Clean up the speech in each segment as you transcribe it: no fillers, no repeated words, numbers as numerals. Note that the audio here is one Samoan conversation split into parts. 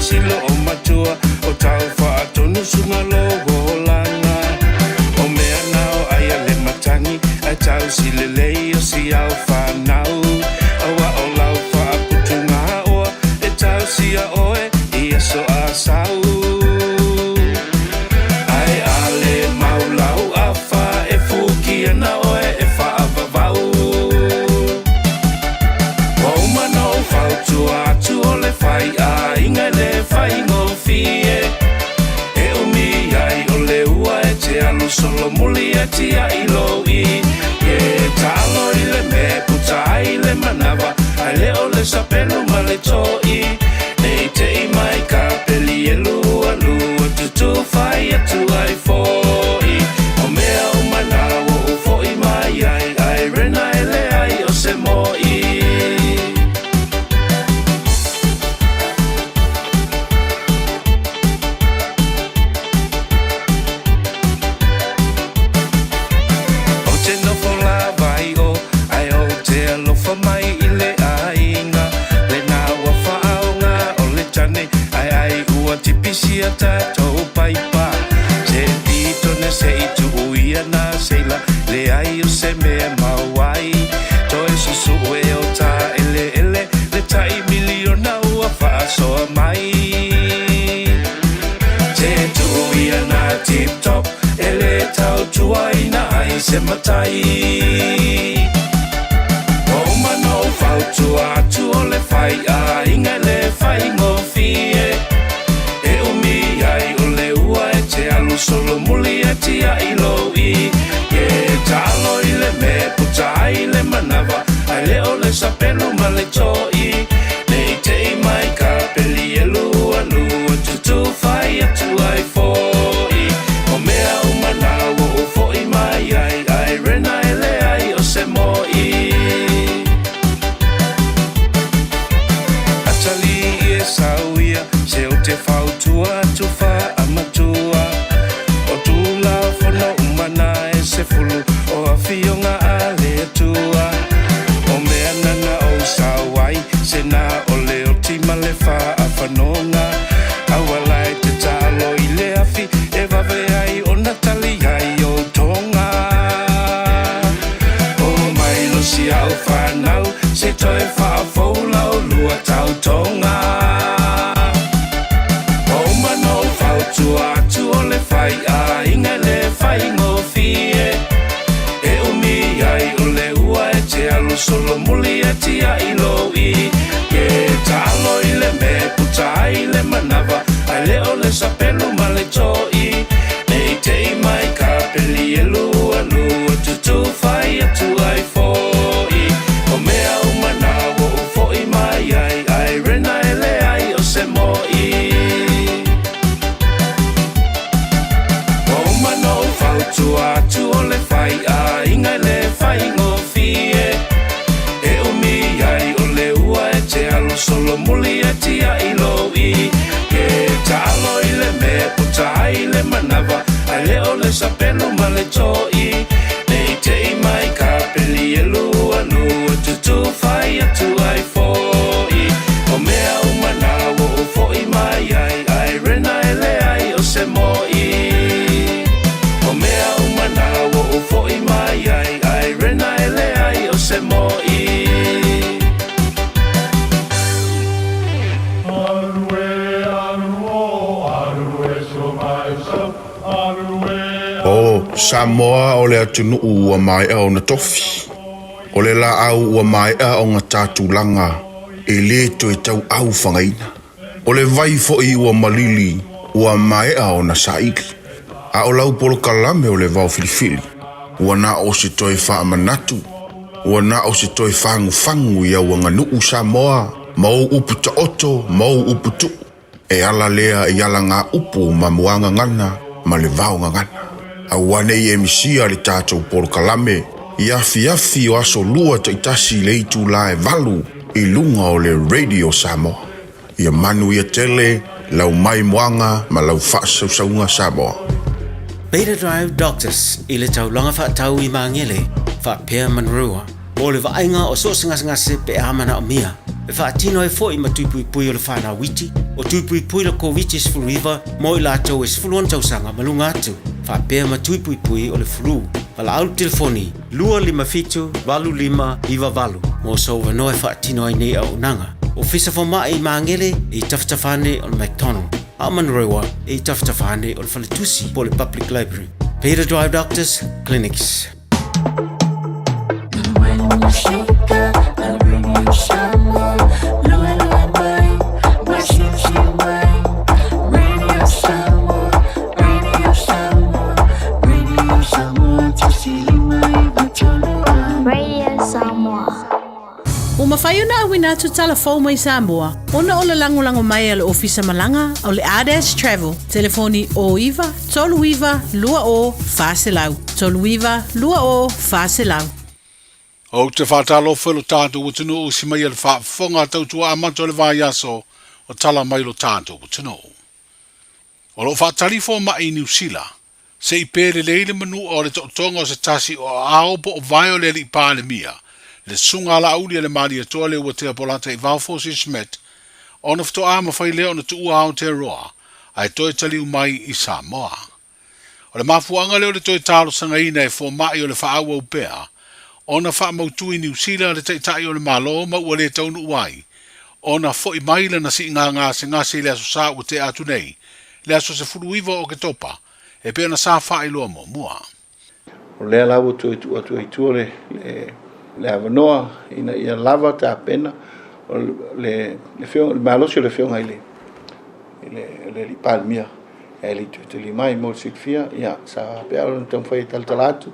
si loo matua o tau faatonu suga lou olaga. O mea na o ai a le matagi ae tausi lelei o si au fanau. Auā o lau faaputugaoa e tausia oe i aso a sau. Ae a le mau lau afa e fuki ana oe e faavavau. Ua uma ona ou fautua atu o le faiaiga e le faigofie. E umi ai o le ua e te alu solomuli e tiai lou i. E taalo i le mea e puta ai le manava, ae le o le sapelu ma le toi. Ne i te i mai ka peli e lua lua tutu fai atu ai foi. O mea uma na ua ou foi mai ai, ae rena e leai o se moi. Ou te nofo lava i o, ae ou te alofa mai i le aiga. Lena ua faaoga o le tane, ae ai ua tipisia tatou paipa. Se pitone se i tuu ia na seila, leai o se mea mau ai. Toe susue o ta eleele, le tai miliona ua faasoa mai. Se tuu ia na tip top, e le tautuaina ai se matai. Ua uma ona ou fautua atu o le faiaiga e le faigofie. E umi ai o le ua e te alu solomuli e tiai lou i. E taalo i le mea e puta ai le manava, ae le o le sapelu ma le toi. Ne i te i mai ka peli e lua lua tutu fai atu ai foi. O mea uma na ua ou foi mai ai, ae rena e leai o se moi. Atalii e sau ia, se ou te fautua atu faamatua. O Tulafono uma na e sefulu o afioga a le Atua. O mea na na ou sao ai, se na o le oti ma le faafanoga. Aua la e te taalo i le afi e vave ai ona tali ai ou toga. O mai lo si au fanau, se toe faafou la olua tautoga. Ua uma ona ou fautua atu o le faiaiga e le faigofie. E umi ai o le ua e te alu solomuli e tiai lou i. E taalo i le mea e puta ai le manava, ae le o le sapelu ma le toi. Ne i te i mai ka peli e lua lua tutu fai atu ai foi. O mea uma na ua ou foi mai ai, ae rena e leai o se moi. Ua uma ona ou fautua atu o le faiaiga e le faigofie. E umi ai o le ua e te alu solomuli e tiai lou i. E taalo i le mea e puta ai le manava, ae le o le sapelu ma le toi. Ne i te i mai ka peli e lua lua tutu fai atu ai foi. O mea uma na ua ou foi mai ai, ae rena e leai o se moi. O mea uma na ua ou foi mai ai, ae rena e leai o se moi. O Samoa o le atunuu ua maea ona tofi. O le laau ua maea ona ta tulaga e lē toe tauau fagaina. O le vai foi ua malili ua maea ona saili. A o lau polokalame o le vao filifili, ua na o se toe faamanatu, ua na o se toe fagufagu i au aganuu Samoa ma ou upu taoto ma ou upu tuu. E ala lea i alagaupu ma muagagana ma le vaogagana. Aua ne i e misia le tatou polokalame i afiafi o aso lua taitasi i le itula e valu i luga o le Radio Samoa. Ia manuia tele lau maimoaga ma lau faasausauga Samoa. Beta Drive Doctors i le taulaga faatau i Magele faapea Manrua mo le vaaiga o so o se gasegase pe a manaomia. E faatino ai foi ma tui puipui o le whanau iti, o tui puipui le Koviti-19 mo i latou e 16 tausaga ma luga atu, faapea ma tui puipui o le flu. Valaau le telefoni 257 8598 mo sou avanoa e faatino ai nei auaunaga. Ofisa Fomai i Magele e i tafatafa ane o le McDonald, a o Manurewa e i tafatafa ane o le Faletusi po o le Public Library. Peter Drive Doctors Clinics. Radio Samoa. Ua mafai ona auina atu tala fou mai Samoa ona o le lagolago mai a le Ofisa Malaga o le Ardash Travel, telefoni 09 39 20 400, 39 20 400. Ou te faatalofa i lo tatou atunuu i si mai a le faafofoga tautua amata o le vaiaso o tala mai lo tatou atunuu. O lo o faatali fomai i Niu Sila, se i pē lelei le manua o le tootoga o se tasi o aao po o vae o le Alii Palemia, le Susuga Alauli a le Malietoa Leuatea Polata Ivao Fosi Schmidt, ona faatoa mafai lea ona tuua Aotearoa ae toe taliu mai i Samoa. O le mafuaaga lea o le toe talosagaina e fomai o le faaauau pea ona faamautu i Niu Sila le Taitai o le Malo ma ua le taunuu ai ona foi mai lana siiga gasegase i le Aso Sa ua tea atu nei, le aso 19 o Oketopa, e pei ona sa faailoa muamua. O lea la ua toe tuu atu ai i tua le, le, le avanoa ina ia lava tapena o le, le, le, le malosi o le afioga i le, i le, le alii Palemia e le i toe tali mai mo le silafia, ia, sa pea ona taumafai e talatala atu,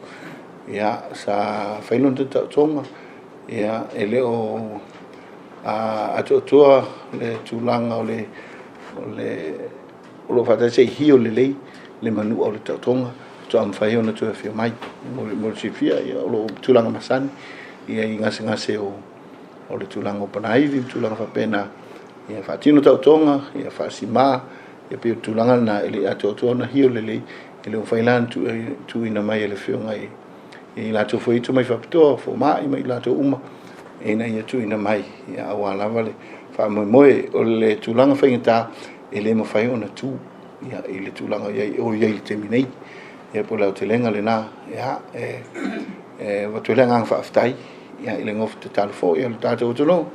ia, sa fai lona taotoga, ia, e le o atoatoa le tulaga o le, o le, o lo o faatasi ai hio lelei le manua o le taotoga, faatoa mafai ona toe afio mai. Mo le, mo le silafia, ia, o lo o tulaga masani, ia, i gasegase o, o le tulaga o panaivi ma tulaga faapena, ia faatino taotoga, ia faasima, Ia pei o le tulaga lena e le i atoatoa ona hio lelei, e le o mafai la ona tuuina mai e le Afioga i i latou foi tomai faapitoa, fomai ma i latou uma ina ia tuuina mai, ia aua lava le faamoemoe. O le tulaga faigata e le mafai ona tu ia i le tulaga o i ai i le taimi nei. Ia po o le aotelega lena, ia e e avatu ai le agaga faafetai ia i le gofatatalo foi a le tatou atunuu.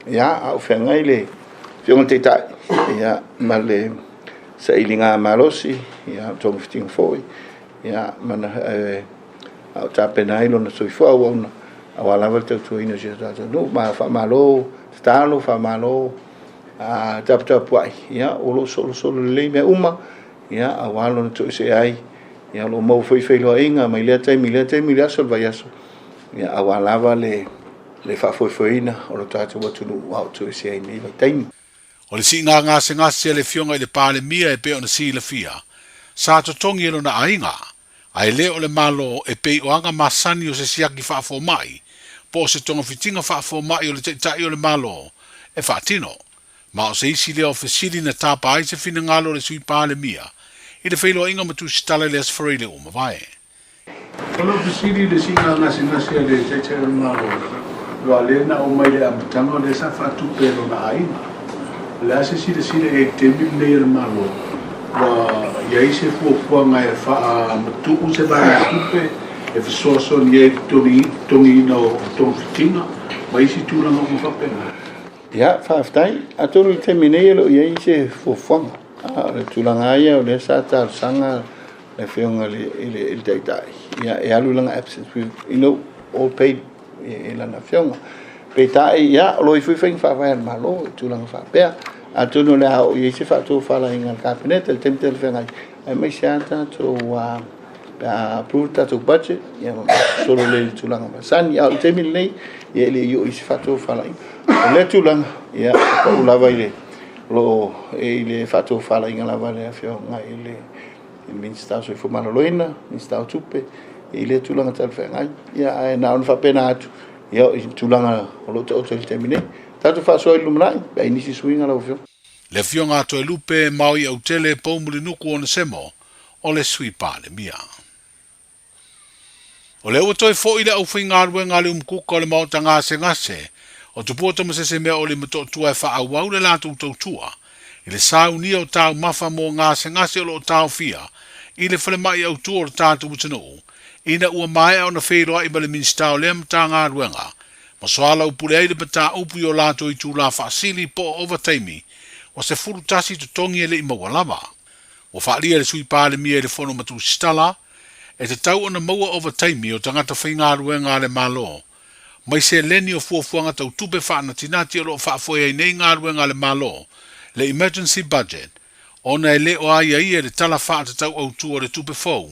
Ia, a o feagai le Afioga i le Taitai, ia, ma le sailiga malosi, ia, o togafitiga foi, ia, ma na, e, a o tapena ai lona soifua auauna, aua lava le tautuaina o si o tatou nuu. Ma faamalo tatalo, faamalo a taputapuai, ia, o lo o solosolo lelei mea uma, ia, aua lona toesea ai, ia, o lo o maua foi feiloaiga mai lea taimi i lea taimi, le aso le vaiaso, ia, aua lava le le faafoefoeina o lo tatou atunuu a o toesea ai i lenei vaitaimi. O le siiga gasegase a le Afioga i le Palemia e pei ona silafia, sa totogi e lona aiga, ae le o le Malo e pei o aga masani o se siaki faafomai po o se togafitiga faafomai o le Taitai o le Malo e faatino. Ma o se isi lea o fesili na tapa ai se finagalo o le Sui Palemia i le feiloaiga ma Tusitala i le Aso Faraile ua mavae. O lou fesili i le siiga gasegase a le Taitai o le Malo, aua o lea na aumai i le amataga o lea sa faatupe e lona aiga. O le a se silasila i ai i le taimi lenei a le Malo, ua i ai se fuafuaga e faamatuu se vaegatupe e fesoasoani ai i le totogiina o togafitiga ma isi tulaga uma faapena? Ia, faafetai. Atonu i le taimi nei e le o i ai se fuafuaga. A o le tulaga lava ia o lea sa talosaga le afioga i le Taitai, ia, e alu i lana absence, you know, all paid e lana afioga. Peitai, ia, o lo o i ai foi faiga faavae a le Malo i tulaga faapea. Atonu o le a oo i ai se faatofalaiga a le Kapeneta i le taimi talafeagai, aemaise lava tatou, pe a approve le tatou budget, ia, ma solo lelei i le tulaga masani. A o le taimi lenei, ia, e le i oo i se faatofalaiga. O lea tulaga, ia, e pau lava i le, o lo o i le faatofalaiga lava a le afioga i le Minisita o Soifua Maloloina, Minisita o Tupe, i lea tulaga talafeagai. Ia, ae na ona faapena atu, ia, i tulaga o lo o taoto i le taimi nei. Tatou faasoa i le lumanai, pe a i ai nisi suiga lau Afioga. Le Afioga a Toelupe Maui Autele Poumulinuku Onesemo o le Sui Palemia. O lea ua toe foi le aufaigaluega a le Umukuka o le Maota Gasegase O Tupua Tamasese Meaoli ma Toatua e faaauau le latou tautua i le saunia o taumafa mo gasegase o lo o taofia i le falemai autu o le tatou atunuu ina ua maea ona feiloai ma le Minisita o lea Matagaluega ma soalaupule ai le mataupu i o latou itula faasili po o ovataimi ua 11 totogi e le i maua lava. Ua faaalia e le Sui Palemia i le Fono ma Tusitala e tatau ona maua ovataimi o tagata faigaluega a le Malo mai seleni o fuafuaga tau tupe faanatinati o lo o faafoe ai nei galuega a le Malo, le Emergency Budget, ona e le o aiaia i le Tala Faatatau Autu o le Tupe fou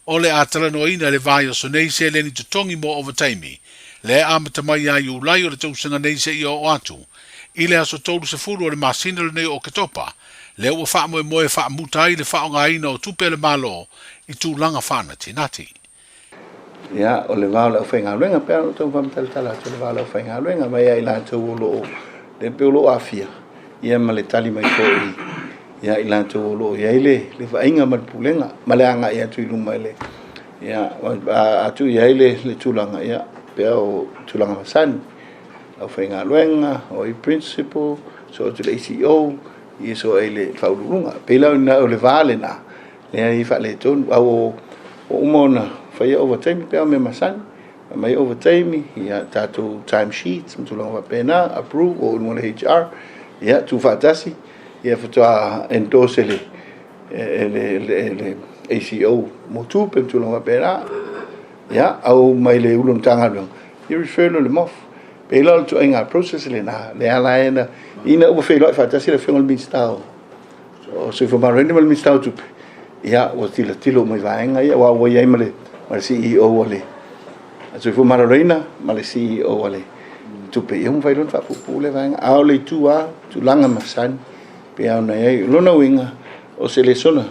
o le a talanoaina i le vaiaso nei seleni totogi mo ovataimi, lea e amata mai ia Iulai o le tausaga nei seia oo atu i le aso 30 o le masina lenei o Oketopa, lea ua faamoemoe e faamuta ai le faaaogaina o tupe a le Malo i tulaga faanatinati. Ia, o le va o le aufaigaluega, pei ona ou tau faamatalatala atu, o le va o le aufaigaluega mai ia i latou o lo o, lea pei o lo o aafia, ia ma le tali mai foi ia i latou o lo o i ai le, le vaaiga ma le pulega, ma le agai atu i luma i le, ia, a tuu i ai le, le tulaga, ia, pei o tulaga masani, aufaigaluega, o ai principal, soo atu le ACEO, ia soo ai le faauluuluga. Pei la o le va lena, Leai, e faaletonu. A ua uma ona faia ovataimi pe a o mea masani. Aumai ovataimi, ia tatou time sheets ma tulaga faapena, approve, o i luga o le HR, ia tuufaatasi, ia faatoa endorse e le, e le, le, le ACEO mo tupe ma tulaga faapena. Ia, au mai le Ulu o le Matagaluega, ia refer loa i le MOF. Pei la o le ituaiga process lena, lea la ina, ina ua feiloai faatasi le Afioga i le Minisita o o Soifua Maloloina ma le Minisita o Tupe, ia ua tilotilo uma i vaega ia, aua ua i ai ma le, ma le CEO a le Soifua Maloloina ma le CEO a le Tupe, ia ua mafai loa ona faapuupuu lea vaega. A o le itu lava, tulaga masani, pei lava ona i ai. O lona uiga, o se lesona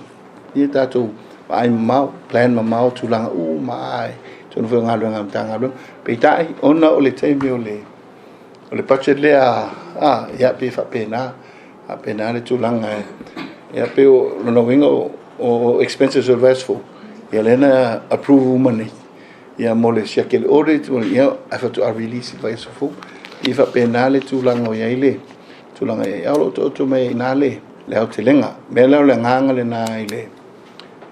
ia tatou vaai mamao, plan mamao tulaga uma lava i totonu foi o galuega a le Matagaluega. Peitai, ona o le taimi o le o le budget lea, a, ia pei e faapena, faapena le tulaga e, ia pei o lona uiga o, o expenses o le vaiaso fou, ia lea na approve uma nei, ia mo le siaki a le audit, ia ae faatoa release i le vaiaso fou. E faapena le tulaga o i ai le tulaga i ai, a o lo o taoto mai ai i ina le, le aotelega. O le mea lea o le agaga lena i le,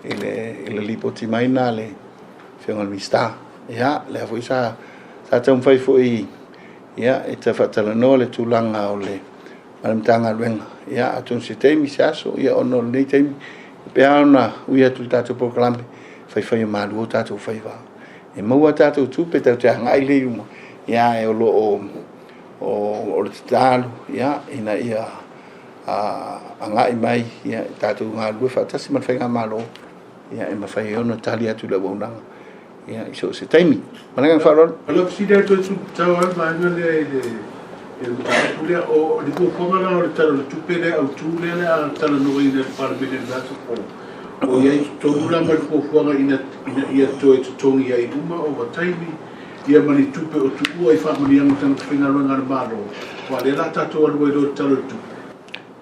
i le, i le lipoti mai lena a le Afioga i le Minisita. Ia, lea foi sa, sa taumafai foi ia, e ta faatalanoa le tulaga o le, ma le Matagaluega. Ia, atonu se taimi, se aso, ia, ona o lenei taimi, pe a ona ui atu i le tatou polokalame, faifai malu o tatou faiva. E maua tatou tupe, tatou te agai lea i luma, ia, ae o lo o, o, o le tatalo, ia, ina ia a, agai mai, ia, tatou galulue faatasi ma le Faigamalo, ia, e mafai ai ona tali atu i le auaunaga ia, i so o se taimi. Ma le agaga faaaloalo. O lau fesili atu e tau ai le vaega lea i le i le mataupu lea, o le fuafuaga la o le Tala o le Tupe lea autu lea o le a talanoaina e le Palemene i le vaiaso fou, o i ai i totonu la ma le fuafuaga ina ina ia toe totogi ai uma ovataimi ia ma ni tupe o tuua i faamanuiaga o tagata faigaluega a le Malo, aua o lea o le a tatou alu ai loa i le Tala o le Tupe.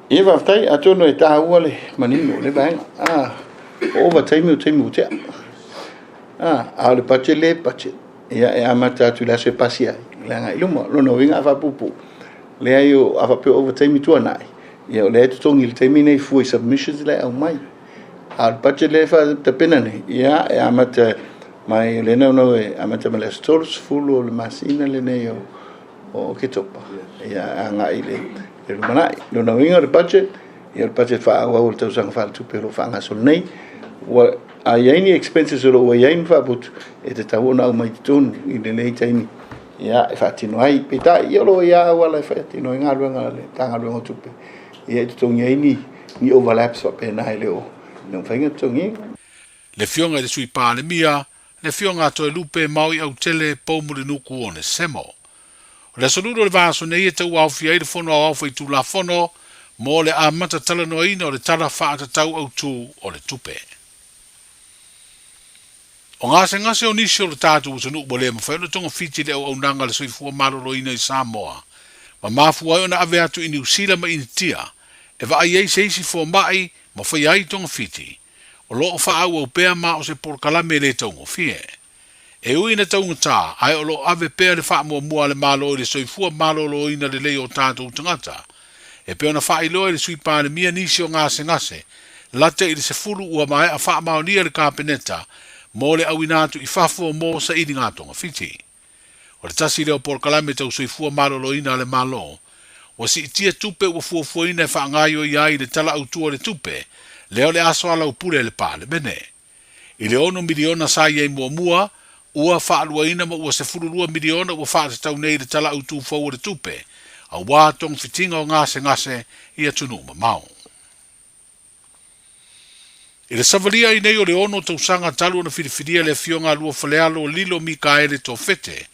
Ia faafetai, atonu e taua le manino o lea vaega. Ah, o ovataimi o taimi ua tea. Ah, a o le budget lea e budget. Ia e amata atu i le aso e pasi ai, le agai i luma. Lona uiga a faapuupuu, leai o, a faapea o ovataimi tuanai, ia o lea e totogi i le taimi nei fua i submissions la e aumai. A o le budget lea e faatapena nei, ia e amata mai, o lea e naunau e amata mai le aso 30 o le masina lenei o o Oketopa, ia agai i le lumanai. Lona uiga o le budget, ia o le budget faaauau o le tausaga faaletupe o lo o faagasolo nei. Ua, a i ai ni expenses o lo o ua i ai ma faaputu, e tatau ona aumai i totonu i lenei taimi, ia, e faatino ai. Peitai, ia o lo o i ai lava auala e faatino ai galuega a le Matagaluega o Tupe, ia e totogi ai ni, ni overlaps faapena e le o mafai ona totogiina. Le Afioga i le Sui Palemia, le Afioga a Toelupe Maui Autele Poumulinuku Onesemo. O le Aso Lulu o le vaiaso nei e tauaofia ai le Fono Aoao Faitulafono mo le amata talanoaina o le Tala Faatatau Autu o le Tupe. O gasegase o nisi o le tatou atunuu ua le mafai ona togafiti i le auaunaga a le soifua maloloina i Samoa ma mafua ai ona ave atu i Niu Sila ma Initia e vaai ai se isi fomai ma faia ai togafiti o lo o faaauau pea ma o se polokalame le taugofie. E ui ina taugata, ae o lo o ave pea le faamuamua a le Malo i le soifua maloloina lelei o tatou tagata. E pei ona faailoa e le Sui Palemia nisi o gasegase lata i le 10 ua maea faamaonia e le Kapeneta mo le auina atu i fafo mo sailiga togafiti. O le tasi lea o polokalame tau soifua maloloina a le Malo ua siitia tupe ua fuafuaina e faagaioia ai le Tala Autu o le Tupe lea o le a soalaupule e le Palemene. I le $6 miliona sa i ai muamua, ua faaluaina ma ua $12 miliona ua faatatau nei i le Tala Autu fou o le Tupe, aua togafitiga o gasegase i atunuu mamao. I le savalia ai nei o le ono tausaga talu ona filifilia le Afioga a Luafalealo Lilo Mikaele Tofete,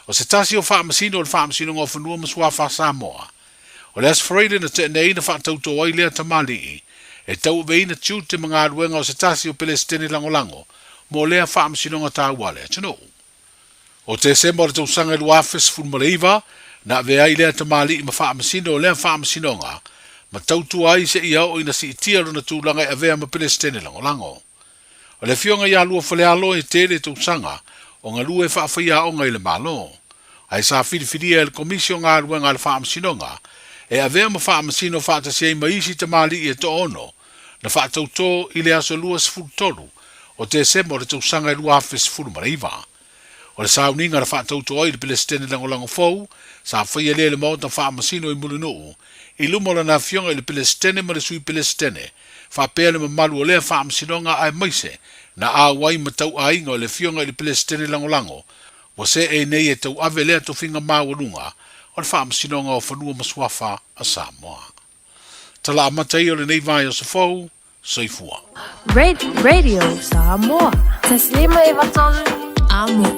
o se tasi o Faamasino o le Faamasinoga o Fanua ma Suafa a Samoa. O le Aso Faraile na tea nei na faatautō ai lea tamalii e tauaveina tiute ma galuega o se tasi o Pelesitene lagolago mo lea faamasinoga taua a le atunuu. O Tesema o le tausaga e 2019, na avea ai lea tamalii ma faamasino o lea faamasinoga ma tautua ai seia oo ina siitia lona tulaga e avea ma Pelesitene lagolago. O le afioga ia Luafalealo e tele tausaga o galue faafaiaoga i le Malo, ae sa filifilia e le Komisi o Galuega a le Faamasinoga e avea ma faamasino faatasi ai ma isi tamalii e toaono na faatautō i le aso 23 o Tesema o le tausaga e 2019. O le sauniga na faatautō ai le Pelesitene Lagolago fou, sa faia lea i le Maota Faamasino i Mulinuu, i luma o lana afioga i le Pelesitene ma le Sui Pelesitene, faapea le mamalu o lea faamasinoga aemaise na auai ma tauaiga o le afioga i le Pelesitene Lagolago ua seei nei e tauave lea tofiga maualuga o le Faamasinoga o Fanua ma Suafa a Samoa. Tala amata ia o lenei vaiaso fou, soifua. Radio Samoa. Taslima e vatolu. Amo.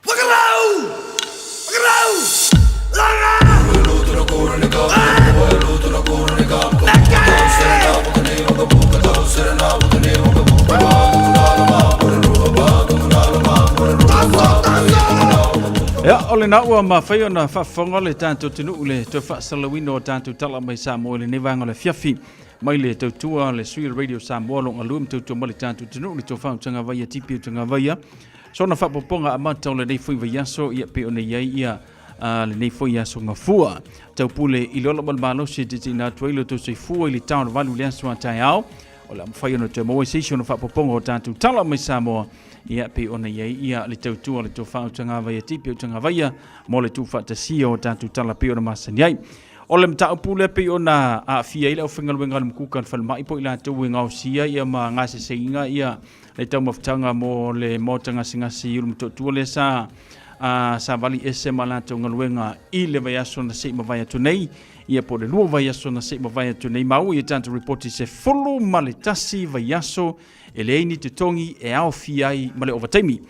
Whakarau! Whakarau! Langa! Ia, o lena ua mafai ona faafofoga le tatou atunuu le toe faasalauina o tatou tala mai Samoa i lenei vaega o le afiafi mai le tautua le sui o le Radio Samoa lo galue ma tautua mai le tatou atunuu le tofa o Tagavaia Tipi o Tagavaia sona faapopoga amata o lenei foi vaiaso ia pei ona i ai ia a lenei foi aso gafua taupule i le ola ma le malosi e titiina atu ai lo outou soifua i le tao o le valu i le aso a taeao o le a mafai ona toe maua se isi ona faapopoga o tatou tala mai Samoa ia pei ona i ai ia le tautua le tofa o Tagavaia Tipi o Tagavaia mo le tuufaatasia o tatou tala pei ona masani ai. O le mataupu lea pei ona aafia ai le aufaigaluega a le Mukuka le Falemai po o i latou e gaosia ia ma gaseseiga ia le taumafataga mo le maota gasegase i Ulumotootua lea sa a savali ese ma latou galuega i le vaiaso na se i mavae atu nei ia po o le lua vaiaso na se i mavae atu nei maua ia tatou ripoti 11 vaiaso e leai ni totogi e aofia ai ma le ovataimi.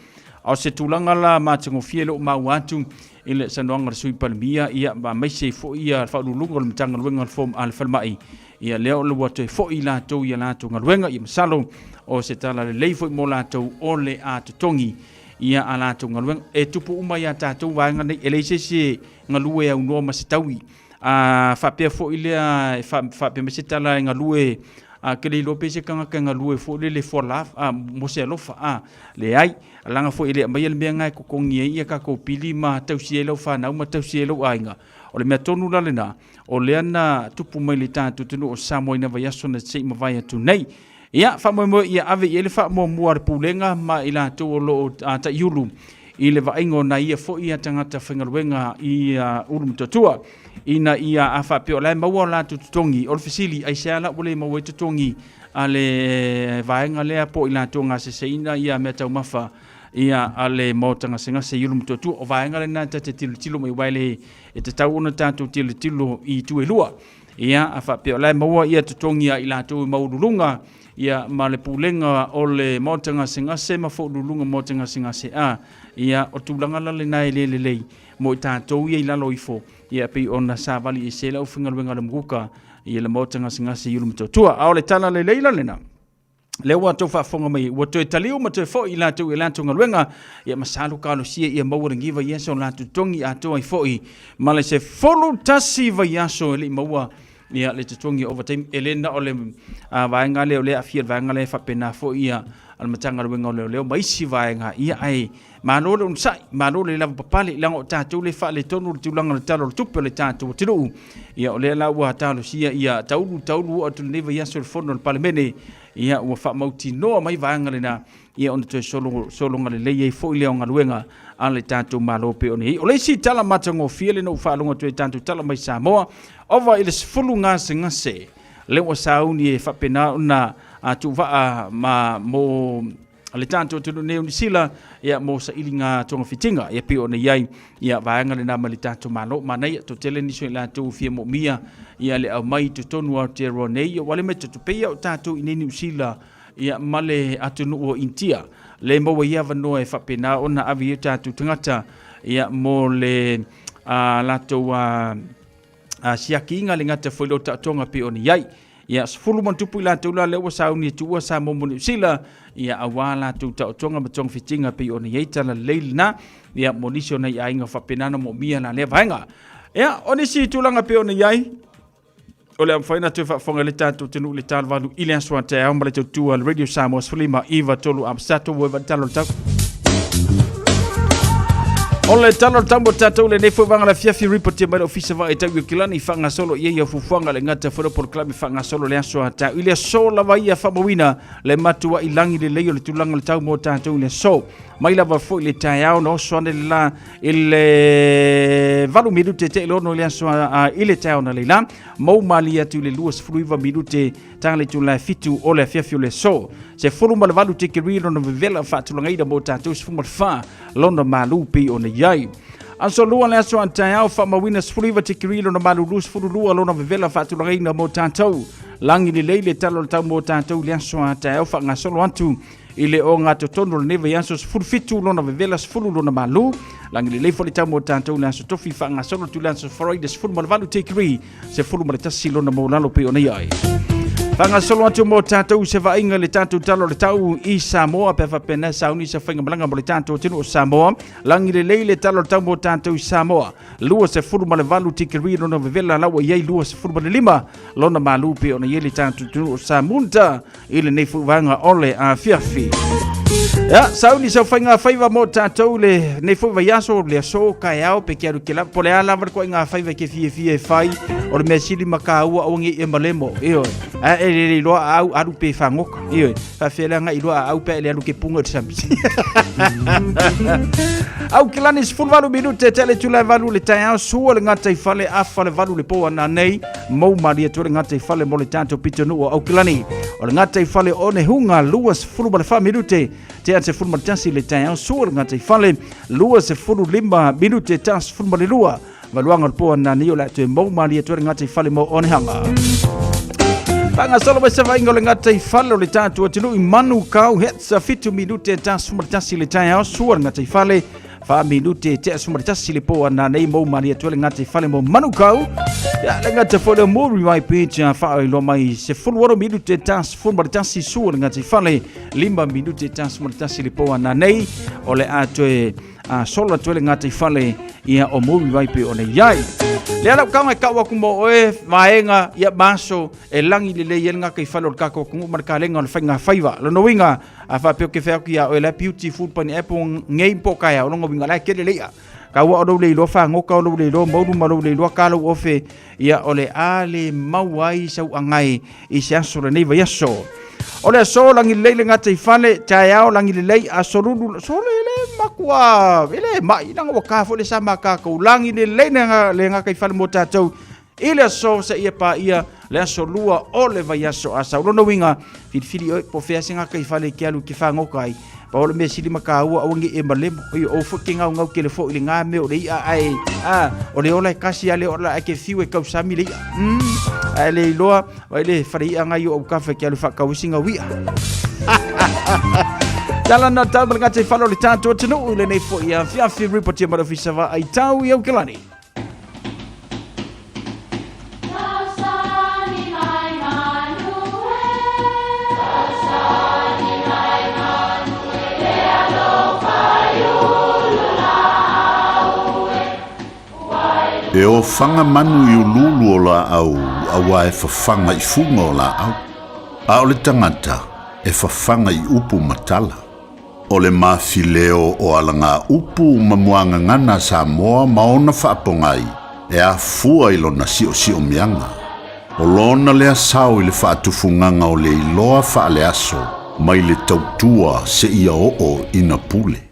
A o se tulaga la matagofie lea ua maua atu i le saunoaga a le Sui Palemia, ia, aemaise ai foi ia le Faauluuluga o le Matagaluega a le Falemai, ia lea ua toe foi latou i a latou galuega, ia masalo o se tala lelei foi mo latou o le a totogi ia a latou galuega. E tupu uma ia tatou vaega nei, e leai se isi e galue aunoa ma se taui. A faapea foi lea, e faapea mai se tala e galue A ke le iloa pe se tagata e galue foi lele for love, a, mo se alofa, a, leai. Leaga foi e le aumaia le mea lena e totogi ai ia tatou pili ma tausi ai lau fanau ma tausi ai lou aiga. O le mea tonu la lena, o lea na tupu mai le tatou atunuu o Samoa i na vaiaso na se i mavae atu nei. Ia, faamoemoe ia ave i ai le faamuamua a le Pulega ma i latou o lo o taiulu i le vaaiga o nai ia foi ia tagata faigaluega i Ulumotootua ina ia a faapea o la e maua o latou totogi. O le fesili, aisea la ua le maua ai totogi a le vaega lea po o i latou gaseseina ia mea taumafa ia a le maota gasegase i Ulumotootua? O vaega lena ta te tilotilo mai aua e le e tatau ona tatou tilotilo i itu e lua. Ia a faapea o la e maua ia totogi a i latou e maualuluga ia ma le pulega o le maota gasegase ma faauluuluga maota gasegase a ia o tulaga la lena e le lelei mo i tatou ia i lalo ifo ia pei ona savali ese le aufaigaluega a le mukuka ia le maota gasegase i Ulumotootua. A o le tala lelei la lena lea ua tou faafofoga mai ua toe taliu ma toe foi i latou i latou galuega ia masalo kalosia ia maua le giva ia so latou totogi atoa ai foi ma le 11 vaiaso e le i maua ia le totogi o overtime. E le na o le vaega lea o lea aafia le vaega lea, e faapena foi ia a le Matagaluega o Leoleo ma isi vaega, ia ae malo le onosai, malo le lavapapale, leaga o tatou lea e faaletonu le tulaga o le Tala o le Tupe o le tatou atunuu. Ia o lea la ua talosia ia taulu taulu oo atu i lenei vaiaso i le Fono a le Palemene, ia ua faamautinoa mai vaega lena, ia ona toe solo, sologa lelei ai foi lea o galuega a le tatou Malo pei ona i ai. O le isi tala matagofie lea na ou faalogo atu ai i tatou tala mai Samoa, ova i le 10 gasegase lea ua sauni e faapena ona tuuvaa ma mo le tatou atunuu nei o Niu Sila ia mo sailiga togafitiga ia pei ona i ai ia vaega lena ma le tatou Malo. Manaia, toatele nisi o i latou fia moomia ia le aumai i totonu o Aotearoa nei, ia ua le mai tatupeia o tatou i nei Niu Sila ia ma le atunuu o Initia le maua ai avanoa e faapena ona ave i ai o tatou tagata ia mo le latou siakiina le gata foi leo taotoga pei ona i ai. Ia, 10+ i latou la lea ua sauni e tuua Samoa mo Niu Sila, ia aua latou taotoga ma togafitiga pei ona i ai talalelei lena, ia mo nisi o nai aiga faapena ona moomia la lea vaega. Ia, o nisi tulaga pei ona i ai, o le a mafai ona toe faafofoga i le tatou atunuu i le talovalu i le aso a taeao ma le tautua le Radio Samoa 15 9 3 Amsato ua i talo le tau. O le talo le tau mo tatou lenei foi vaega le afiafi report mai le ofisa vaai tau i Kilani faagasolo i ai fuafuaga le gata foi le polokalame faagasolo le aso a taeao i le aso lava ia faamauina le matuai lagi lelei o le tulaga o le tau mo tatou i le aso mai lava foi le taeao na oso ane le la i le 8 minute te i le 6 i le aso i le taeao na leila mou malie atu i le 29 minute taga le itula e 7 o le afiafi o le aso. Se 18 tikeri lona vevela faatulagaina mo tatou 14 lona malu pei ona i ai. Aso lua le aso a taeao faamauina 19 tikeri lona malulu 12 lona vevela faatulagaina mo tatou. Lagi lelei le tala o le tau mo tatou i le aso a taeao faagasolo atu i le ogatotonu o lenei vaiaso 17 lona vevela 10 lona malu. Lagi lelei foi le tau mo tatou i le aso tofi faagasolo atu i le aso Friday 18 tikeri 11 lona maulalo pei ona i ai. Faagasolo atu mo tatou se vaaiga i le tatou tala o le tau i Samoa pe faapena sauni se faigamalaga mo le tatou atunuu o Samoa. Lagi lelei le tala o le tau mo tatou i Samoa. 28 tikeri lona vevela la ua i ai 25 lona malu pei ona i ai le tatou atunuu o Samunta i lenei foi vaega o le afiafi. Ia, sauni sau faiga faiva mo tatou le nei foi vaiaso, le aso, kaeao, pe ke alu ke lava, po le a lava le koaiga faiva ke fiafia e fai, o le mea sili ma kāua aua nei e malemo, ioe. A e le le iloa a au alu pe fagoka, ioe. Faafefea le agai iloa a au pe a e le alu ke puga i le sami. Au ke lani 18 minute te le itula e valu le taeao, sua le gataifale, afa le valu le po ana nei, Mou malie atu le gataifale mo le tatou pitonuu o Aukilani. O le gataifale o Onehunga 24 minute te a 11 le taeao sua le gataifale 25 minute ta 12 valuaga o le po anani o le a toe mou malie atu le gataifale mo Onehanga. Faagasolo mai se vaaiga o le gataifale o le tatou atunuu i Manukau Hits 7 minute ta 11 le taeao sua le gataifale Wha minute te asu tasi le po ana nei mou mali atu le ngati fale mo Manukau. Ia le ngati fale mo Muriwai Beach a wha ilo mai se fulu oro minute tas fulu tasi su le ngati fale lima minute tas tasi le po ana nei o le a toe a sola toe le ngati fale ia o Muriwai Beach o nei iai. Le ala kaunga e kau aku mo oe vaenga ia maso e langi lelei e le ngaka i fale o le kako kungu ma le kalenga o le whainga whaiva. Lona uiga, A faapea ke whea ki a oe la beautiful pineapple ngei po kai o longa winga la kele leia. Ka ua o lou le iloa whangoka o lou le iloa maulu ma lou le iloa ka lou ofe ia o le a le mau ai sau angai i se aso lenei vaiaso. O le aso langi lelei le gata i fale, taeao langi lelei aso lulu sole le makua ele mai langa ua ka foi le sa ma kākou langi lelei le gata i fale mo tātou I le aso seia paia le aso lua o le vaiaso a sau. Lona uiga, filifili oe po o fea se gata i fale ke alu ke fagoka ai. Pau o le mea sili ma kāua aua nge e malemo. Oi o foi ke ngaungau kele foi i le ngā mea o le i'a ae a o le ola e kasi a le ola ae ke fiu e kausami le i'a. Ae le iloa vai le fale i'a ngai o au kafa ke alu whaakauisi ngau i'a. Tala na tau ma le gata i fale o le tātou atunuu i lenei foi afiafi ripotia ma le ofisa vaai tau i Aukilani. E ofaga manu i uluulu o laau, auā e fafaga i fuga o laau. A o le tagata, e fafaga i upu ma tala. O le mafileo o alagaupu ma muagagana a Samoa ma ona faapogai e afua i lona siosiomiaga. O lona lea sao i le faatufugaga o le iloa faaleaso mai le tautua seia oo ina pule.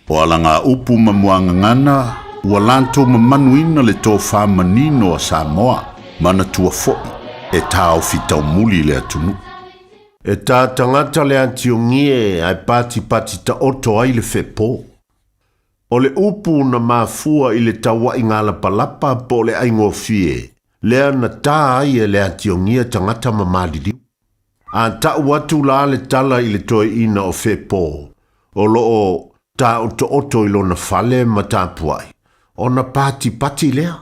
O alagaupu ma muagagana ua latou mamanuina le tofa manino a Samoa, manatua foi e taofi taumuli le atunuu. E tā tagata le atiogie ae patipati taoto ai le fepo. O le upu na mafua i le tauaiga lapalapa po o le aigofie, lea na tā ai e le atiogia tagata ma maliliu. A ta'u atu la le tala i le toeaina o Fepo, o lo o tāotooto i lona fale ma tapuai, ona patipati lea.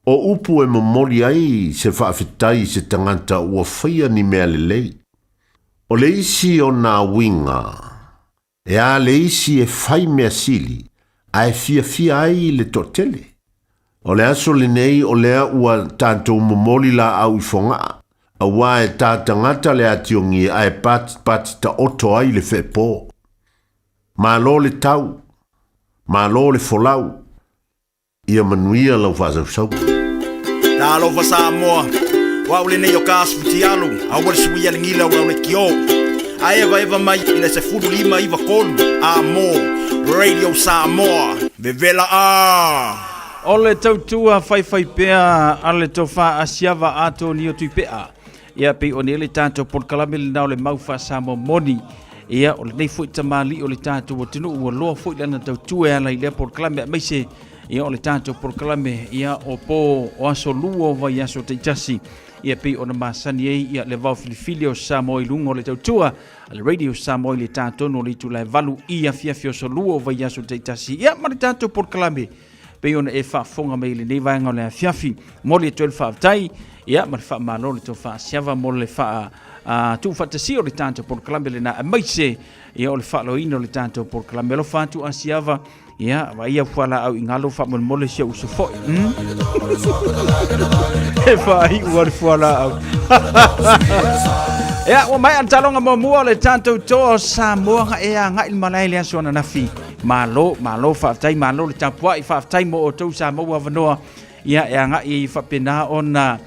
O upu e momoli ai se faafetai i se tagata ua faia ni mea lelei. O le isi ona uiga, e a le isi e fai mea sili ae fiafia ai le toatele. O le aso lenei o lea ua tatou momoli laau i Fogaa, auā e tā tagata le atiogie ae patipati taoto ai le fepo. Malo le tau, malo le folau. Ia manuia lau faasausauga. Talofa Samoa, o au lenei o Kas Futialu, aua le suia le gila o lau lekiō. A evaeva mai i le 15 93 a mo Radio Samoa, vevela a! O le tautua faifaipea a le Tofa Asiava Atonio Tuipea. Ia pei o nei le tatou polokalame lena o le Mau Faa-Samoa Moni. Ia o lenei foi tamalii o le tatou atunuu ua loa foi lana tautua e ala i lea polokalame aemaise ia o le tatou polokalame ia o po o aso lua o vaiaso taitasi ia pei ona masani ai ia le vao filifili o Samoa i luga o le tautua a le Radio Samoa i le tatonu o le itula e 8 i afiafi o aso lua o vaiaso taitasi ia ma le tatou polokalame pei ona e faafofoga mai i lenei vaega o le afiafi. Momoli atu ai le faafetai ia ma le faamalo le tofa Asiava mo le faa tuufaatasia o le tatou polokalame lena aemaise ia o le faaloina o le tatou polokalame. Alofa atu Asiava, ia vaai au fualaau i galo faamolemole si ou uso foi. E faaiu a le fualaau. Ia, ua maea le taloga muamua o le tatou toa o Samoa ga e agai le malae le aso ananafi. Malo, malo faafetai, malo le tapuai, faafetai mo outou sa maua avanoa ia e agai faapena ona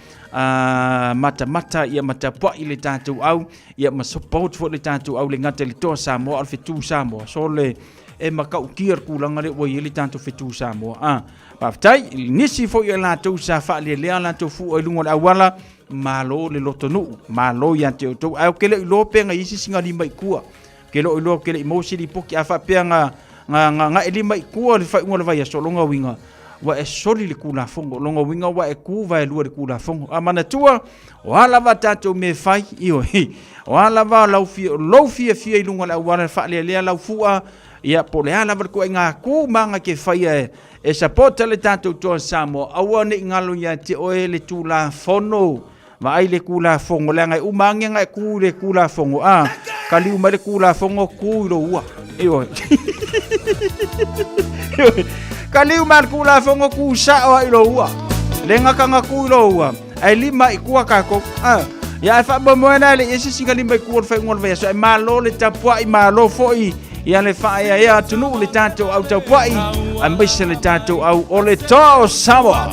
matamata ia ma tapuai le tatou au ia ma support foi le tatou au le gata i le toa Samoa o le fetu Samoa. So le e matautia le tulaga lea ua i ai le tatou fetu Samoa. Ah, faafetai nisi foi o latou sa faalealea latou fua i luga o le auala, malo le lotonuu, malo ia te outou. Ae ou te le o iloa pe na i ai se isi na lima i tua. Ke loo iloa ke le i maua se lipoti a faapea na na na na e lima i tua le faaiuga o le vaiaso, lona uiga ua e soli le Tulafono, lona uiga ua e tu vaelua i le Tulafono. A manatua, o a lava a tatou mea e fai, ioe, o a lava lau fia, lou fiafia i luga o le auala e faalealea lau fua, ia, po o le a lava le ituaiga tu ma aga e te faia e, e sapota le tatou Toa Samoa, aua ne i galo ia te oe le Tulafono. Vaai le Tulafono, leaga e uma ane ona e tu i le Tulafono, a, kaliu mai le Tulafono, tu i lou ua. Ioe. Ioe. Kaliu mai le Tulafono, tu sao ai i lou ua. Le gata na tu i lou ua, ae lima i tua tatou. A, ia ae faamoemoe la e le i ese sina lima i tua o le faaiuga o le vaiaso, ae malo le tapuai, malo foi ia le faaeaea atunuu le tatou au taupuai aemaise le tatou au o le toa o Samoa.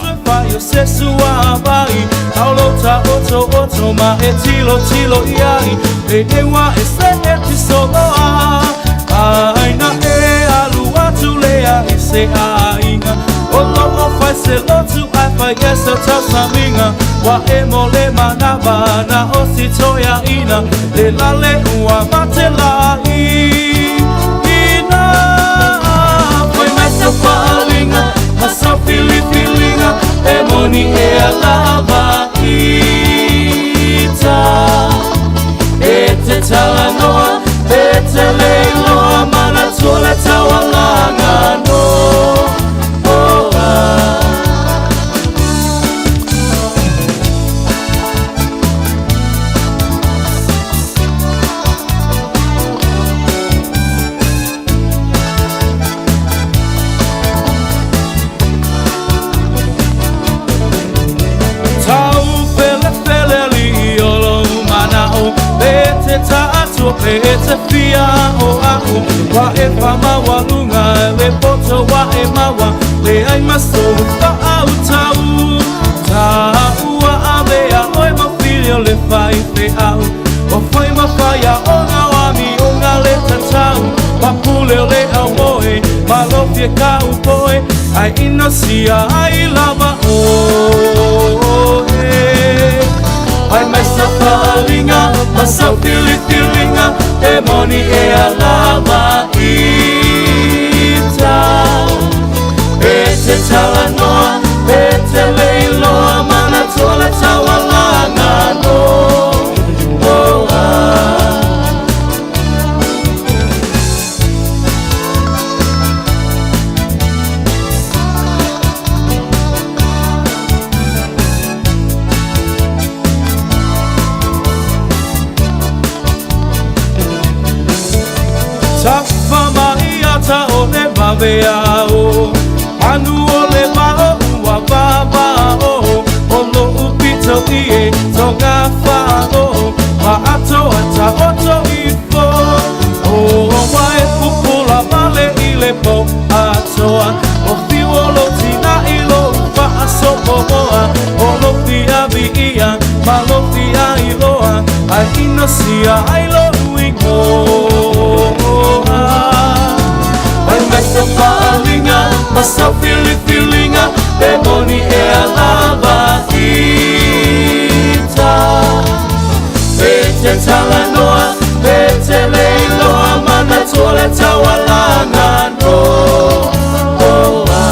Le lale ua mate la i ina Fai mai sa faalinga ma sa filifilinga E moni e alava ita E te talanoa e te leiloa Manatua le taualaga no oh, ah. E te fia o a'u Wa e whamaualuga Le poto wa e maua Le ai maso whaautau Taua avea oe mawhili o le faifeau O whai mawhaia o ngā wami o ngā le tatau Mapule o le au moe Malofia ka upoe Ai inosia ai lava oe Ai mai sa faalinga Ma sa filifiliga E moni e alava ita E te talanoa E te leiloa Mana toa le taualaga no oh, ah. Tafa mai ata o le vaveao Manu o le vao ua vavao O lo'u pito i e tonga whao Ma ato ata oto ifo O wa e pupula male i le po atoa O fiu o lo tina i lo faasopomoa O lo fia viia ma lo fia iloa Ai inosia ai lo ingoa Ai mai sa faalinga ma sa filifiliga E moni e alava ita E te talanoa e te leiloa Manatua le taualaga no oa.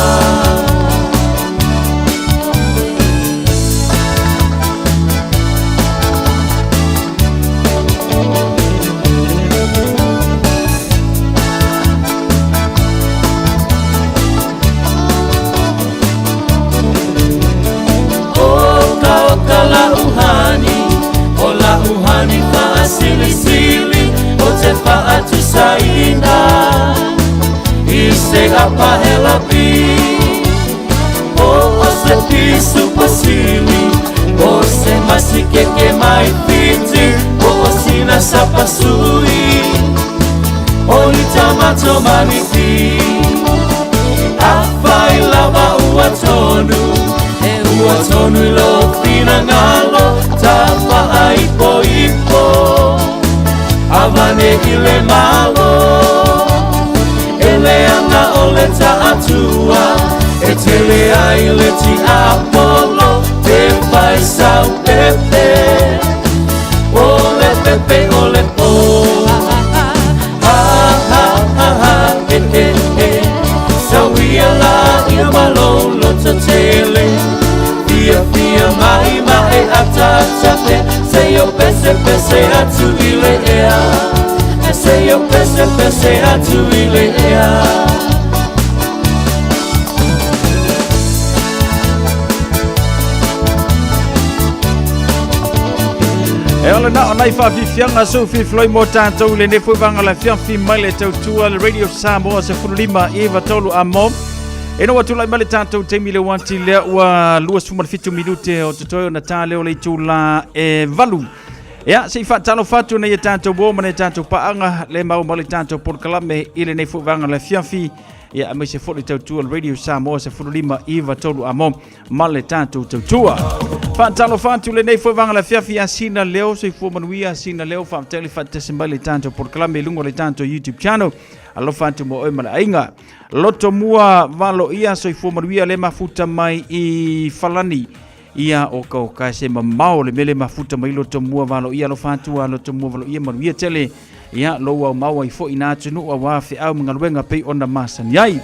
Oka oka la uhani, o la uhani faasilisili o te faatusaina i se apahelapi o o se pisu pasili o se masikeke mai fiti o o sina sapasui o ni tamato maniti Afai lava ua tonu E ua tonu i lo finagalo Tafaaipoipo Avane i le malo E leaga o le taatua E tele ai le tiapolo Te faisau pepe O le pepe o le po Ha ha ha ha he he he Sauia la ia malolo tele Fia fia mai mai ata ata Se yo pese pese atu i le ea Se yo pese pese atu i le ea. E ole na o nai whaafifianga sau fifiloi mo tātou le nefo vanga la fiafi mai le tautua le Radio Samoa se fululima i vatolu a mo. E no atu lai mai le tātou taimi le wanti lea ua 27 minute o te toe o na tā leo le itu la e valu. Ia, se i whaatalo fatu nei e tātou o ma nei tātou paanga le mau ma le tātou polokalame i le nei vanga le fiafi. Ia, a se fo le tautua le Radio Samoa se fululima i vatolu a mo ma le tātou tautua. Whaatalo fatu le nei foi vanga le fiafi a sina leo soifua manuia sina leo whaatele whaatese mai le tātou polokalame i lunga o le tātou YouTube channel. Alofa atu mo oe ma le aiga. Loto mua valo ia soifua manuia le mafuta mai i Falani. Ia o ka o ka se mamao le mele mafuta mai loto mua valo ia alofa atu a loto mua valo ia manuia tele. Ia lo au maua i fo ina atu nu a wā whiau mga pei ona masani ai.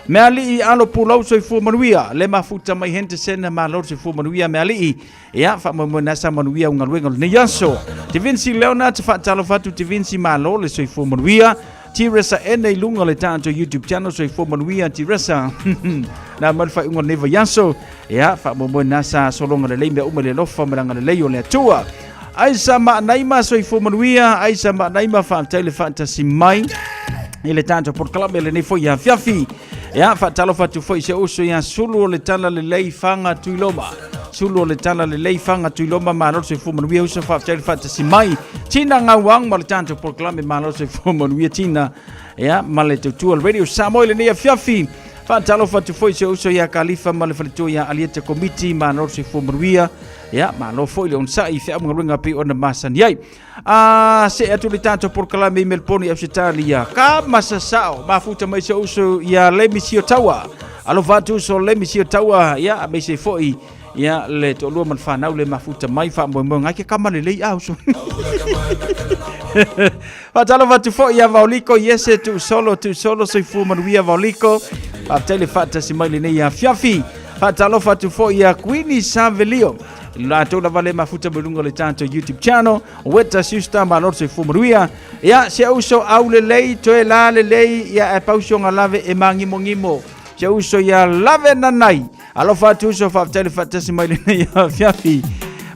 Mea alii alo pulau soifua manuia le mafuta mai Henderson ma lo soifua manuia mea alii. Ia wha mo nasa manuia unga luenga le nei aso. Te Vinci Leonard te whaatalo fatu te Vinci malo le soifua manuia. Tiresa ene i lunga le tātou YouTube channel soifua manuia Tiresa. Na mal whai unga neva yaso. Ia wha mo nasa solonga le lei mea uma le lofa malanga le lei o le atua. Aisa ma naima soifua manuia, aisa ma naima wha le whaatasi mai. I le tātou polokalame le nei foi ia fiafi. Ia, faatalofa atu foi i si ou uso ia Sulu o le Tala Lelei Faga Tuiloma. Sulu o le Tala Lelei Faga Tuiloma, malo le soifua manuia uso, faafetai le faatasi mai. Tina Gauang ma le tatou polokalame, malo le soifua manuia Tina. Ia, ma le tautua le Radio Samoa i lenei afiafi. Faatalofa atu foi i si ou uso ia Kalifa ma le faletua ia Alieta Komiti, malo le soifua manuia. Ia, malo foi le onosai i feau ma galuega pei ona masani ai. A see atu le tatou polokalame i Melbourne i Ausetalia. Ka masasao, mafuta mai si ou uso ia Lemi Siotaua. Alofa atu uso Lemi Siotaua, ia, aemaise foi ia le toalua ma le fanau le mafuta mai faamoemoe ngai ke kama lelei a uso. Faatalofa atu foi ia Vaoliko, Iese Tuusolo, Tuusolo soifua manuia Vaoliko. Faafetai le faatasi mai lenei afiafi. Faatalofa atu foi ia Queenie Savelio. Latou lava le mafuta mai luga o le tatou YouTube channel. Weta Sister, malo le soifua manuia. Ia, si ou uso au lelei, toe la lelei, ia ae pau si ona lave e māgimogimo. Si ou uso ia lave nanai. Alofa atu uso, faafetai le faatasi mai lenei afiafi.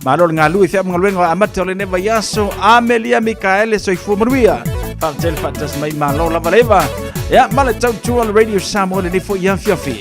Malo le galue i feau ma galuega o amata o lenei vaiaso. Amelia Mikaele, soifua manuia. Faafetai le faatasi mai, malo lava leva. Ia, ma le tautua le Radio Samoa lenei foi afiafi.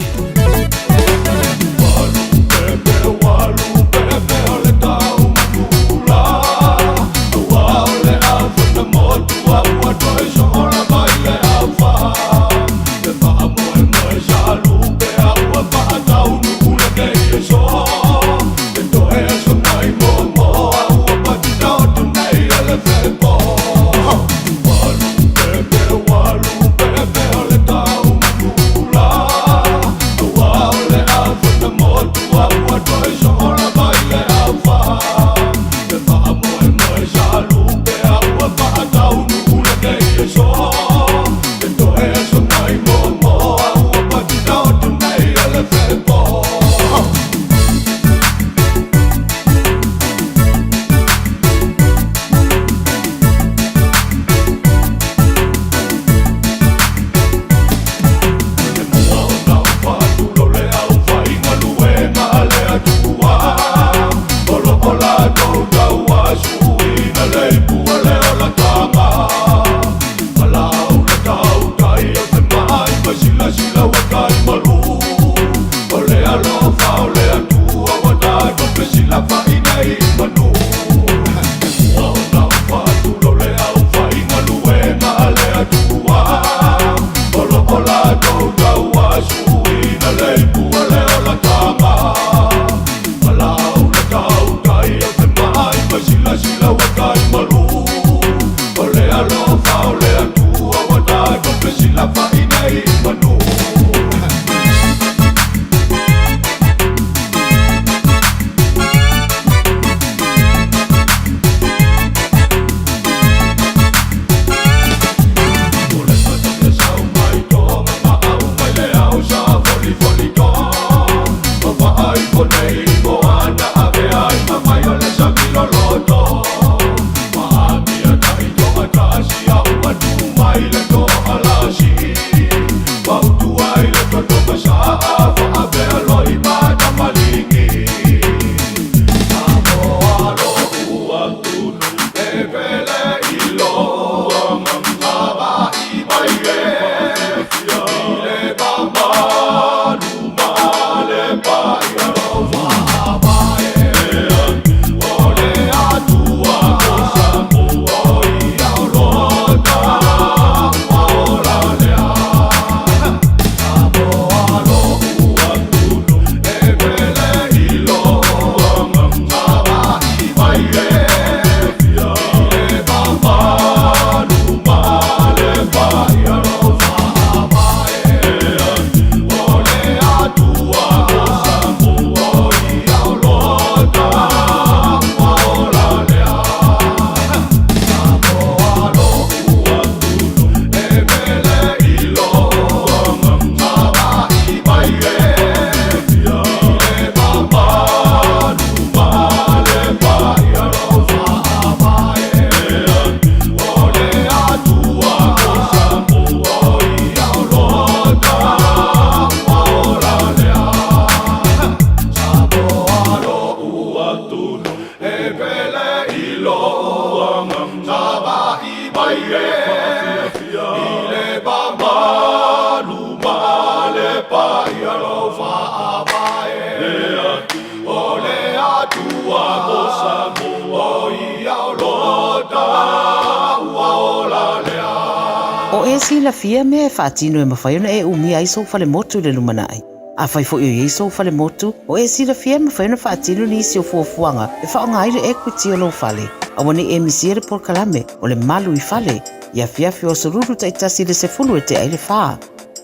e silafia mea e faatino e mafai ona e umia ai sou falemotu i le lumanai? Afai foi o i ai sou falemotu, o e silafia e mafai ona faatino nisi o fuafuaga e faaaoga ai le equity o lou fale. Aua ne i e misia le polokalame o le Malu i Fale i afiafi o Aso Lulu taitasi i le 10 e tea ai le 4.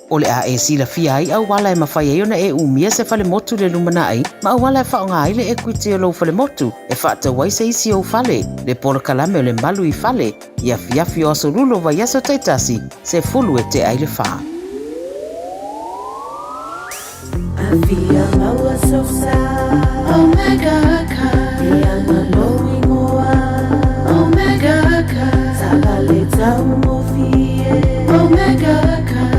O le a e silafia ai auala e mafai ai ona e umia se falemotu i le lumanai ma auala e faaaoga ai le equity o lou falemotu e faatau ai se isi ou fale, le polokalame o le Malu i Fale i afiafi o Aso Lulu o vaiaso taitasi, 10 e tea ai le 4. Afia maua sosa Omega Car E ana lou ingoa Omega Car Taavale taugofie Omega Car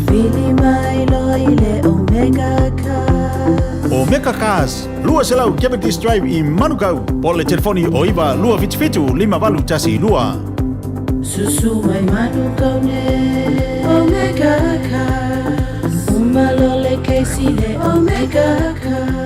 Vili mai loa i le Omega Car Omega Cars, 200 Cavendish Drive i Manukau, po o le telefoni o 9 277 5812. Susu mai Manukau nei Omega Cars Uma loa le kesi le Omega Cars.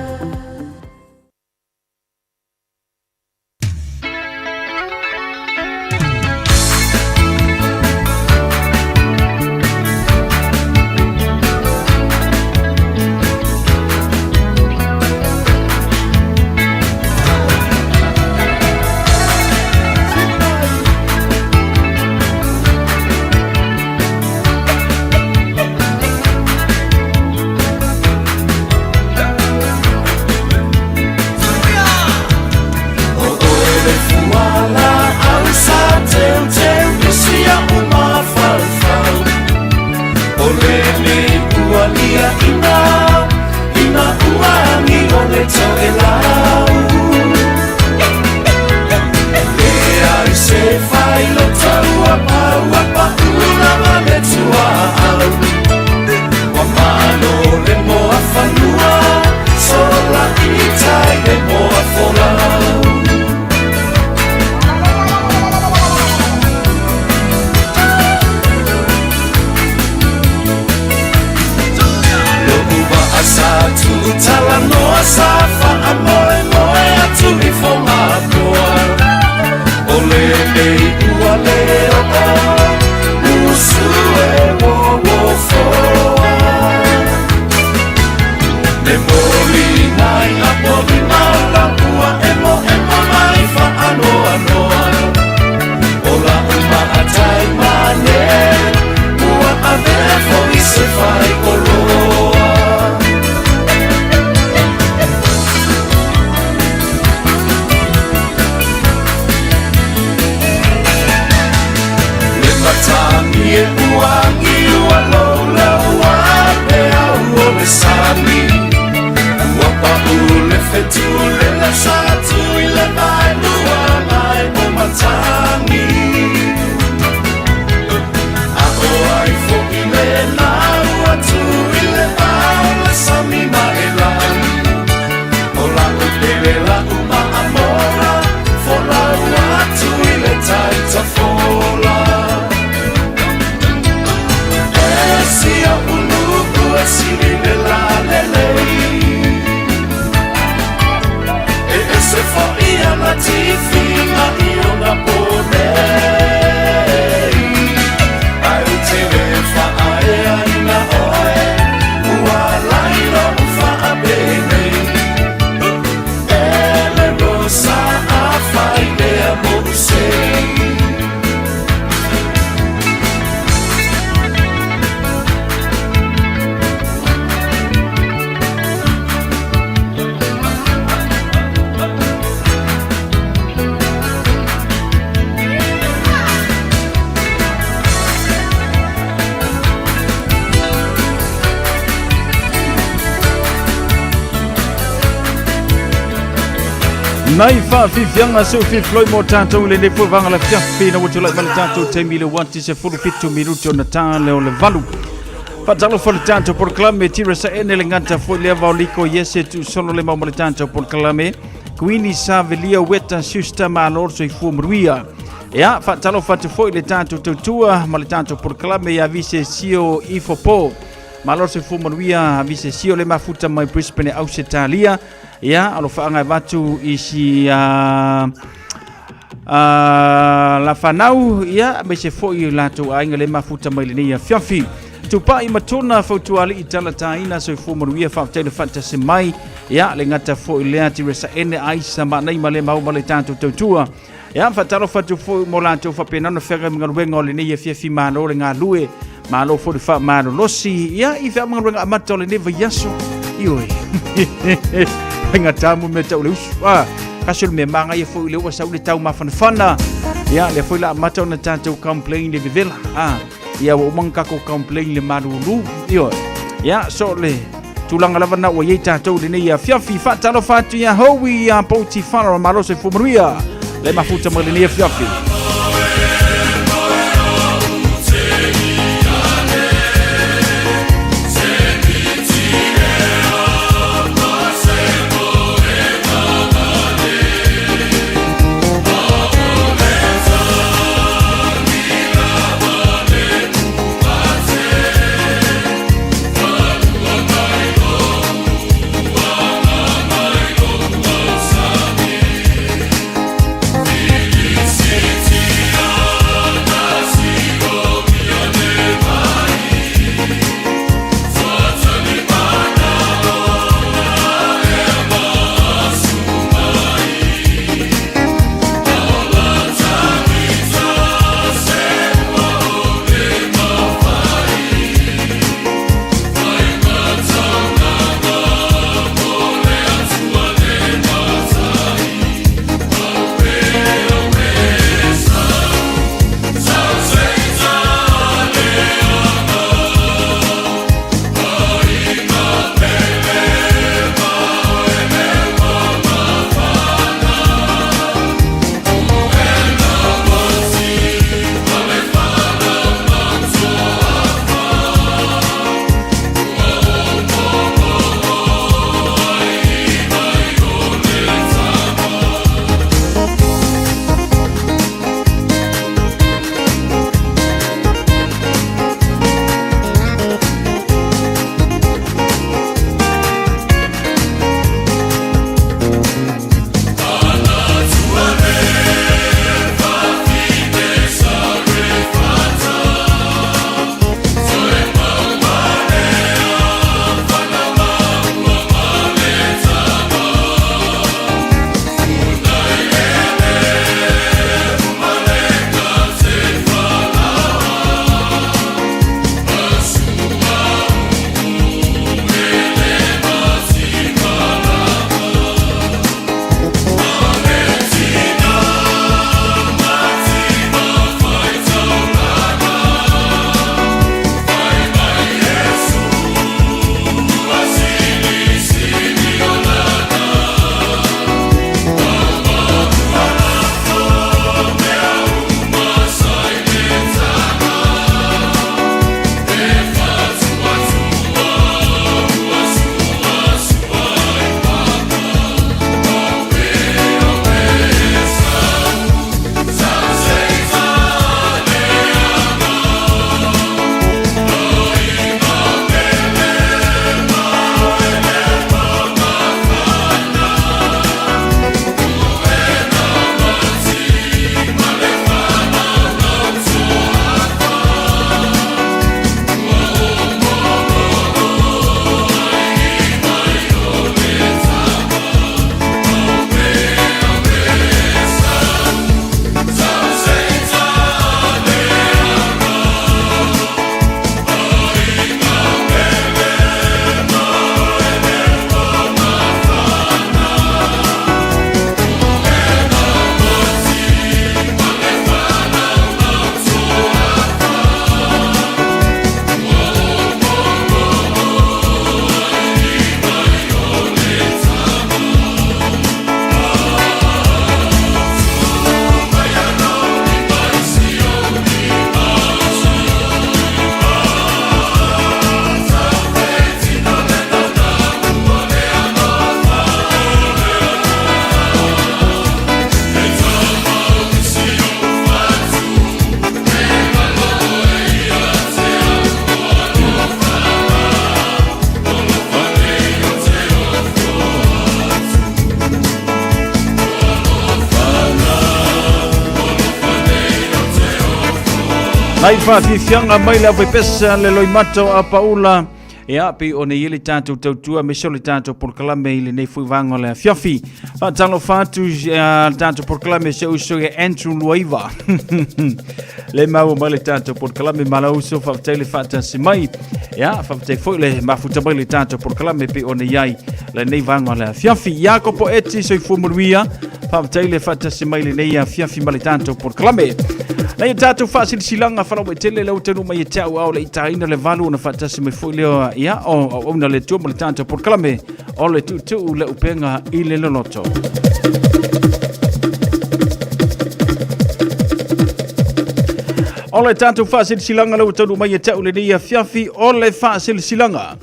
Nai faafiafiaga se ufifiloi mo tatou i lenei foi vaega lafiafi ina ua tulai mai le tatou taimi i le uati 17 minute ona ta lea o le valu. Faatalofa le tatou polokalame tira saene le gata foi lea vaoliko iese tuusolo le mau ma le tatou polokalame Kuini Savelia Weta Schuster malo le soifua manuia. Ia faatalofa atu foi le tatou tautua ma le tatou polokalame ia Vise Sio Ifopo. Malo le soifua manuia Vise Sio le mafuta mai Brisbane Ausetalia. Ia, alofaaga e avatu i si la fanau, ia, aemaise foi o latou aiga le mafuta mai lenei afiafi. Tupai ma tona fautuali'i talataina soifua manuia faafetai le faatasi mai. Ia, le gata foi lea Tiresa Ene Aisa Maanai ma le mau ma le tatou tautua. Ia, faatalofa atu foi mo latou faapena ona feagai ma galuega o lenei afiafi malo le galue, malo foi le faamalolosi. Ia, i feaamagaluega amata o lenei vaiaso. Ioe. Faigata mo mea tau le usu. Ah, kasi o le mea magaia foi le ua sau le tau mafanafana. Ia, lea foi la amata ona tatou complain le vevela. Ah, ia ua uma ona tatou complain le malulu. Ioe. Ia, so le tulaga lava na ua iai tatou lenei afiafi. Faatalofa atu ia Howie ia Pouti Fara malo soifua manuia. Le mafuta mai lenei afiafi. Nai whaafifianga mai le awepesa le loimato a Paula. Ia, pei ona i ai le tatou tautua aemaise o le tatou polokalame i lenei foi vaega o le afiafi. Faatalofa atu le tatou polokalame se uso ia Andrew Luaiva. Le maua mai le tatou polokalame Malauso, faafetai le faatasi mai. Ia, faafetai foi le mafuta mai le tatou polokalame pei ona i ai lenei vaega o le afiafi. Iakopo Eti, soifua manuia. Faafetai le faatasi mai lenei afiafi ma le tatou polokalame. Nei tatou faasilasilaga faalauaitele lea ua taunuu mai ia te au a o le i taina le valu ona faatasi mai foi lea ia o auauna le Atua ma le tatou polokalame o le tuutuu le upega i le loloto. O le tatou faasilasilaga lea ua taunuu mai ia te au lenei afiafi o le faasilasilaga.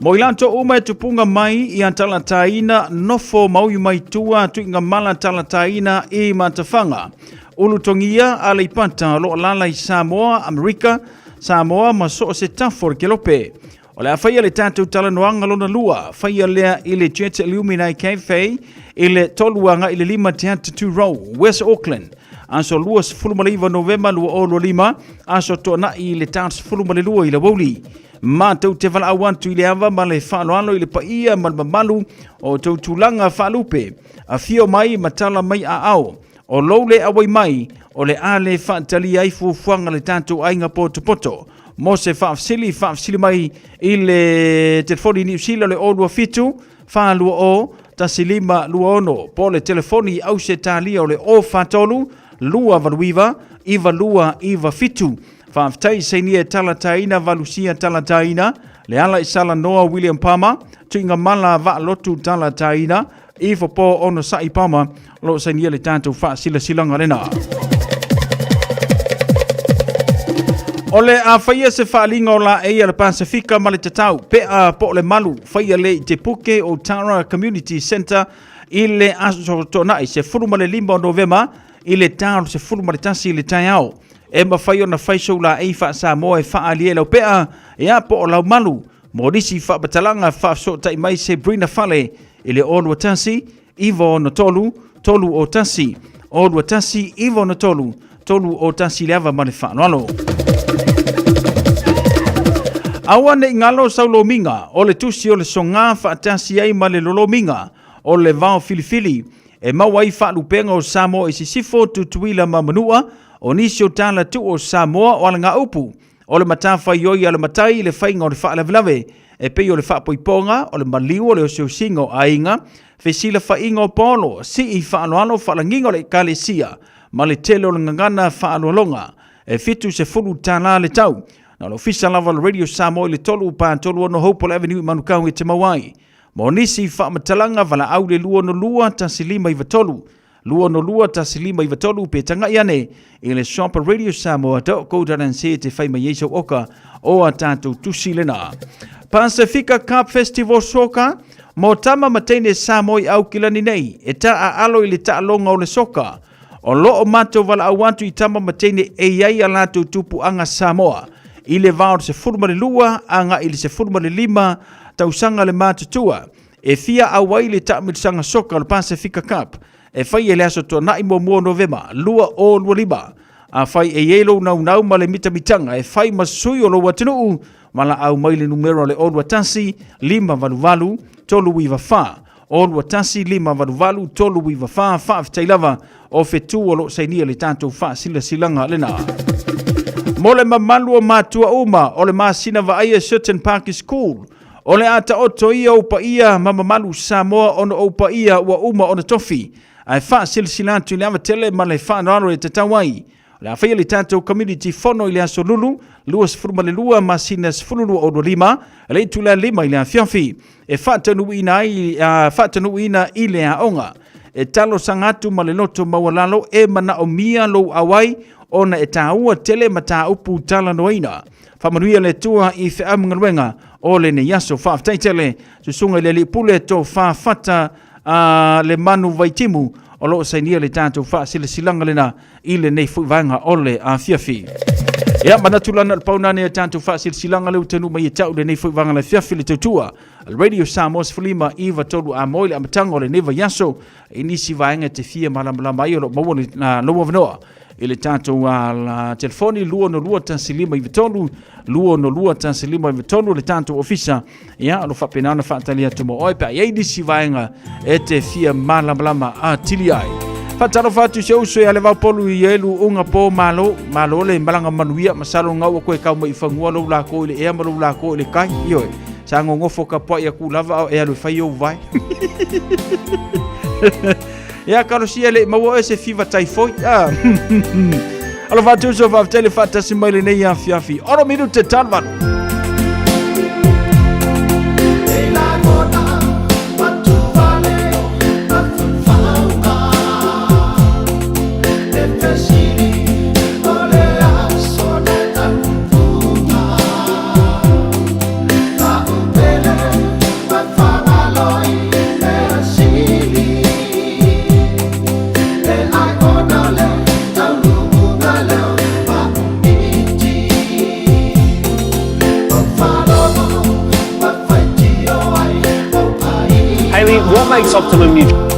Mo i latou uma e tupuga mai ia talataina nofo mauiu mai tua tuigamala talataina i Matafaga. Ulutogia Aleipata o lo o alaala i Samoa, Amerika, Samoa ma so o se tafa o le kelope. O le a faia le tatou talanoaga lona lua, faia lea i le Jet Illumina Cafe i le 3 agai le 5 Te Atatū Row, West Auckland, aso 29 Novema 2025, aso Toanai i le ta 12 i le aoauli. Matou te valaau atu i le ava ma le faaaloalo i le paia ma le mamalu o outou tulaga faalupe. Afio mai ma tala mai aao. O lou le auai mai, o le a le faatalia ai fuafuaga a le tatou aiga potopoto. Mo se faafesili, faafesili mai i le telefoni i Niu Sila o le 027 420 1526 po o le telefoni i Ausetalia o le 043 289 9297. Faafetai sainia e talataina Valusia talataina le ala i Salanoa William Palmer Tuigamala Vaalotu talataina Ifo Po Onosai Palmer o lo o sainia le tatou faasilasilaga lena. O le a faia se faaaliga o laei a le Pasefika ma le tatau pea po o le malu faia le i te puke o Tara Community Centre i le aso Toonai 15 o Novema i le ta o le 11 i le taeao. E mafai ona fai sou laei faa-Samoa e faaalia i lau pea, ia po o lau malu. Mo nisi faamatalaga faafesootai mai Sabrina Fale i le 021 963 301 021 963 301 le ava ma le faaaloalo. Aua ne i galo sau lomiga o le tusi o le soga faatasi ai ma le lolomiga o le vao filifili e maua ai faalupega o Samoa i Sisifo, Tutuila ma Manua, o nisi o tala tuu o Samoa o alagaupu O le matafaioi a le matai i le faiga o le faalavelave, e pei o le faapoipoga, o le maliu, o le osiosiga o aiga, fesilafaiga o paolo, sii faaaloalo, faalagiga o le ekalesia, ma le tele o le gagana faaaloaloga. E $70 le tau. Na o le ofisa lava o le Radio Samoa i le 3 4 6 Hopewell Avenue i Manukau e te maua ai. Mo nisi faamatalaga, valaau i le 262 1593. 262 1593 pe tagai ane i le shop radiosamoa.co.nz te whai mai ai sau oka o a tātou tusi lena. Pasifika Cup Festival Soka, mo tama ma teine Samoa i Aukilani nei, e ta a alo i le taaloga o le soka. O loo matou valaau atu i tama ma teine e i ai a latou tupuaga Samoa. I le va o le 12 agai i le 15 tausaga le matutua. E fia auai le taamilosaga soka o le Pasefika Cup e fai e le aso Toanai muamua o Novema 2025. Afai e i ai lou naunau ma le mitamitaga e fai ma sui o lou atunuu, valaau mai le numera o le 021 588 394. 021 588 394. Faafetai lava o fetu o lo o sainia le tatou faasilasilaga lena. Mo le mamalu o matua uma o le masina vaaia Certain Park School, O le a taoto ia ou paia ma mamalu Samoa ona ou paia ua uma ona tofi, ae faasilasila atu i le ava tele ma le faaaloalo e tatau ai. O le a faia le tatou community fono i le aso Lulu, 22 masina 12 o 25, le itula 5 i le afiafi, e faataunuuina ai, faataunuuina i le aoga. E talosaga atu ma le loto maualalo e manaomia lou auai ona e taua tele mataupu talanoaina. Faamanuia le Atua i feau ma galuega o lenei aso. Faafetai tele susuga i le Alii Pule Tofa Fata a le Manu Vaitimu o lo o sainia le tatou faasilasilaga lena i lenei foi vaega o le afiafi. Ia, manatu lana o le pau nane a tatou faasilasilaga lea ua taunuu mai ia te au lenei foi vaega o le afiafi le tautua a le Radio Samoa 15 9 3 a moi le amataga o lenei vaiaso i nisi vaega e te fia malamalama ai o lo o maua lou avanoa i le tatou telefoni 262 1593 262 1593 le tatou ofisa ia o lo faapena ona faatali atu mo oe pe a i ai nisi vaega e te fia malamalama atili ai. Faatalofa atu si ou uso ia Levaopolu i elu uga po malo, malo le malaga manuia, masalo ngau o koe kau mai i fanua lou lako i le ea ma lou lako i le kai, ioe, sa gogofo kapua'i aku lava ao e alu e fai ou vae. Ia kalosia le i maua oe se fiva taifoi. Ah. Alofa atu uso faafetai le faatasi mai lenei afiafi. Oro minute talvalu. Hayley, what makes Optimum Nutrition?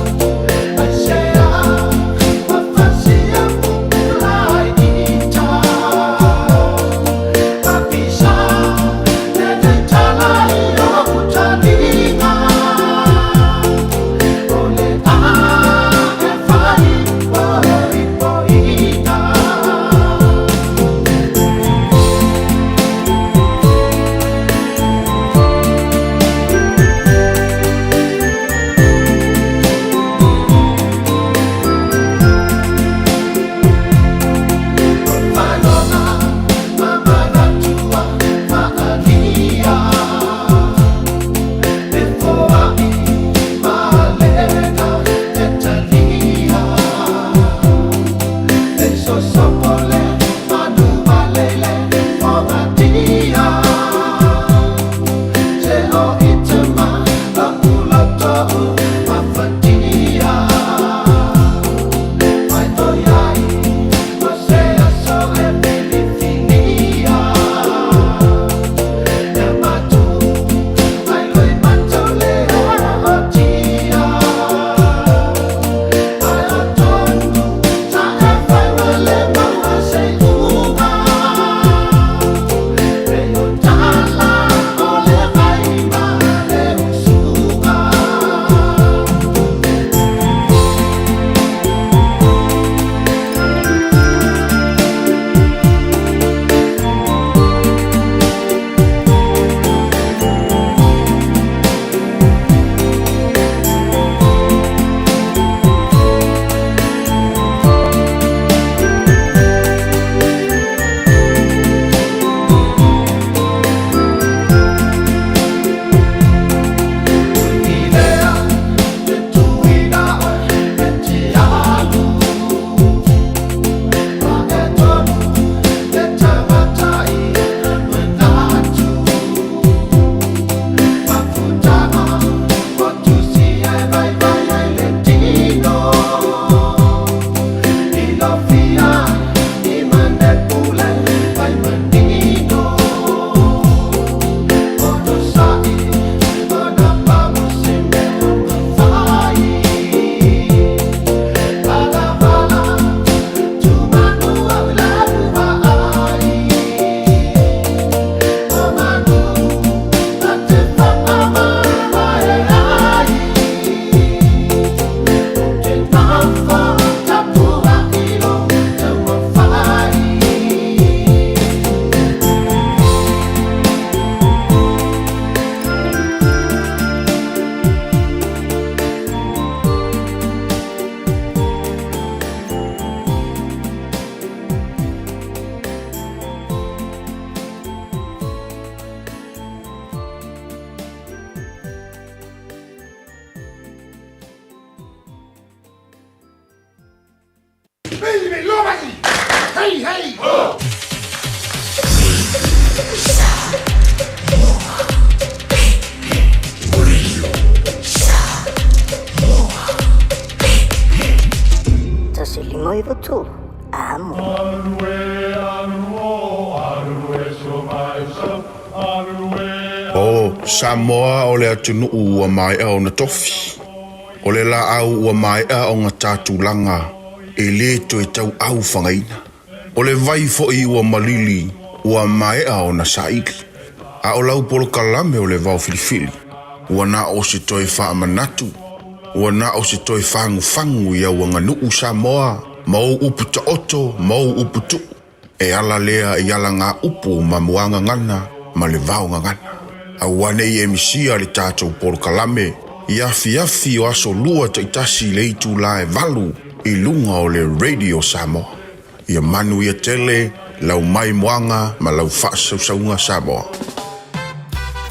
O Samoa o le atunuu ua maea ona tofi. O le laau ua maea ona ta tulaga e lē toe tauau fagaina. O le vai foi ua malili ua maea ona saili. A o lau polokalame o le vao filifili, ua na o se toe faamanatu, ua na o se toe fagufagu i au aganuu Samoa ma ou upu taoto ma ou upu tuu. E ala lea i alagaupu ma muagagana ma le vaogagana. Aua ne i e misia le tatou polokalame i afiafi o aso lua taitasi i le itulā e 8 i luga o le Radio Samoa. Ia manuia tele lau maimoaga ma lau faasausauga Samoa.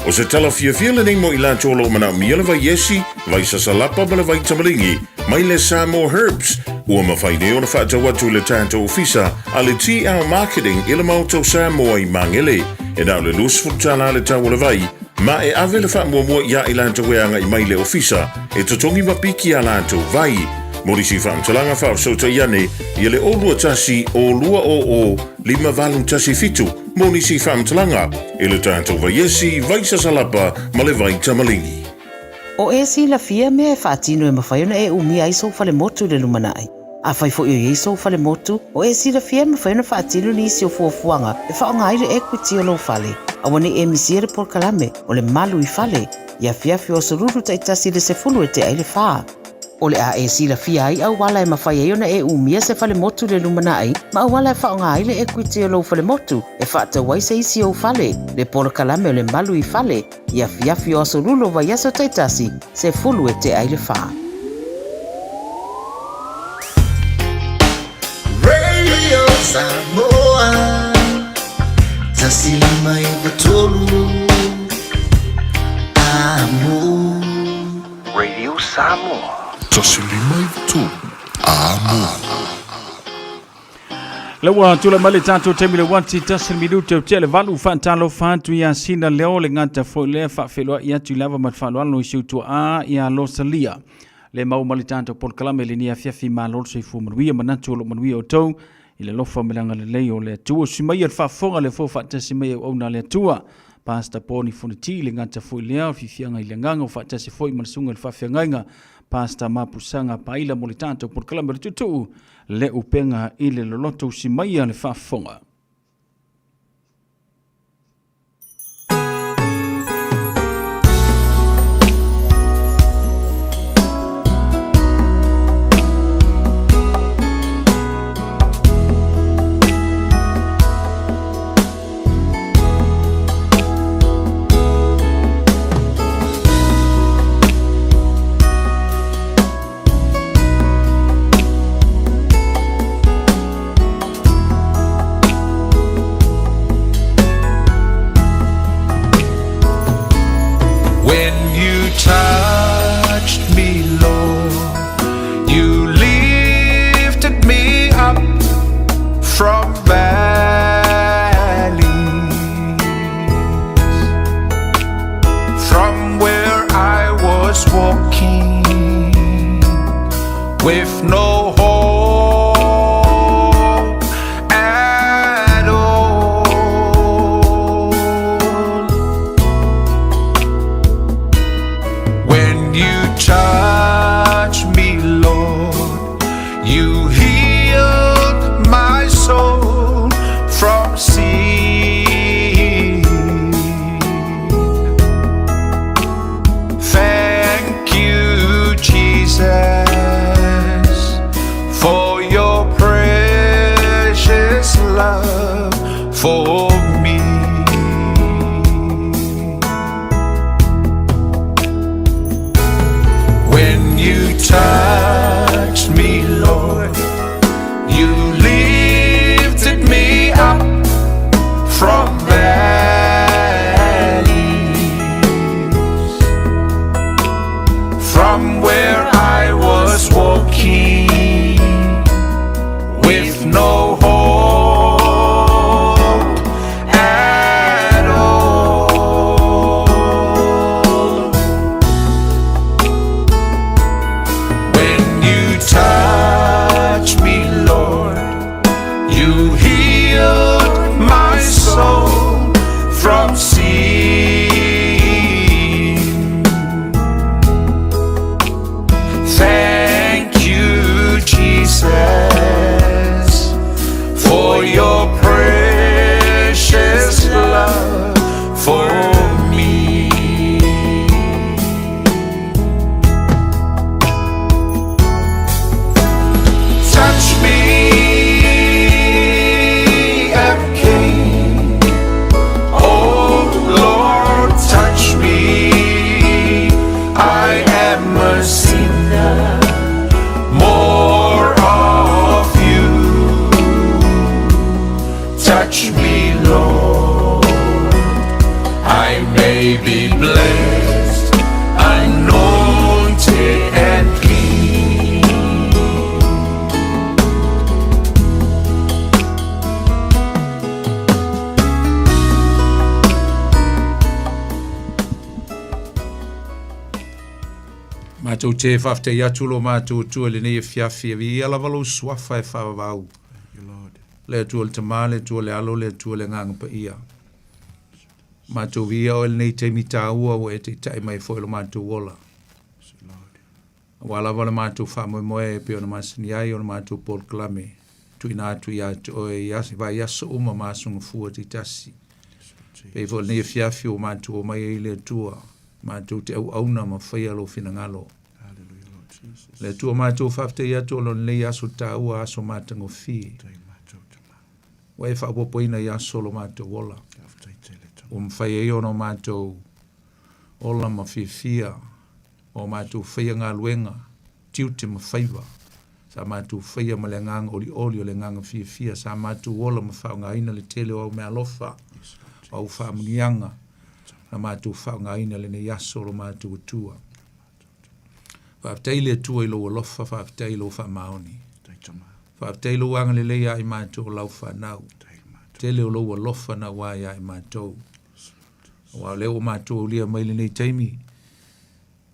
O se tala fiafia lenei mo i latou o lo o manaomia le vaiesi, vai sasalapa ma le vai tamaligi mai le Samoa Herbs, ua mafai nei ona faatau atu i le tatou ofisa a le TL Marketing i le Maota o Samoa i Magele. E na o le $20 le tau o le vai, ma e ave le faamuamua iā i latou e agai mai i le ofisa e totogi ma piki a latou vai. Mo nisi faamatalaga faafesootai ane ia le 021 200 5817 mo nisi faamatalaga i le tatou vaiesi, vai sasalapa ma le vai tamaligi. O e silafia mea e faatino e mafai ona e umia ai sou falemotu i le lumanai. Afai foi o i ai sou falemotu, o e silafia e mafai ona faatino nisi o fuafuaga e faaaoga ai le equity o lou fale. Aua ne i e misia le polokalame o le Malu i Fale i afiafi o aso Lulu taitasi i le 10 e tea ai le 4. O le a e silafia ai auala e mafai ai ona e umia se falemotu i le lumanai ma auala e faaaoga ai le equity o lou falemotu e faatau ai se isi ou fale, le polokalame o le Malu i Fale i afiafi o aso Lulu o vaiaso taitasi, 10 e tea ai le 4. Radio Samoa 159 Amo. Radio Samoa. 159 Amo. La ua tulai mai le tatou taimi le uati tasi le minute o tea le 8 faatalofa atu ia Sina Leo le gata foi lea faafeiloai atu i le ava ma le faaaloalo i si ou tuaa ia Losalia le mau ma le tatou polokalame i lenei afiafi malo le soifua manuia manatu o lo o manuia outou i le alofa ma le agalelei o le Atua. Usi mai le faafofoga le fou faatasi mai auauna a le Atua. Pastor Poni Fonoti le gata foi lea o fifiaga i le agaga o faatasi foi ma le susuga i le faafeagaiga Pastor Mapusaga Paila mo le tatou polokalame o le tuutuu le upega i le loloto. Usi maia le faafofoga. When you touched me, Lord, you lifted me up from valleys, from where I was walking with no hope at all. When you touch me, Lord, you healed my soul from sin. Thank you, Jesus, for your precious love for me. When you touched me, Lord, Matou te faafetai atu lo matou Atua i lenei afiafi, e viia lava lou suafa e faavavau. Le Atua le Tama, le Atua le Alo, le Atua le Agaga Paia. Matou viia oe lenei taimi taua ua e taitai mai foi lo matou ola. Aua lava le matou faamoemoe e pei ona masani ai o le matou polokalame tuuina atu ia te oe i aso, vaiaso uma ma aso gafua taitasi. Pei foi o lenei afiafi ua matou omai ai le Atua, matou te auauna ma faia lou finagalo. Le Atua matou faafetai atu ona o lenei aso taua, aso matagofie. Ua e faaopoopoina i aso o lo matou ola. Ua mafai ai ona o matou ola ma fiafia ma o matou faia galuega, tiute ma faiva. Sa matou faia ma le agaga olioli o le agaga fiafia. Sa matou ola ma faaaogaina le tele o au meaalofa, o au faamanuiaga na matou faaaogaina lenei aso o lo matou Atua. Faafetai i le Atua i lou alofa, faafetai i lou faamaoni. Faafetai i lou agalelei ia i matou o lau fanau. Tele o lou alofa naua ia i matou. Aua o lea ua matou aulia mai lenei taimi,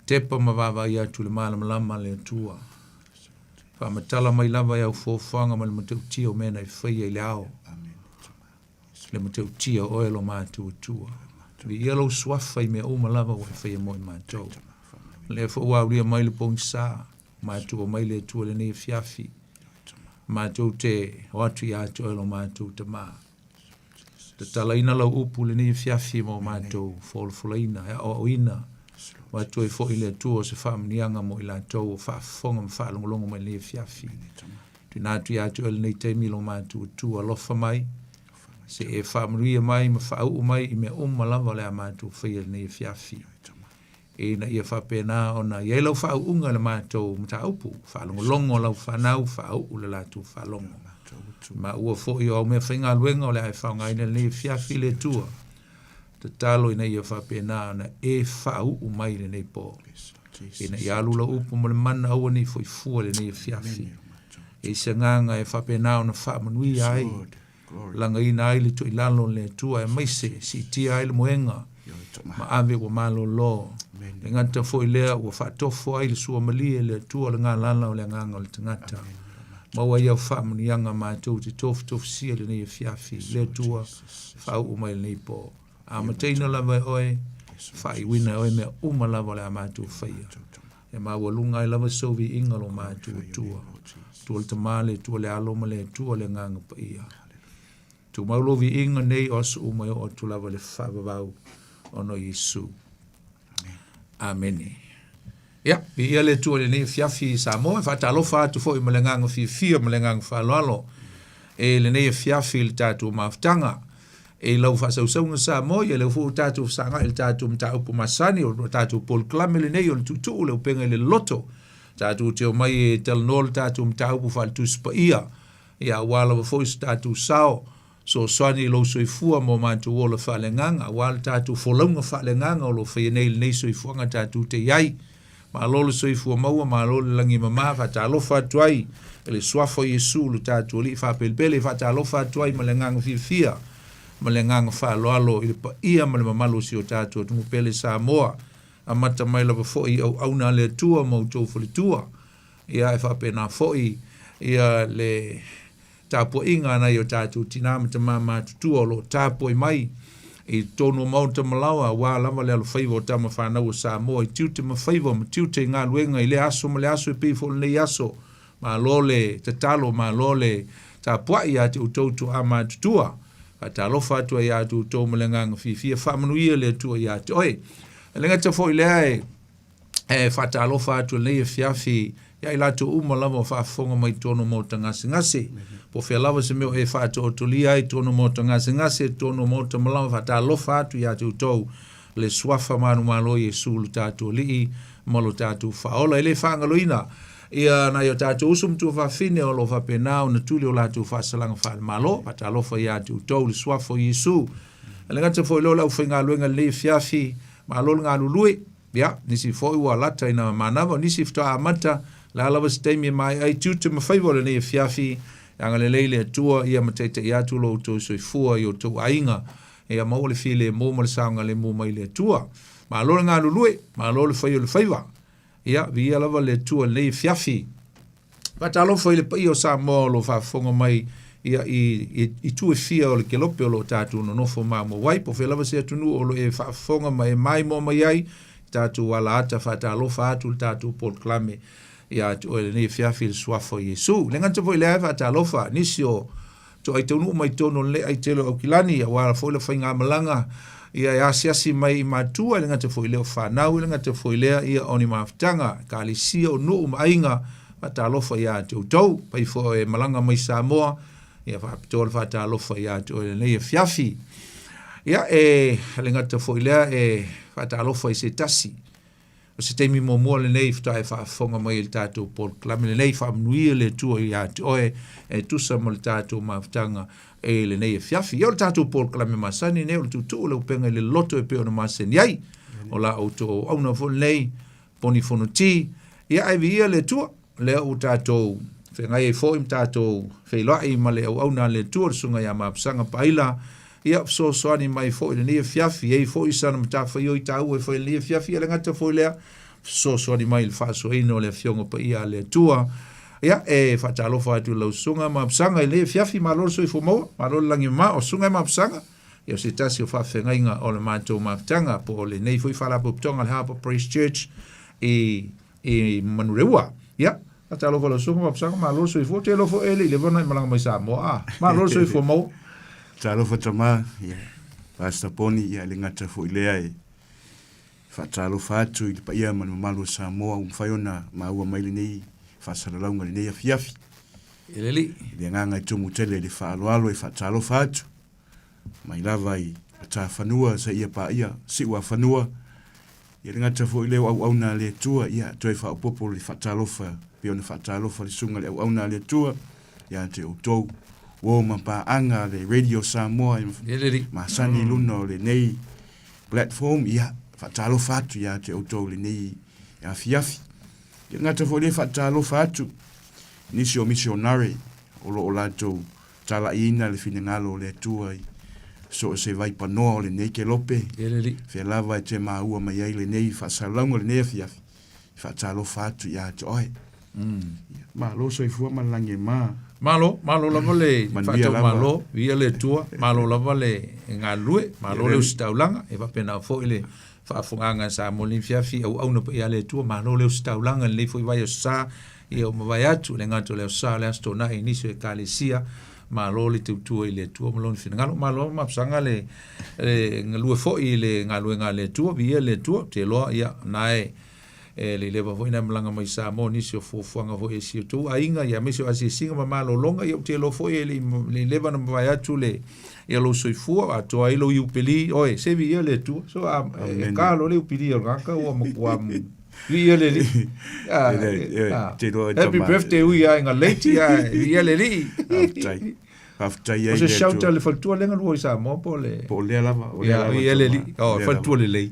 tepa ma vaavaai atu i le malamalama a le Atua. Faamatala mai lava e au fuafuaga ma le matautia o mea na e faia i le ao. Le matautia o oe lo matou Atua. Viia lou suafa i mea uma lava ua e faia mo i matou. O lea foi ua aulia mai le pogisa, matou omai le Atua lenei afiafi. Matou te o atu ia te oe lo matou Tama. Tatalaina lau upu lenei afiafi mo matou folafolaina e aoaoina o atu ai foi le Atua o se faamanuiaga mo i latou o faafofoga ma faalogologo mai lenei afiafi. Tuuina atu ia te oe lenei taimi lo matou Atua, alofa mai, se e faamanuia mai ma faauu mai i mea uma lava o le a matou faia lenei afiafi. Ina ia faapena ona i ai lau faauuga i le matou mataupu, faalogologo lau fanau, faauu le latou faalogo. Ma ua foi o au mea faigaluega o le a e faaaogaina lenei afiafi le Atua. Tatalo ina ia faapena ona e faauu mai lenei po. Ina ia alu lau upu ma le mana aua ne i foi fua lenei afiafi. E i se agaga e faapena ona faamanuia ai lagaina ai le toilalo o le Atua aemaise siitia ai le moega ma ave ua malolo. Le gata foi lea ua faatofo ai le suamalie e le Atua o le galala o le agaga o le tagata. Maua ai au faamanuiaga matou te tofutofusia i lenei afiafi, le Atua faauu mai lenei po. Amataina lava e oe, faaiuina e oe mea uma lava o le a matou faia. E maualuga ai lava sou viiga lo matou Atua. Atua le Tama, le Atua le Alo ma le Atua le Agaga Paia. Tumau lou viiga nei o aso uma e oo atu lava i le faavavau ona o Iesu. Amene. Ia, viia le Atua i lenei afiafi i Samoa, e faatalofa atu foi ma le agaga fiafia ma le agaga faaaloalo e lenei afiafi i le tatou mafutaga. E lau faasausauga Samoa, ia lea foi ua tatou fesagai i le tatou mataupu masani, o le tatou polokalame lenei o le tuutuu, le upega i le loloto. Tatou te omai e talanoa le tatou mataupu faale-Tusi Paia, ia aua lava foi so tatou sao, fesoasoani i lou soifua ma o matou ola faaleagaga, aua le tatou folauga faaleagaga o lo o faia nei i lenei soifuaga tatou te i ai. Malo le soifua maua, malo le lagi e mama, faatalofa atu ai i le Suafa o Iesu lo tatou Alii faapelepele, faatalofa atu ai ma le agaga fiafia ma le agaga faaaloalo i le paia ma le mamalu o si o tatou atunuu pele Samoa, amata mai lava foi i auauna a le Atua ma outou faletua, ia e faapena foi ia le tapuaiga a nai o tatou tinā ma tamā matutua o lo o tapuai mai i totonu o maota ma laoa aua lava le alofaiva o tama fanau o Samoa i tiute ma faiva ma tiute i galuega i lea aso ma le aso e pei foi o lenei aso. Malo le tatalo, malo le tapuai ia te outou tuaa matutua. Faatalofa atu ai ia te outou ma le agaga fiafia, faamanuia le Atua ia te oe. E le gata foi i lea e E faatalofa atu i lenei afiafi ia i latou uma lava o faafofoga mai totonu o maota gasegase. Po o fea lava se mea o e faatootolia ai totonu o maota gasegase, totonu o maota malawa, faatalofa atu ia te outou le Suafa manumalo o Iesu lo tatou Alii ma lo tatou Faaola. E le faagaloina ia nai o tatou uso ma tuafafine o lo o faapena ona tuli o latou faasalaga faale-Malo. Faatalofa ia te outou le Suafa o Iesu. E le gata foi i lea o le aufaigaluega i lenei afiafi, malo le galulue. Ia, nisi foi ua lata ina manava, nisi faatoa amata, le a lava se taimi e maea ai tiute ma faiva o lenei afiafi, e agalelei le Atua ia ma taitai atu lo outou soifua i outou aiga, ia maua le filemu ma le saogalemu mai le Atua. Malo le galulue, malo le fai o le faiva. Ia, viia lava le Atua i lenei afiafi. Faatalofa i le paia o Samoa o lo o faafofoga mai ia i, i itu e fia o le kelope o lo o tatou nonofo maumau ai, po o fea lava se atunuu o lo o e faafofoga ma e maimoa mai ai, i tatou alaata faatalofa atu le tatou polokalame ia te oe lenei afiafi i le suafa o Iesu. Le gata foi lea faatalofa nisi o toai taunuu mai totonu o lenei aitele o Aukilani, aua foi le faigamalaga ia e asiasi mai i matua, e le gata foi lea o fanau, e le gata foi lea ia o ni mafutaga, ekalesia o nuu ma aiga, faatalofa ia te outou. Pai foi e malaga mai Samoa, ia faapitoa le faatalofa ia te oe lenei afiafi. Ia e le gata foi lea e faatalofa i se tasi O se taimi muamua lenei faatoa e faafofoga mai i le tatou polokalame lenei. Faamanuia le Atua ia te oe e tusa ma le tatou mafutaga i lenei afiafi. Ia o le tatou polokalame masani lenei o le tuutuu o le upega i le loto e pei ona masani ai. O la outou auauna foi lenei, Poni Fonoti. Ia ae viia le Atua, lea ua tatou feagai ai foi ma tatou feiloai ma le auauna a le Atua, le Susuga ia Mapusaga Paila, ia fesoasoani mai foi i lenei afiafi, e i ai foi sana matafaioi taua e fai i lenei afiafi, ia le gata foi lea, fesoasoani mai i le faasoaina o le Afioga Paia a le Atua. Ia, e faatalofa atu i lau Susuga Mapusaga i lenei afiafi, malo le soifua maua, malo le lagi mama, o Susuga Mapusaga, ia o se tasi o faafeagaiga o le matou mafutaga, po o lenei foi faalapotopotoga a le Harbour Praise Church i i Manureua. Ia, faatalofa lau susuga Mapusaga, malo le soifua. Ou te iloa foi e le i leva ona e malaga mai Samoa. Ah, malo le soifua maua. Talofa tama, ia, Pastor Poni, ia, le gata foi lea e faatalofa atu i le paia ma le mamalu o Samoa ua mafai ona maua mai lenei faasalalauga i lenei afiafi. E lelei. I le agaga e tumu tele i le faaaloalo e faatalofa atu mai lava i Matafanua seia paia Siuafanua, Ia le gata foi lea o auauna a le Atua, ia toe faaopoopo le faatalofa pei ona faatalofa le susuga i le auauna a le Atua ia te outou uo ma paaga a le Radio Samoa e masani i luna o lenei platform, ia faatalofa atu ia te outou i lenei afiafi. Ia le gata foi lea faatalofa atu nisi o misionare o lo o latou talaiina le finagalo o le Atua i so o se vaipanoa o lenei kelope, fea lava e te maua mai ai lenei faasalalauga o lenei afiafi, e faatalofa atu ia te oe. Ia, malo soifua ma le lagi e ma. Malo, malo lava le faatau malo, viia le Atua, malo lava le galulue, malo le ositaulaga, e faapena foi le faafofogaaga a Samoa i lenei afiafi, auauna paia a le Atua, malo le ositaulaga i lenei foi vai aso Sa, Ia ua mavae atu le gata o le Aso Sa, le Aso Toonai i nisi o Ekalesia, malo le tautua i le Atua ma Lona finagalo. Malo mapusaga le, le galue foi i le galuega a le Atua, viia le Atua, ou te iloa, ia, na e, e le leva foi na malaga mai Samoa nisi o fuafuaga foi e si o tou aiga, ia aemaise o asiasiga ma malologa, ia ou te iloa foi e le, le leva na mavae atu le, ia lou soifua, atoa ai lou iupeli, oe, se viia le Atua. So, a, e, e ka lo le iupeli o le gaka ua matua Viia le Alii. Happy birthday ui ai nga leiti ai. Viia le Alii. Faafetai. Faafetai ai. O se shout a le faletua lea galua i Samoa po o le Po o lea lava, o lea lava. Viia le Alii. Oh, faletua lelei.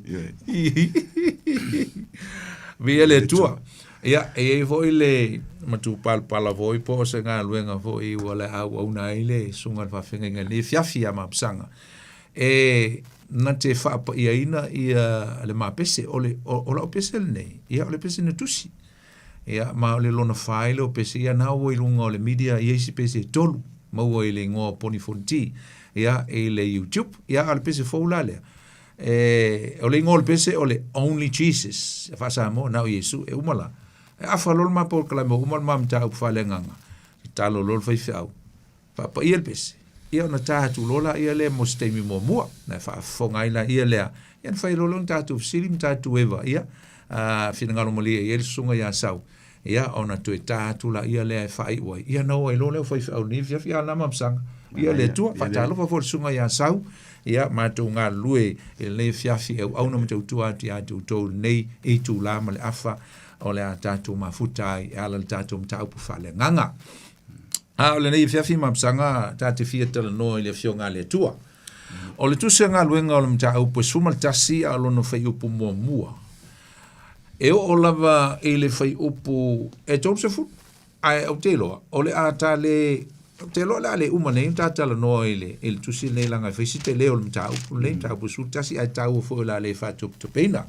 Viia le Atua. Ia, e i ai foi le matupalapala foi po o se galuega foi ua le auauna ai le susuga i le faafeagaiga i lenei afiafi ia Mapusaga. E na te faapaiaina ia le ma pese, o le, o, o lau pese lenei, ia o le pese na tusi. Ia, ma o le lona whai leo pese, ia na ua i lunga o le media, ia isi pese e tolu, maua i le ingoa o Poni Fonti, ia, i le YouTube, ia, a le pese fou la lea. E, o le ingoa o le pese o le Only Jesus, e faa-Samoa, na o Iesu, e uma la. E afa loa le ma polokalame, uma le ma mataupu faaleagaga, tatalo loa le faifeau, Faapaia le pese, ia ona ta atu loa laia lea mo se taimi muamua, ona e faafofoga ai laia lea, ia ona fai loa lea ona tatou fesili ma tatou eva, ia, a finagalo malie i ai le susuga ia Sau, ia ona toe ta atu laia lea e faaiu ai, ia ona o ai loa lea o faifeau i lenei afiafi, a o lena mapusaga, ia le Atua, faatalofa foi i le susuga ia Sau, ia matou galulue i lenei afiafi e auauna ma tautua atu ia te outou i lenei itula ma le afa o le a tatou mafuta ai e ala i le tatou mataupu faaleagaga. A o lenei afiafi mapusaga ta te fia talanoa i le Afioga a le Atua. O le tusi a galuega o le mataupu e 11 a o lona fuaiupu muamua. E oo lava i le fuaiupu e 30, ae ou te iloa, o le a ta le, ou te iloa o le a le uma nei ona ta talanoa i le, i le tusi lenei leaga e fai si tele o le mataupu lenei, mataupu e 11, ae taua foi o le a le faatopetopeina.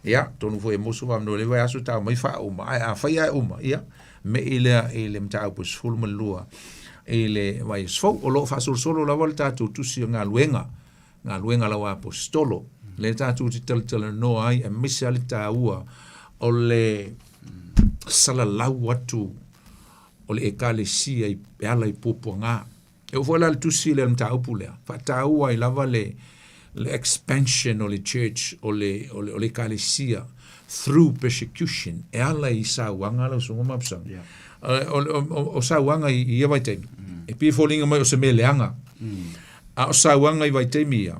Ia, atonu foi e maua sou avanoa i le vaiaso e tau mai faauma, ae afai lava e uma, ia, me'i lea i le mataupu e 12 i le vaiaso fou. O lo o faasolosolo lava le tatou tusi o galuega, galuega a lau Aposetolo, lea tatou te talatalanoa ai, aemaise lava le taua o le salalau atu o le Ekalesia e ala i puapuaga. E oo foi la i le tusi lea i le mataupu lea, faataua ai lava le, le expansion o le church, o le, o le, o le ekalesia through persecution, e ala i sauaga lau susuga Mapusaga. Yeah. O, o, o, o sauaga i, i ia vaitaimi, e pei e foliga mai o se mea leaga. A o sauaga i vaitaimi ia,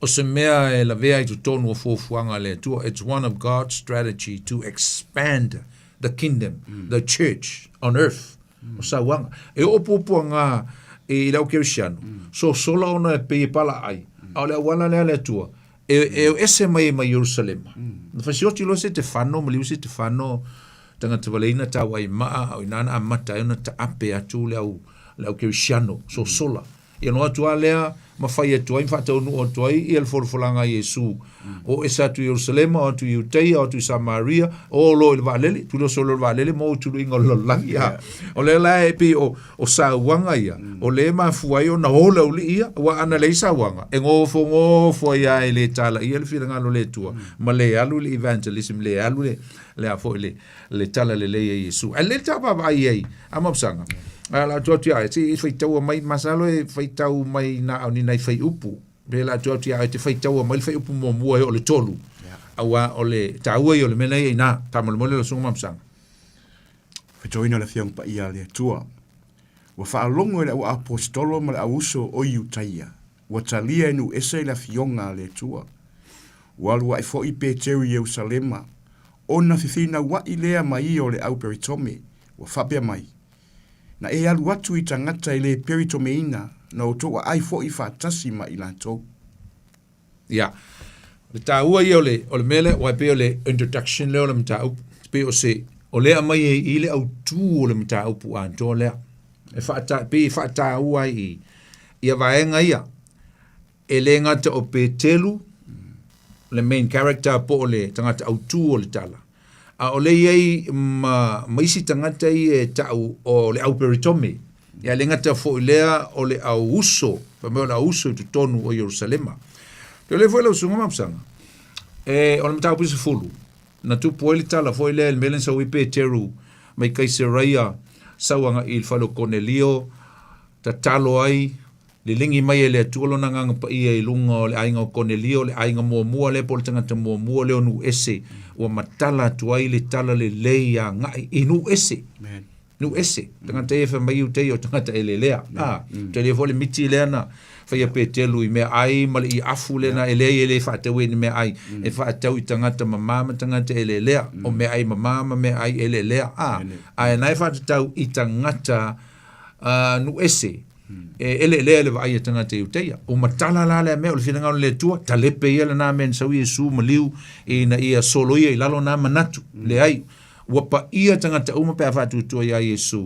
o se mea e lavea i totonu o fuafuaga a le Atua. It's one of God's strategy to expand the kingdom, the church on earth. O sauaga. E oo puapuaga i le au kerisiano, sosola ona e pei e palaai, a o le auala lea a le Atua, e, e ese mai ai mai Ierusalema. Na fasioti loa Setefano, maliu Setefano, tagata valeina tauai maa, o ina na amata ai ona taape atu le au, le au kerisiano, sosola. Ia no atu lava lea ma fai atu ai ma faataunuu atu ai ia le folafolaga a Iesu. O ese atu i Ierusalema, o atu i Iuteia, o atu i Samaria, o loa i le vaalele, tuliloso loa i le vaalele ma o i tuluiga o le lalolagi. Yeah. O lea la e pei o, o sauaga ia, o lea e mafua ai ona o le aualii ia, aua ana leai sauaga, e gofogofo ai lava e le talaia le finagalo o le Atua, ma le alu i le evangelism, le alu le, le a foi le, le tala lelei a Iesu. Ae lelei le tau vaavaai i ai, a Mapusaga. A la atu atu ia oe, se i faitaua mai, masalo e faitau mai na o ni nai faiupu. Pe la atu atu ia oe te faitaua mai le faiupu muamua e oo i le tolu. Aua o le taua ia o le mea na ia i ina. Faamolemole lau Susuga Mapusaga. Fetoina le Afioga Paia a le Atua. Ua faalogo e le auaposetolo ma le auuso o Iutaia, ua talia e nuu ese le Afioga a le Atua. Ua alu ae foi Peteru i Ierusalema, ona fefinauaʻi lea ma ia o le au peritome, ua faapea mai, Na e alu atu i tagata e le peritomeina, na outou aai foi faatasi ma i latou. Ia, o le taua ia o le, o le mea lea, aua e pei o le introduction lea o le mataupu, e pei o se, o lea e aumai ai i i le autu o le mataupu atoa lea. E faata, pei e faataua ai i i ia vaega ia, E le gata o Petelu le main character po o le tagata autū o le tala, a o lea i ai ma, ma isi tagata ia e ta'u o le au peritome, ia le gata foi lea o le au uso, fai mai o le au uso i totonu o Ierusalema. Te le foi lau susuga Mapusaga, e, o le mataupu 10, na tupu ai le tala foi lea i le mea lea na sau ai Peteru mai Kaiseraia sau agai i le fale o Konelio, tatalo ai, Liligi mai e le Atua Lona Agaga Paia i luga o le aiga o Konelio, le aiga muamua lea po o le tagata muamua lea o nuu ese, ua matala atu ai le tala lelei agai i nuu ese. Nuu ese. Tagata ia e fai mai Iuteia o tagata elelea. A, tele foi le miti lea na faia Petelu i meaai ma le iafu lea na e leai e le faatau i ni meaai, e faatau i tagata mama ma tagata elelea, o meaai mama ma meaai elelea. A, ae na e faatatau i tagata nuu ese. E eleelea i le vaai a tagata Iuteia. Ua matala la lea mea, o le finagalo o le Atua, talepe ia lena mea na sau Iesu maliu ina ia soloia i lalo na manatu. Leai, ua paia tagata uma pe a faatuatua iā Iesu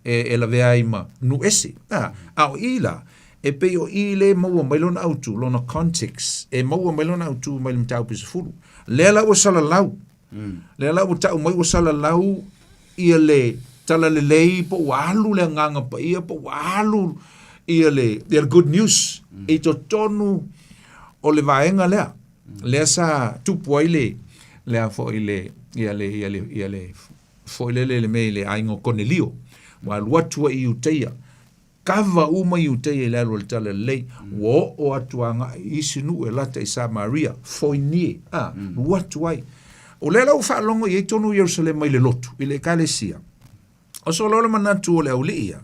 e, e lavea ai ma nuu ese. A, a o i la, e pei o i le maua mai lona autu, lona context, e maua mai lona autu mai le mataupu 10. Lea la ua salalau Lea la ua tau mai ua salalau ia le talalelei po ua alu le agaga paia po ua alu ia le, ia le good news i totonu o le vaega lea. Lea sa tupu ai le, lea foi le, ia le, ia le, ia le, foi lele le mea i le aiga o Konelio. Ua alu atu ai i Iuteia Kava uma Iuteia i le alu o le talalelei, ua oo atu agai i isi nuu e lata i Samaria, Foinie, a, lu atu ai. O lea la ua faalogo i ai tonu Ierusalema i le lotu, i le ekalesia. O solo le manatu o le aualii ia,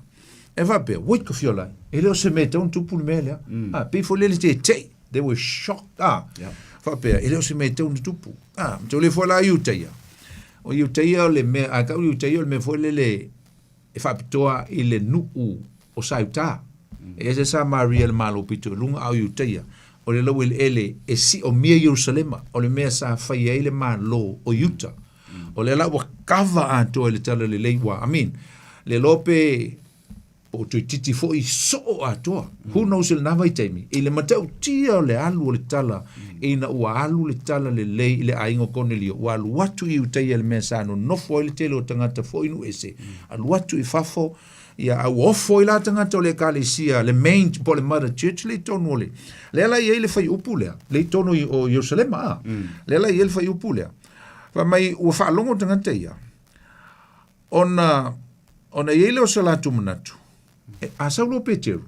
e faapea, Woi ka fia ola ai, e le o se mea e tatau ona tupu le mea lea. A, pei foi lele tete'i, they were shocked, a, faapea, e le o se mea e tatau ona tupu. A, ma tau le foi la Iuteia. O Iuteia o le mea, a tau Iuteia o le mea foi lele, e faapitoa i le nuu o Sautā. E ese Samaria le malo pito i luga, a o Iutaia, o le laueleele e siomia Ierusalema, o le mea sa fai ai le malo o Iuta. O lea la ua kava atoa i le talalelei ua, I mean, le iloa pe. Po o toeitiiti foi soo atoa. Who knows i lena vaitaimi, i le matautia o le alu o le tala, ina ua alu le tala lelei i le aiga o Konelio, ua alu atu i Iutaia i le mea sa nonofo ai le tele o tagata foi nuu ese, alu atu i fafo, ia, a ua ofo ai la tagata o le ekalesia, le main, po o le mother church le i tonu o le, lea la e i ai le faiupu lea, le i tonu o Ierusalema, a, lea la e i ai le faiupu lea. Fai mai, ua faalogo tagata ia, Ona, ona i ai lea o se latou manatu, e, a sau loa Peteru,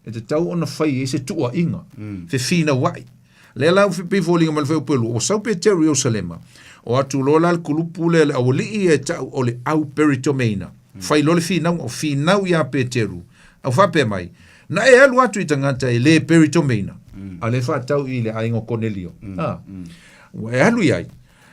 e tatau ona fai ai se tuuaiga, mm. fefinauai. Lea la ua pei foliga mai le fuaiupu e lua, ua sau Peteru i Ierusalema, o atu loa la le kulupu lea le aualii e tau o le au peritomeina. Mm. Fai loa le finauga, o finau iā Peteru. Au faapea mai, na e alu atu i tagata e le peritomeina, mm. a le faatau i le aiga o Konelio. Mm. Ah. Mm. Ua e alu i ai,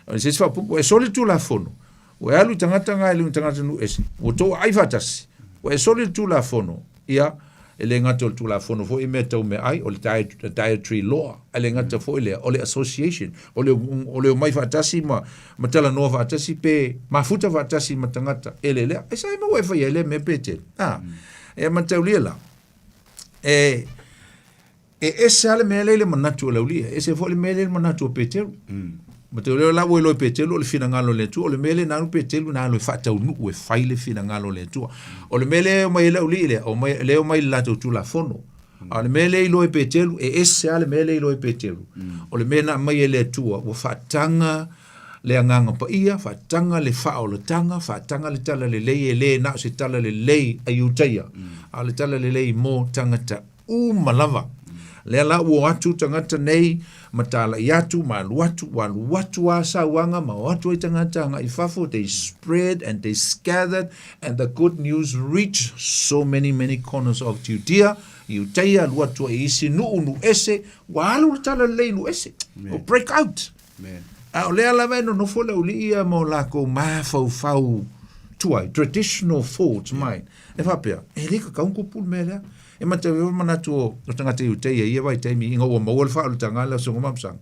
o se isi faaupuga, ua e soli le tulafono, Ua e alu i tagata nga e le tagata nuu ese. Ua tou aai faatasi. Ua e soli le Tulafono, ia, e le gata o le Tulafono foi i mea tau meaai, o le diet, dietary law, ae le gata foi lea, o le association, o le, o le omai faatasi ma, ma talanoa faatasi pe mafuta faatasi ma tagata e le lea. Aisea mea ua e faia ai lea mea Petelu? A, e mataulia la, e, E ese lava le mea lea i le manatu o le aualii, e ese foi le mea lea i le manatu o Peteru. Mm. Ma te leo la ua iloa e Peteru o le finagalo o le Atua, o le mea lea na alu Peteru na alu e faataunuu e fai le finagalo o le Atua. O le mea lea e omai ai le aualii lea, omai, lea e omai i le latou Tulafono. A o le mea lea e iloa e Peteru, e ese lava le mea lea e iloa e Peteru. O le mea na aumai e le Atua, ua faataga le Agaga Paia, faataga le faaolataga, faataga le talalelei, e le na o se talalelei a Iutaia, a o le talalelei mo tagata uma lava. Lea la ua o atu tagata nei ma talai atu ma alu atu, ua alu atu a sauaga ma o atu ai tagata agai i fafo, they spread and they scattered and the good news reached so many many corners of Judea, Iutaia, alu atu ai i isi nuu, nuu ese, ua alu le talalelei i nuu ese, ua break out. A o lea lava e nonofo le aualii ia ma o lakou mafaufau tuai, traditional thoughts mind, e faapea, e le tatau ona tupu le mea lea. E matau ai le manatu o tagata Iutaia i ia vaitaimi ina ua maua le faaolataga a le Asoga Mapusaga.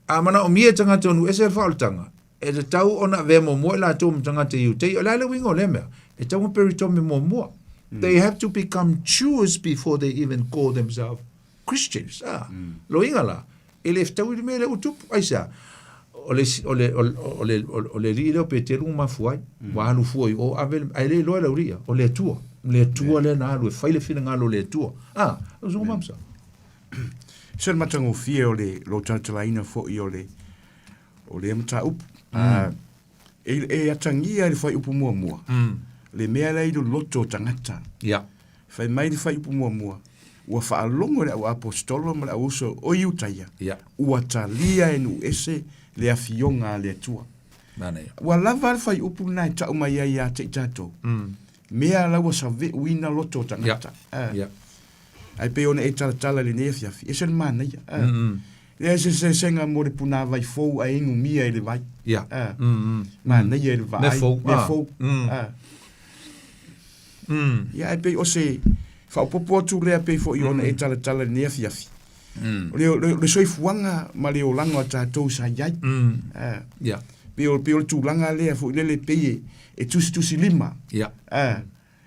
A manaomia e tagata o nuu ese le faaolataga, e tatau ona avea muamua i latou ma tagata Iutaia. O le a le uiga o lea mea? E tatau ona peritome muamua. They have to become Jews before they even call themselves Christians. Ah, loiga la, e le fetaui le mea lea ua tupu. Aisea? O le, o le, o le, o le, o le alii lea o Peteru ua mafua ai. Ua alu fua i o ave, ae le iloa e le aualii ia, o le Atua. O le Atua lea na alu e fai le finagalo o le Atua. Ah, lau Susuga Mamsa. Se le matagofie o le lou talatalaina foi o le o lea mataupu. Mm. E, e atagia i le fuaiupu muamua, mm. le mea lea i loloto o tagata. Yeah. Fai mai le fuaiupu muamua, ua faalogo le au aposetolo ma le au uso o Iutaia, yeah. ua talia e nuu ese le afioga a le Atua. Manaia. Ua lava le fuaiupu lena e tau mai ai ia te i tatou. Mm. Mea la ua saveuina loto o tagata. Yeah. Yeah. Ae pei ona e talatala i lenei afiafi, ese le manaia. Mm -hmm. Leai se eseesega mo le punāwai fou ae inumia i le vai. Ia. A. Manaia i le vaai. Mea fou. Mea fou. A. Ia, ae pei o se faaopoopo atu lea pei foi ona e talatala i lenei afiafi. O le, le, le soifuaga ma le olaga o tatou sa i ai. A. Ia. Pei o, pei o le tulaga lea foi lele pei e, e tusitusilima. Ia. A.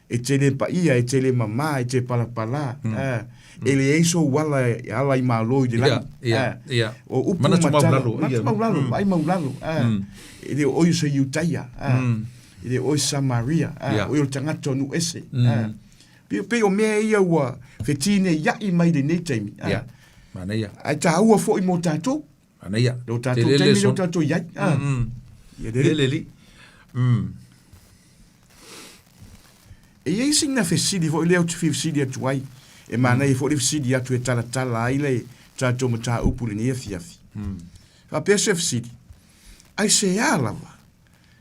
E te le paia, e te le mamā, e te palapalā, ā, e leai sou ala e ala i malo i le lagi. Ia, ia. O upu Manatu ma tala, maulalo, ia. manatu maulalo, vaai maulalo, ā, e le o oe o se Iutaia, ā, e le o oe Samaria, ā, Ia. oe o le tagata o nuu ese, ā. Pei, pei o mea ia ua fetineiaʻi mai lenei taimi, ā. Ia, manaia. Ae tāua foi mo tatou. Manaia. Lo tatou Telele taimi, lo son. tatou i ai, ā. Ia lele. Lele li. E i ai sina fesili foi lea ou te fia fesili atu ai, e manaia foi le fesili atu e talatala ai le tatou mataupu i lenei afiafi. Faapea se fesili, Aisea lava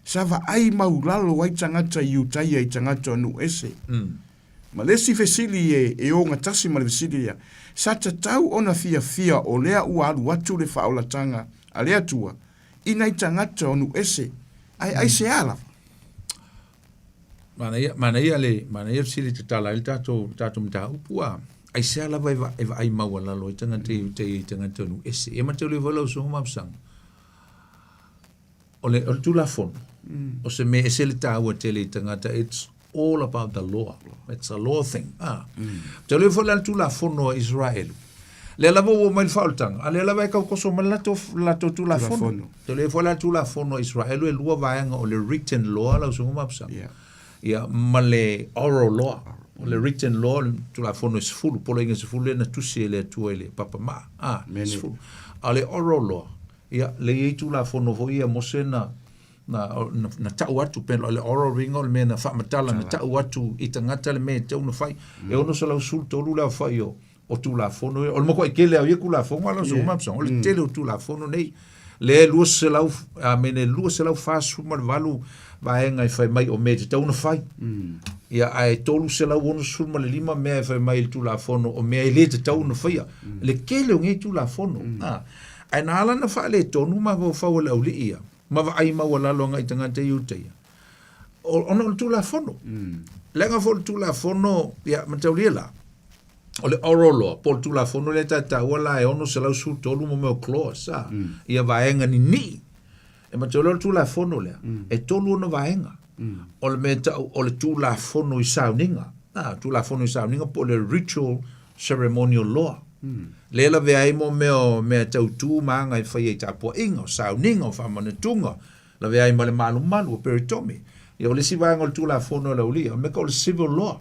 sa vaai maulalo ai tagata Iutaia i tagata o nuu ese? Ma le isi fesili e, e ogatasi ma le fesili lea, sa tatau ona fiafia o lea ua alu atu le faaolataga a le Atua i nai tagata o nuu ese, ae aisea lava? Manaia, manaia le, manaia fesili tatala ai le tatou, le tatou mataupu a aisea lava e, va, e vaai maualalo ai tagata i te i tagata o nuu ese. Ia mataulia foi lau Susuga Mapusaga. O le, o le Tulafono, mm. o se mea ese le tāua tele i tagata, it's. all about the law. It's a law thing. Ah. Mm. Te leo foi la tulafono a Israel. Lea lava ua mai le faaolataga, a lea lava e taukoso mai le latou, latou Tulafono. Te le foi la Tulafono a Israel e lua vaega o le written law lau susuga Mapusaga. Yeah. Ia, ma le oral law. O le written law, le Tulafono e 10, poloaiga e 10 lea na tusi e le Atua i le papamaa. Ah, 10. A o le oral law, ia, lea e i ai Tulafono foi ia Mose na, na, na, na tau atu, pe o le oral ringa o le mea na faamatala, na tau atu i tagata le mea e tatau ona fai. E 613 le aofai o, o Tulafono ia. O le matuai tele lava o ia Tulafono a lau Susuga Mapsang, o le tele o Tulafono nei, lea e 200, amene, 248 vaega e fai mai o mea e tatau ona fai. Ia, ae 365 mea e fai mai i le Tulafono o mea e le tatau ona faia. Le tele o nei Tulafono. Ae na ala ona faaletonu mafaufau o le aualii ia, ma vaai maualalo agai i tagata i uta ia, ona o le Tulafono. Leaga foi o le Tulafono, ia, mataulia la, o le oral law, po o le Tulafono lea ta taua la e 613 mo mea o clause, a, ia vaega ninii. E mataulia o le Tulafono lea, e tolu ona vaega. O le mea tau o le Tulafono i sauniga, a, Tulafono i sauniga po o le ritual ceremonial law. Lea e lavea ai mo mea o mea tau tu ma aga e faia i tapuaiga, o sauniga, o faamanatuga, lavea ai ma le malumalu o peritome. Ia, o le isi vaega o le Tulafono a le aualii, o le mea tau o le civil law,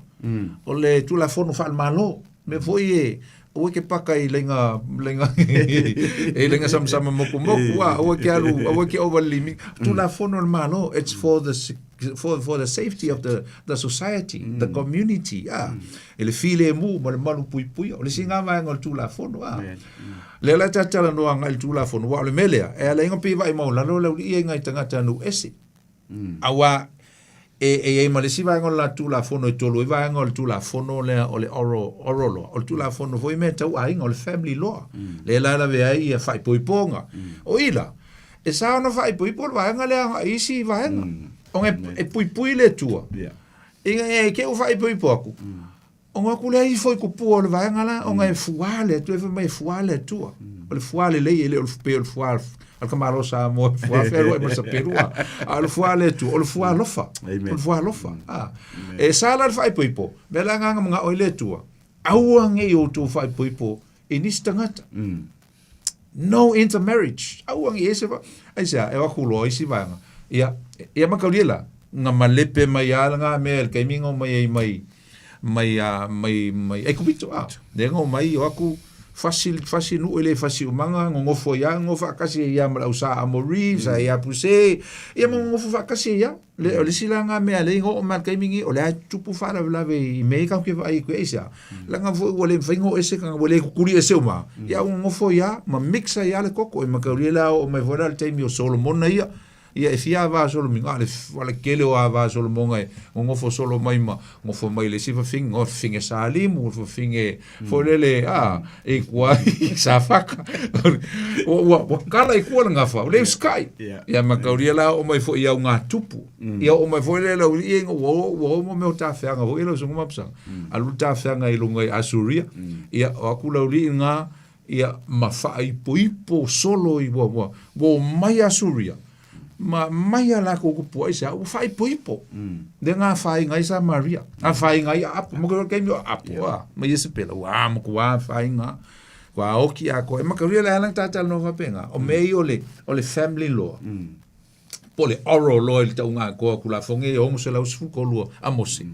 o le Tulafono faale-Malo, mea foi e aua e te paka i laiga, laiga, e laiga samasama mokumoku, a, aua e te alu, aua e te ova i le limiti. Tulafono a le Malo, it's for the, for the safety of the society, the community, a. E le filemu ma le malupuipuia, o le isi lena vaega o le Tulafono, a. Lea la ta talanoa agai i le Tulafono, aua o le mea lea, e ala ai ona pei e vaai maualalo le aualii ia i nai tagata nuu ese. Aua e, e i ai ma le isi vaega o le latou Tulafono e tolu ai vaega o le Tulafono lea o le oral, oral law. O le Tulafono foi mea tau aiga, o le family law. Lea la e lavea ai ia faaipoipoga. O i la, e sa ona faaipoipo le vaega lea agai i isi vaega. Ona e, e puipui le Atua. Ina ia i te i ua faaipoipo atu, Ona atu lea ifo i kupua o le vaega la, ona e fuā le Atua, e fai mai e fuā le Atua. O le fuā lelei, e le o le pei o le fuā a le tamaloa Samoa, e fuā fealuai ma le sapelua. A o le fuā le Atua, o le fuā alofa. O le fuā alofa. A. E sa la le faaipoipo, mea la agaga manao ai le Atua, aua ne i outou faaipoipo i nisi tagata. No intermarriage. Aua ne i ese fa. Aisea, e o atu loa isi vaega. Ia, ia mataulia la, na malepe mai a ngā mea i le taimi na omai ai mai, mai, a, mai, mai Aikupito, a. Lea na omai o atu fasi, fasi nuu e le fasi umaga, nonofo ai a, nonofo faatasi ai a ma le au Sa Amori, sa Iapuse, ia ma nonofo faatasi ai a. Le, o le isi la ngā mea lea i oo mai le taimi nei, o lea e tutupu faalavelave i mea ia tatou te vaai atu ai, aisea? Leaga foi ua le mafai ona oo ese tagata, ua le kukuli ese uma, ia ua nofo ai lava ma mix ai lava le koko. E mataulia la oo mai foi la le taimi o Solomona ia, ia e fia ava a Solomina, a le, a le tele o ava a Solomona e nonofo solo mai ma nofo mai le isi fafine, no, fafine Salimu, fafine foi lele, a, e i tua i Safaka. Ua, ua, ua kala i tua le gafa, ua le usikai. Ia mataulia la oo mai foi i augatupu. Ia oo mai foi lea lau ia ua ua o mo mea o tafeaga foi lau susuga Mapusanga. Alu tafeaga i luga i Asuria. Ia o atu lau alii nga ia ma faaipoipo solo i ua ua ua omai Asuria ma mai a lakou kupu ai sea ua faaipoipo. Le nga afaina ai Samaria. Afaina ai Aapo. Ma ko taimi o Aapo a ma Iesepela ua matua afaina. Ua oki atoa. E mataulia le ala na talanoa faapena. O mea ia o le o le family law. Po o le oral law i le tauga atoa o Tulafono e 613 a Mose.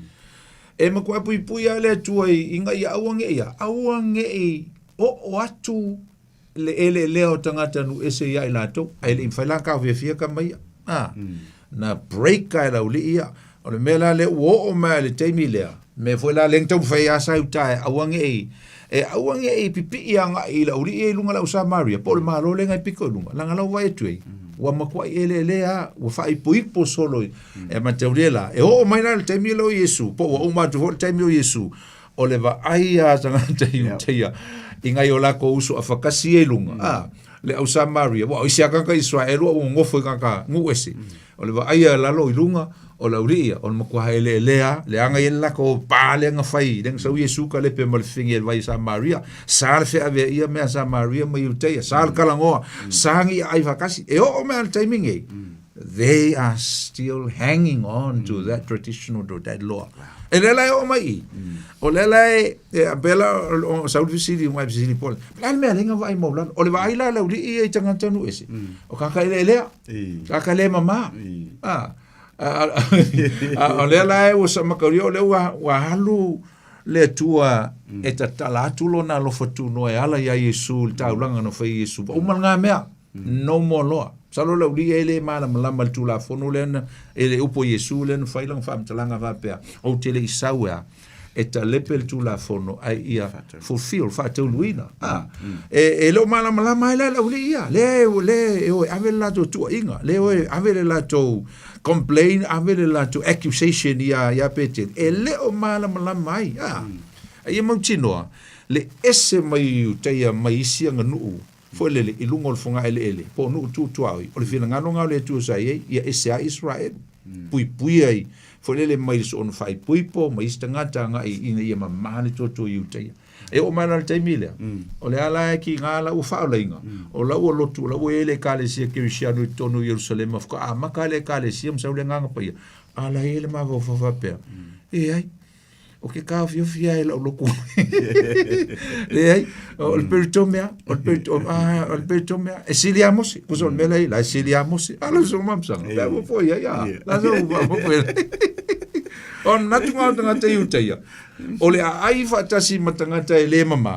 E matua puipui lava le Atua ina ia aua ne i a, aua ne i oo atu le eleelea o tagata nuu ese ia i latou, ae le i mafai la ona taofiafia tama ia. A, na break lava e le aualii ia. O le mea la lea ua oo mai i le taimi lea, mea foi la lea na taumafai ai Asa i uta e aua ne i, e aua ne i pipii agai i le aualii ia i luga o le au Samaria, po o le Malo lea na pito i luga, leaga la ua vaai atu ai, ua matuai eleelea lava, ua faaipoipo solo i, e mataulia la, e oo mai la i le taimi lea o Iesu, po ua uma atu foi le taimi o Iesu, o le vaai lava a tagata Iutaia i nai o latou uso afakasi ia i luga, a, le au Samaria, aua o isi lava tagata Iseraelu ua nonofo i tagata nuu ese, o le vaai a lalo i luga, o le aualii ia, o le matua eleelea lava, leaga ia le latou pa lea na fai, lea na sau Iesu kalepe ma le fefege i le vai o Samaria, sa le feaveaia mea a Samaria ma Iutaia, sa le talanoa, sa ni aai faatasi. E oo mai lava i le taimi lenei, They are still hanging on to that traditional, to that law. E lea la e oo mai i. O lea la e, e a pea la o sau le fesili, mai fesili po. Le a le mea lenga vaai maulalo. O le vaai la le auli'i ia i tagata nuu ese. O kāka eleelea. Kāka le mamā. Ah. A, o lea la e ua samakaulia, o lea ua, ua alu le Atua e tatala atu lona alofa tunoa e ala iā Iesu i le taulaga na fai e Iesu. Ua uma lena mea. No more law. Masalo le auli'i e le malamalama i le Tulafono lea na, e le upu a Iesu lea na fai lana faamatalaga faapea, Ou te le i sau e a? E talepe le Tulafono ae ia fulfill, faatauluina. A, e, e le o malamalama ai la le auli'i ia. Lea e, lea e o e ave le latou tuuaiga, lea e o e ave le latou complain, ave le latou accusation iā, iā Petelu. E le o malamalama ai. A, a ia mautinoa, le ese mai o Iutaia mai isi aganuu foi lele i luga o le fogaeleele, po o nuu tu tuaoi, o le finagalo lena o le Atua sa i ai, ia ese ai Israeli, puipui ai, foi lele mai le soona faaipoipo, mai isi tagata agai ina ia mamā le toto i Iutaia. E oo mai la i le taimi lea, o le a la e kiga la ua faaolaina, o la ua lotu, o la ua i ai le Ekalesia Kerisiano i totonu o Ierusalema, faatoa amata lava le Ekalesia ma sau le Agaga Paia, a la e i ai le mafaufau faapea, e ai, o ke taofiofi lava i lau lotu. Leai, o le peritomea, o le peritomea, ah, o le peritomea, e sili a Mose. Kusa o le mea lea, la e sili a Mose. A lau so mamsanga, pea ua foi ai, ah, la so ua foi ai. O manatu ngā o tagata i uta ia, o le aai faatasi ma tagata e le mamā,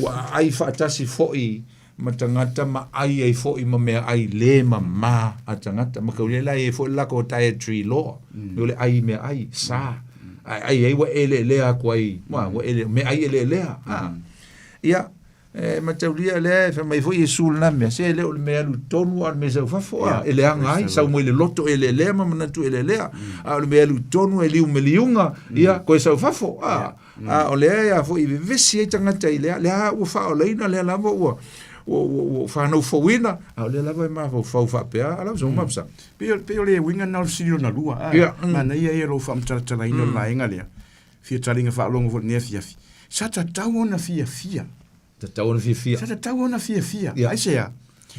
ua aai faatasi foi ma tagata ma ai ai foi ma mea ai le mamā a tagata. Ma kau la e foi la ko dietary law. Mm. O le ai mea ai, sa. Ai ai ai ua eleelea aku ai, ma ua ele, mea ai eleelea. Mm. Ah. Ia, e mataulia lea e fai mai foi Iesu lena mea, se le o le mea alu i totonu a o le mea sau fafo, a, e leaga ai, sau mai le loto eleelea ma manatu eleelea, a o le mea alu i totonu e liu me liuga, ia, koe sau fafo, a. A o lea ia foi i vevesi ai tagata i lea, lea ua faaolaina, lea lava ua ua ua ua fanau fouina, a o lea lava e mafaufau faapea, a lau so mapsa. Pei o pei o le uiga lena o le fesili lona lua, a, Ia, manaia ia lou faamatalatalaina o le vaega lea, fia taliga faalogo foi i lenei afiafi, sa tatau ona fiafia. Tatau ona fiafia. Sa tatau ona fiafia. Ia. Aisea?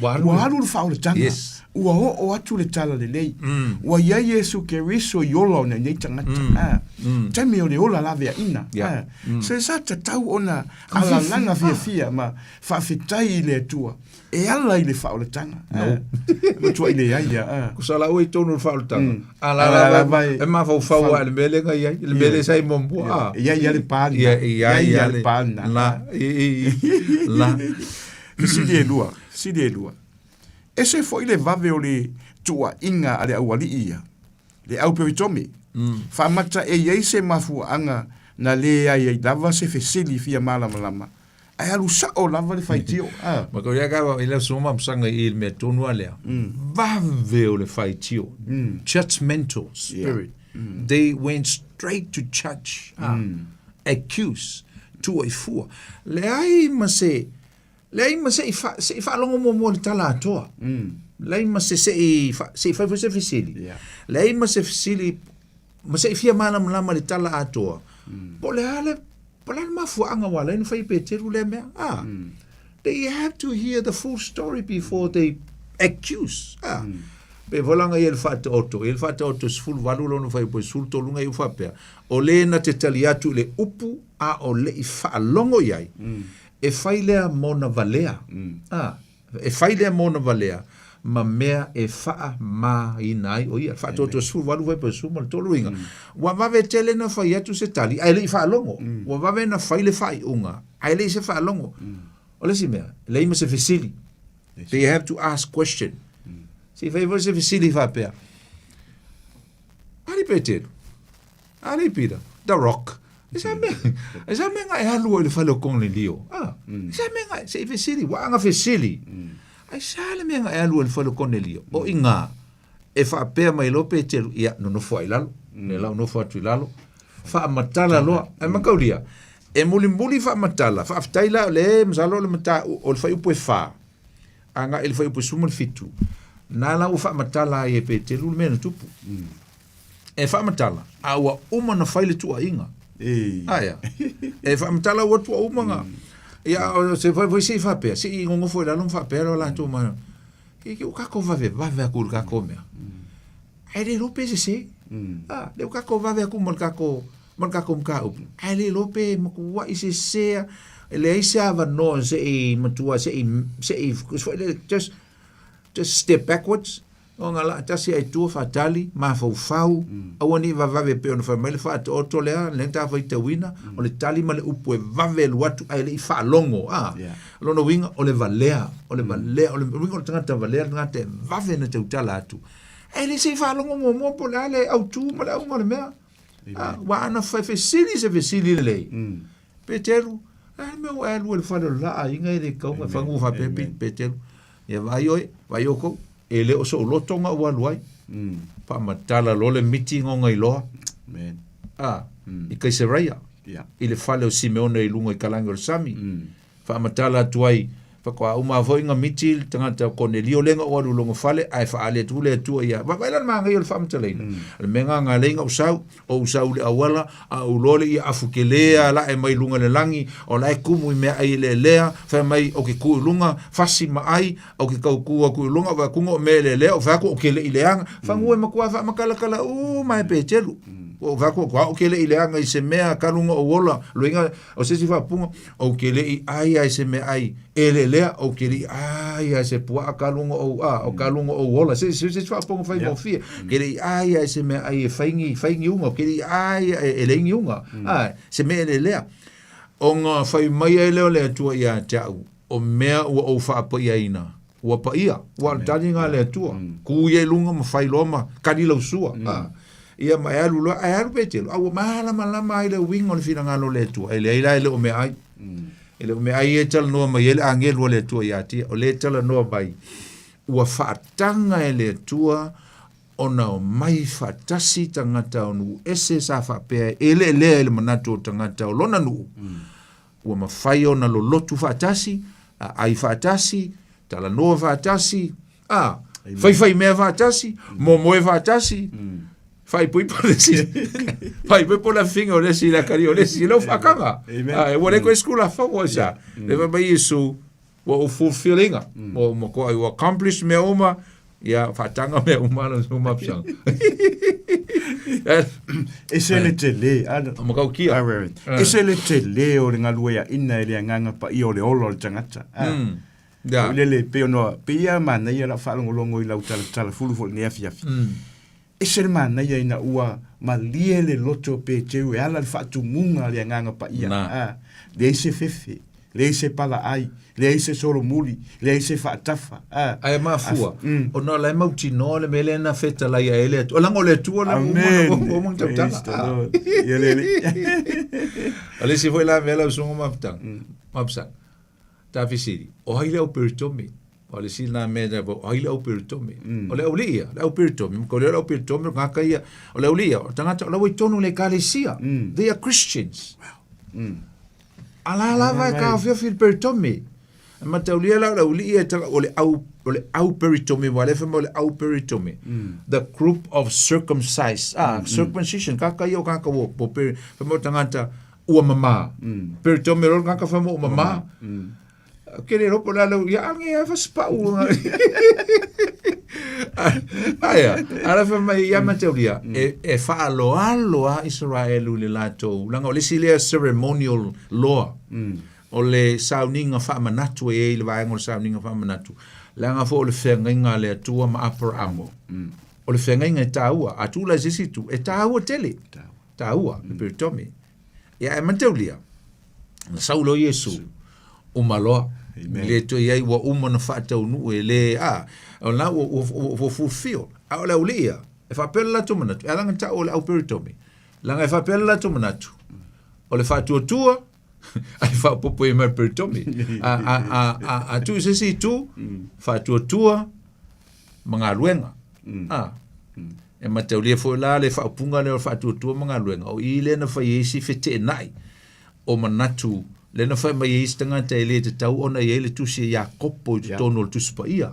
Ua alu, Ua alu le faaolataga. Yes. Ua oo atu le talalelei. Ua i ai Iesu Keriso i ola o nei tagata. Ah. Taimi o le ola laveaina. Ia. Ah. So sa tatau ona alalaga fiafia ma faafetai i le Atua e ala i le faaolataga. No. Matuai leai ia. Ah. Kusa la ua i tonu o le faaolataga. A la la lava e mafaufau lava i le mea lea na i ai, le mea lea sa i muamua. Ah. E i ai lava le pa lena. Ia, e i ai lava le pa lena. La, i, i, la. Fesili e lua, fesili e lua. Ese foi le vave o le tuuaiga a le aualii ia, le au peritome. Faamata e i ai se mafuaaga na leai ai lava se fesili fia malamalama Ae alu sao lava le faitio. Ah. Ma ko ia ka i le soma msanga i le mea tonu a lea. Vave o le faitio. Judgmental spirit. They went straight to judge. Ah. Accuse. Tua i fua. Leai ma se leai ma se i fa, se i faalogo muamua i le tala atoa. Leai ma se se i fa, se i fai foi se fesili. Leai ma se fesili ma se i fia malamalama i le tala atoa. Po o le a le Po o le a le mafuaaga ua ala ai ona fai e Peteru lea mea? Ah, They have to hear the full story before they accuse. Ah. Pei foi la ona i ai le faataoto, i ai le faataoto e 18 lona fuaiupu e 13 na iu faapea, o le na te tali atu i le upu a o le i faalogo i ai, e fai lea mona valea. Ah. E fai lea mona valea ma mea e faamāina ai ʻo ia. Faatoatoa 18 fuaiupu e 13 uiga. Ua vave tele na fai atu se tali ae le i faalogo. Ua vave na fai le faaiuga ae le i se faalogo. O le isi mea, leai ma se fesili. They have to ask question. Se i fai foi se fesili faapea. Ali Peteru, Ali Peter, The Rock. E sa mea, e sa mea nga e alu ai le fale o Konelio. Ah, e sa mea nga, se i fesili, ua anga fesili. Ai sa le mea nga e alu ai le fale o Konelio. O inā, e faapea mai loa Peteru, ia, nonofo ai i lalo. Le lau nofo atu i lalo. Faamatala loa. Ae mataulia, e mulimuli faamatala, faafetai la o le, masalo o le mata, o le fuaiupu e 4, agai i le fuaiupu e 17, na la ua faamatala ai e Peteru le mea na tupu. E faamatala, a ua uma na fai le tuuaiga. Aia. E faamatala ua atu ua uma na. Ia, o se fai foi se i faapea, se i nonofo i lalo ma faapea loa latou ma. E ke o kākou vavevave aku i le kākou mea. Ae le iloa pe sesē. A, lea ua kākou vave aku ma le kākou, ma le kākou mataupu, ae le iloa pe matuaʻi sesē a, e leai se avanoa se i matua se i, se i, foi lele, just, just step backwards, ona laa tasi ae tua faatali, mafaufau, aua ne i vavave pei ona fai mai le faataoto lea, lea na ta faitauina, o le tali ma le upu e vave alu atu ae le i faalogo, a. O lona uiga, o le valea, o le valea, o le uiga o le tagata valea, le tagata e vave ona tautala atu. Ae le se i faalogo muamua po o le a le autū ma le auga o le mea. A, ua ana fai fesili se fesili lelei. Peteru, a le mea ua e alu ai i le fale o le la aiga e le kauga e fagu faapea Peteru. Ia vaai oe, vaai oukou, e le o so'u loto na ou alu ai. Faamatala loa le miti ona iloa. A, i Kaisaraia, i le fale o Simeone i luga i kalagi o le sami. Faamatala atu ai, faatoa uma foi na miti le tagata o Konelio lea na ou alu i lona fale ae faaali atu le Atua ia. Vaai la le manaia o le faamatalaina. O le mea na na alai na ou sau, o ou sau i le auala, a ou iloa le ia afu kele a lae mai luga i le lagi, o la e kumu i meaai eleelea, fai mai ou te ku i luga, fasi ma ai, ou te tau ku atu i luga, ou vaai atu o mea eleelea, ou fai atu ou te le i leaga. Fagu e matua faamakalatala uma e Petelu. Ua ou fai atu, ou te le i leaga i se mea talu ona ou ola, loiga o se isi faaupuga, Ou te le i ʻai a i se meaʻai ʻeleʻelea, ou te le i ʻai a i se puaʻa talu ona ou, a, o talu ona ou ola. Se, se, se faaopoga faigofie. Ou te le i ʻai a i se meaʻai e fai ni, fai ni uga, ou te le i ʻai a e leai ni uga, a, se mea ʻeleʻelea. Ona fai mai ai lea o le Atua ia te au, o mea ua ou faapaiaina, ua paia, ua o le taliga a le Atua, ku ia i luga ma fai loa ma kali lau sua, a, ia ma e alu loa, ae alu Petelo, a ua malamalama ai le uiga o le finagalo o le Atua, e leai la e le o meaai. E le o meaai ia e talanoa mai ai le agelu a le Atua ia te ia, o lea e talanoa mai, ua faataga e le Atua ona omai faatasi tagata o nuu ese sa faapea e eleelea i le manatu o tagata o lona nuu, Ua mafai ona lolotu faatasi, aai faatasi, talanoa faatasi, a, faifaimea faatasi, momoe faatasi, faaipoipo le isi, faaipoipo le afifiga o le isi i le akalia o le isi, i lau faakaga. A, ua le koe skula fou ai sa. Le fai mai Iesu, ua ou fulfillinga, ua ou matua, ua accomplish mea uma, ia faataga mea uma la uma psa. E se le tele, ana. O makaukia. Ai, ai, ai. E se le tele o le galueaina e le agaga paia o le ola o le tagata. Ah. Yeah. O le le pe ona pe ia manaia lau faalogologo i lau talatala fulu foi i lenei afiafi. E se le manaia ina ua malie le loto o Peteru e ala i le faatumuga a le Agaga Paia. Na. A, leai se fefe, leai se palaai, leai se solomuli, leai se faatafa. A, Ae mafua, a, mm. ona o la e mautinoa le mea lea na fetalai ai le Atua. Leaga o le Atua la ua uma Amen. ona ua uma ona tautala. Praise the A. Lord. Ia le Alii. O le isi foi la mea lau susuga Mafutaga, Mafusanga, Ta fesili, o ai le au peritome? O le isi lena mea na o ai le au peritome? O le aualii ia, le au peritome, ma ko le au peritome o tagata ia, o le aualii ia, o tagata o la ua i totonu o le ekalesia. They are Christians. A la lava e taofiofi le peritome. E mataulia la o le aualii ia, o le au, o le au peritome, aua o lea e fai mai o le au peritome. The group of circumcised, ah, circumcision, kaka ia o tagata ua, ua peri, fai mai o tagata, ua mamā. Peritome loa le tagata fai mai ua mamā. Ke le ropo la lau, ia ange ia fasipau. Aia, ala fai mai ia mataulia, e, e faaloalo a Israelu i le latou, leaga o le isi lea ceremonial loa, o le sauniga faamanatu e i ai le vaega o le sauniga faamanatu, leaga foi o le feagaiga a le Atua ma Aperaamo. O le feagaiga e taua, a tuu la i se isi itu, e taua tele. Taua, le peritome. Ia, ae mataulia, na sau loa Iesu, uma loa. Le toe i ai ua uma ona faataunuu e le, a, o lena ua, ua, ua, ua fulfill. A o le aualii ia, e faapea le latou manatu, e ala ona tau o le au peritome, leaga e faapea le latou manatu, o le faatuatua, ae faaopoopo i ai ma le peritome. A, a, a, a, a tuu i se isi itu, faatuatua ma galuega. A, e mataulia foi la le faaupuga lea o le faatuatua ma galuega, o i lea na fai ai si feteenai o manatu, lea na fai mai ai isi tagata e le tatau ona i ai le tusi a Iakopo i totonu o le Tusi Paia.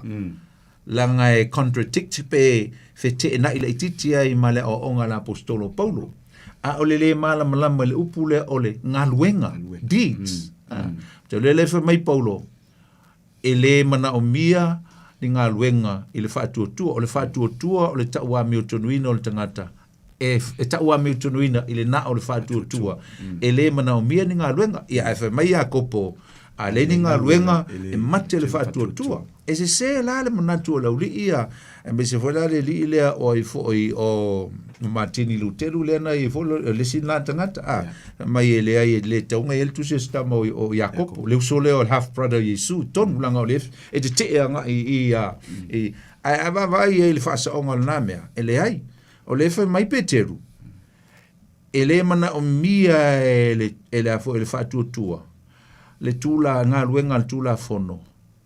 Leaga e contradict pe feteenai laitiiti ai ma le aoaoga a le Aposetolo o Paulo. A o le lē malamalama i le upu lea o le galuega, deeds. Mm. Te lea le fai mai Paulo, e lē manaomia ni galuega i le faatuatua. O le faatuatua o le tauamiotonuina o le tagata e, e tauamiotonuina i le na o le faatuatua e lē manaomia ni galuega. Ia ae fai mai Iakopo, a leai ni galuega e mate le faatuatua. E sesē la le manatu o le auli'i ia, aemaise foi la le alii lea o ai foi o Matini Lutelu lea na i ai foi le isi lena tagata, a, fai mai e leai e le tatau ona i ai le tusi a se tama o Iakopo, le uso lea o le half brother o Iesu, tonu leaga o le e tetee agai i a, i, ae a vaavaai i ai i le faasaoga o lena mea, e leai. O lea e fai mai Peteru, e le manaomia e le, e le a foi, e le faatuatua le tula, galuega a le Tulafono.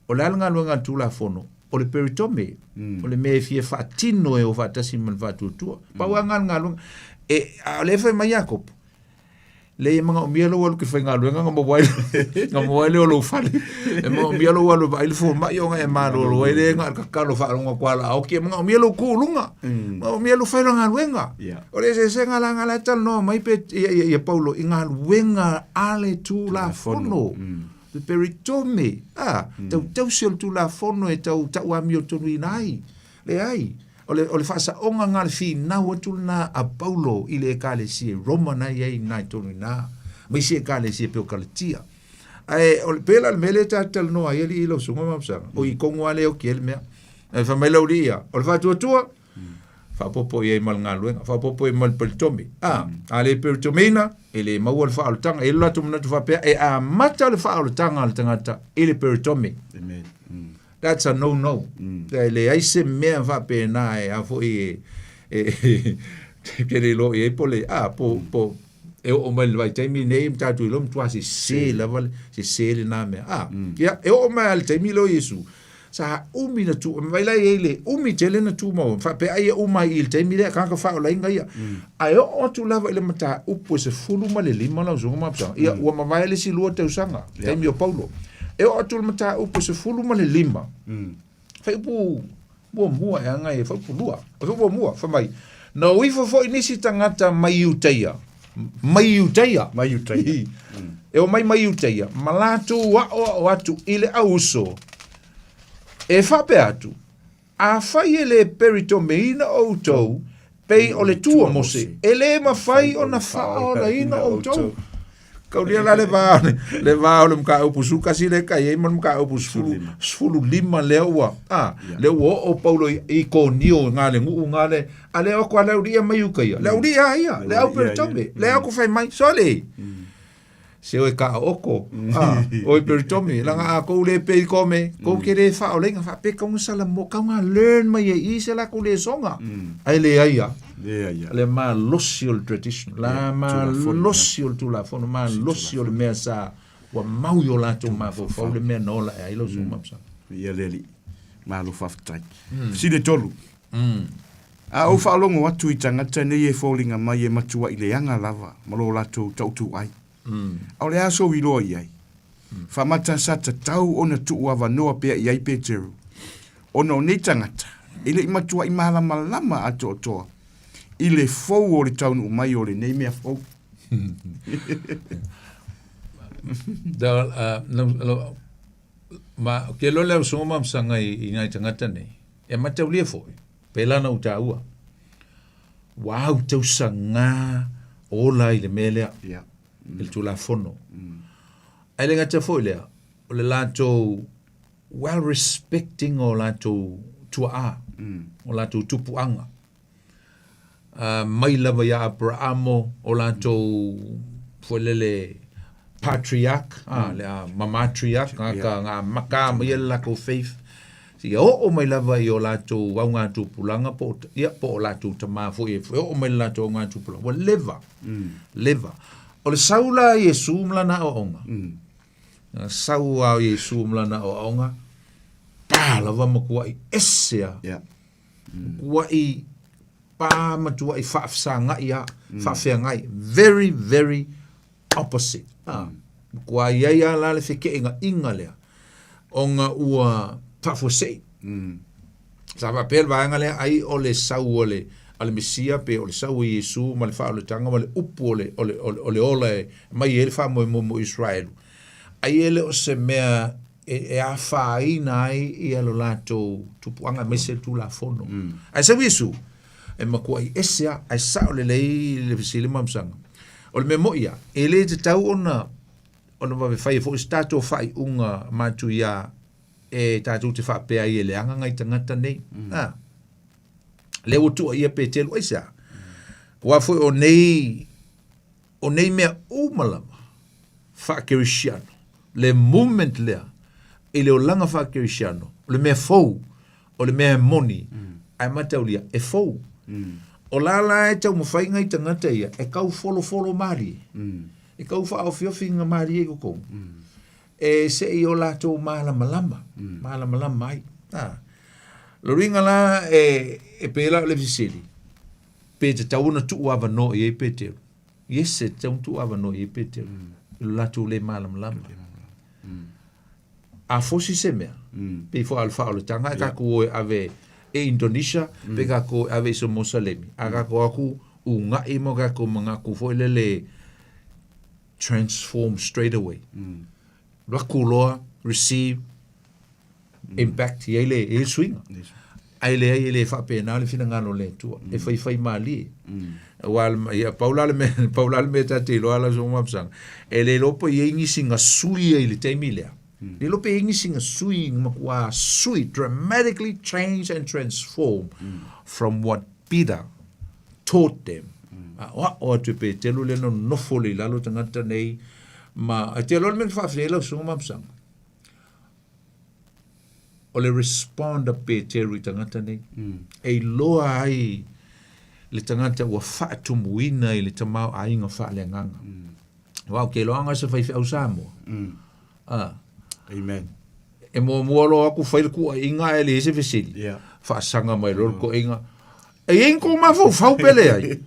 O le a le galuega a le Tulafono? O le peritome, o le mea e fia faatino e o faatasi ma le faatuatua. Pau lava lena o le galuega. E, a o lea e fai mai Iakopo, Leai e manaomia lou alu ke faigaluega na maua ai na maua ai lea o lou fale. E manaomia lou alu e vaai le fomai ona e malolo ai lea na o le tatalo faalogo atu lava o le a oti. E manaomia lou tu i luga. Manaomia lou fai o le galuega. O le eseesega la lena la e talanoa mai pe ia ia ia Paulo i galuega a le Tulafono. Le peritome, a, tautausi o le Tulafono e tau tauamiotonuina ai. Leai. O le, o le faasaoga lena, le finau atu lena a Paulo i le Ekalesia i Roma na i ai i totonu i ina, ma isi Ekalesia e pei o Kalatia. Ae o le, pei la o le mea lea ta te talanoa ai alii lau susuga Mapusaga, o i tonu lava lea e oti ai le mea. Ae fai mai le aualii ia, o le faatuatua, faaopoopo i ai ma le galuega, faaopoopo i ai ma le pelitome. A, a le pelitomeina, e le maua le faaolataga. E i ai lo latou manatu faapea, e amata le faaolataga a le tagata i le pelitome. Amen. That's a no no. E leai se mea faapena e a foi e e ke le iloa i ai po le a po po e oo mai le vaitaimi nei ma tatou iloa matua sese lava le sese lena mea. A ia e oo mai lava i le taimi lea o Iesu sa umi na tu mai la i ai le umi tele na tumau faapea ai e uma ai i le taimi lea tagata faaolaina ia. Ae oo atu lava i le mataupu e 15 lau Susuga Mapusaga, ia ua mavae le isi lua tausaga, taimi o Paulo. E oo atu i le mataupu e 15, fuaiupu muamua e agai e fuaiupu lua, o fuaiupu muamua, fai mai, na o ifo foi nisi tagata mai Iutaia, mai Iutaia, mai Iutaia, e omai mai Iutaia, ma latou aoao atu i le auuso, e faapea atu, Afai e le peritomeina outou pei o le tu a Mose, e le mafai ona faaolaina outou. Kaulia la le va le va o le mataupu 11 lea ka i ai ma le mataupu 15 lea ua a lea ua oo Paulo i Ikonio nga le nuu nga le a lea ko le aulia mai uka ia le aulia ia le au peritome le au ko fai mai sole Se oe kaaoko, a, oe peritome, langa a kou le pei kome, kou ke le faaolenga, faapea kau nga sala mo, kau nga learn mai e i se la kou le songa. Ai le ai a. Le ai a. Le malosi o le tradition, la malosi o le tulafono, malosi o le mea sa ua mau i o latou mafaufau le mea na ola ae ai lau susuga Mapusaga. Ia le alii, malo faafetai. Fesili e tolu. A ou faalogo atu i tagata nei e foliga mai e matuai leaga lava ma lo latou tautuuai, a o le a sou iloa i ai? Faamata sa tatau ona tuu avanoa pea i ai Peteru, ona o nei tagata e le i matuai malamalama atoatoa i le fou o le taunuu mai o lenei mea fou. Da, ma, ke loa le au susuga Mapusaga i nai tagata nei, E mataulia foi, pēlā na ou tāua, ua au tausagā ola i le mea lea, yeah. i le Tulafono. Ae le gata foi lea, o le latou well respecting o latou tua'a, o latou tupuaga. Mai lava ia Aperamo, o latou foi lele patriarch, a, le a, ma matriarch, nga ka, nga maka mai le latou faith, seia oo mai lava i o latou augatupulaga po o, ia, po o latou tama foi e oo mai le latou augatupulaga, ua leva, leva. O le sau la a Iesu ma lana aoaoga, na sau a Iesu ma lana aoaoga, pa lava matuai ese a. Yeah. Matuai pa matuai faafesagai a, faafeagai. Very, very opposite. A, matua i ai a la le fekeʻegaʻiga lea, ona ua faafuasei. Sa faapea le vaega lea, ai o le sau o le, a le Mesia, pe o le sau o Iesu ma le faaolataga ma le upu o le, o le, o le, o le ola e mai ai le faamoemoe mo Iseraelu. Ai e le o se mea e, e afaina ai ia lo latou tupuaga aemaise le Tulafono. Ae sau Iesu, e matuai ese lava, ae sao lelei le fesili ma Masaga. O le mea moi lava, e le tatau ona ona vave faia foi se tatou faaiuga matuia e tatou te faapea ai e leaga nai tagata nei. Mm. Ah. Lea ua tuuaia Peteru, aisea? Aua foi o nei o nei mea uma lava faakerisiano, le movement lea i le olaga faakerisiano, o le mea fou, o le mea e moni, mm. ae mataulia, e fou. Mm. O la la e taumafai ngai tagata ia, e kau folofolo malie. Mm. E kau whaofiofi nga malie i totonu. Mm. E se i o latou malamalama, mm. malamalama ai. Ah. Lo luiga la e, e pēlā o le fesili, pe tatau ona tuu avanoa i ai Peteru. Yes, e tatau ona tuu avanoa i ai Peteru. Mm. I lo latou le malamalama. Mm. A fosi se mea, mm. pe fo al whaoletaga, e kākou o e ave e Indonesia, mm. pe kākou e ave i Samoa-Salemi. A kākou aku ugaʻi mo kākou mangaku foi lele transform straight away. Mm. Laku loa, receive, mm. impact, i ai le, i ai le suiga. Yes. Ae leai e le faapena le finagalo o le Atua, mm. e faifai malie. Mm. Aua ia, pau la le mea, pau la le mea ta te iloa la so mapsanga. E le iloa po i ai nisi nga sui ai le taimi lea. Mm. Le iloa pe i ai nisi nga sui, matua sui, dramatically change and transform mm. from what Peter taught them. Mm. A oa atu e Petelu le no nofo le i lalo tagata nei, ma, e te iloa le mea na faafetai ai lau susuga Mapsanga. O le respond a Peteru i tagata nei, mm. e iloa ai le tagata ua faatumuina i le tamaoaiga faaleagaga. Mm. Aua ou te iloa se faifeau Samoa. Mm. Ah. Amen. E muamua loa aku fai le kuaiga ae leai se fesili. Yeah. Faasaga mai loa le mm. toeaiga. E i ai ni kou mafaufau pe leai.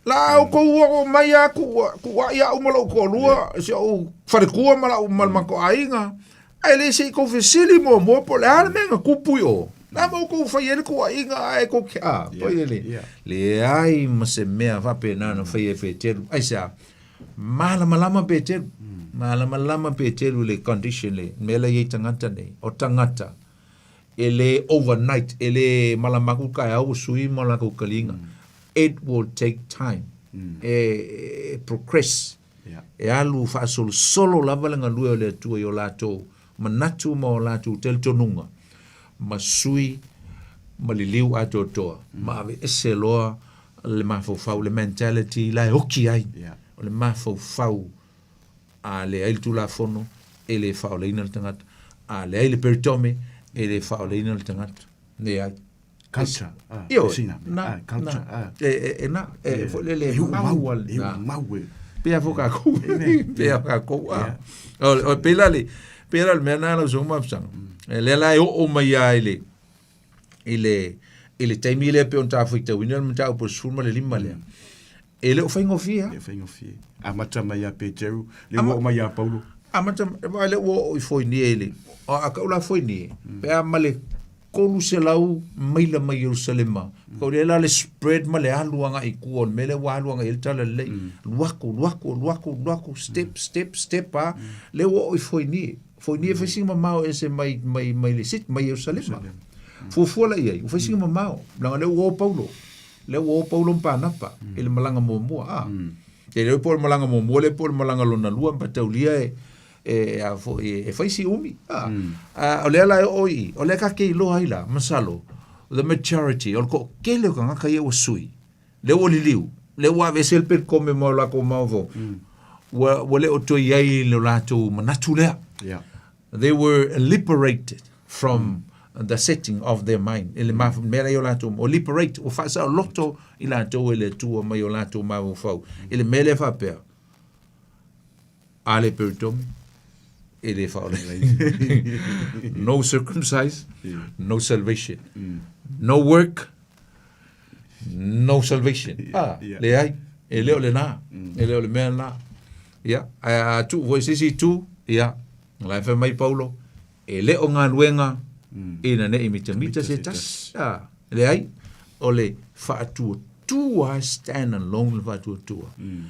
La au kou oo mai a ku kuaʻi aʻu ma loʻu toalua, si oʻu falekua ma laʻu ma le matou aiga. Ae le se i kou fesili muamua po o le a le mea na tupu i o. La ma outou fai ai le kuaʻiga ae kou ke a, poi le le. Leai ma se mea faapena na faia e Peteru. Aisea? Malamalama Peteru. Malamalama Peteru i le condition le mea la i ai tagata nei. O tagata e le overnight, e le malama aku kaeao ua sui ma lakou kaliga. It will take time. Mm. E, e progress. Yeah. E alu faasolosolo lava le galue o le Atua i o latou manatu ma o latou talitonuga ma sui ma liliu atoatoa mm. ma aveese loa le mafaufau, le mentality la e oki ai. Yeah. O le mafaufau A leai le Tulafono, e le faaolaina le tagata. A leai le peritome, e le faaolaina le tagata. Leai. Culture. Ah, Ioe. sina. Na, Ah, culture. na. Ah. E, e, e na, e, Yeah. foi lele E mau umau, al- e na. umau e. Pea fo kākou. Amen. Pea kākou. Ah. O, o pela le, pela le mea nā lau songa mapsanga. E lea la e oo mai a i le, i le, i le taimi lea pe on tā whaitauina le mataupu o le 15 lea. E le o faigofie lava. E le o faigofie. Amata mai ia Peteru, le ua oo mai ia Paulo. Amata, vaai lea ua oo i Foinie i le, a kau la Foinie, mm. pe a ma le 300 maila mai Ierusalema. Mm. Kau lea la le spread ma le alu agaʻi i tua o le mea lea ua alu agaʻi i le talalelei. Mm. Luaku, luaku, luaku, luaku, step, mm. step, step, a. Mm. Lea ua oo i Foinie. Foinie mm. fai sina mamao ese mai, mai, mai le sit, mai Ierusalema. Mm. Fuafua la i ai, ua fai sina mamao. Leaga lea ua o Paulo. Lea ua o Paulo ma Panapa mm. i le malaga muamua. Ah. Mm. Te leo po le malaga muamua, le po le malaga lona lua, ma taulia e, e, a foi, e, e fai si umi. Ah. Mm. Ah, o lea la e o i, o lea ka ke iloa ai la, masalo, the majority, o le toʻatele o tagata ia ua sui, lea ua liliu, lea ua aveese le pelikome ma o latou maofo, mm. ua, ua le o toe i ai le latou manatu lea. Yeah. They were liberated from mm. the setting of their mind. I le mm. mea la i o latou, o liberate, ua faasaoloto i latou e le Atua mai o latou mafaufau. Mm. I le mea lea faapea, a le peritome, e le faaola. No circumcise, no salvation. Mm. No work, no salvation. Ah, leai, e le o lena, mm. e le o le mea lena. Ia, ae a tuu foi se isi itu, ia, la e fai mai Paulo, e le o galuega mm. ina ne i mitamita se tasi. Ah, leai, o le faatuatua, stand alone le faatuatua. Mm.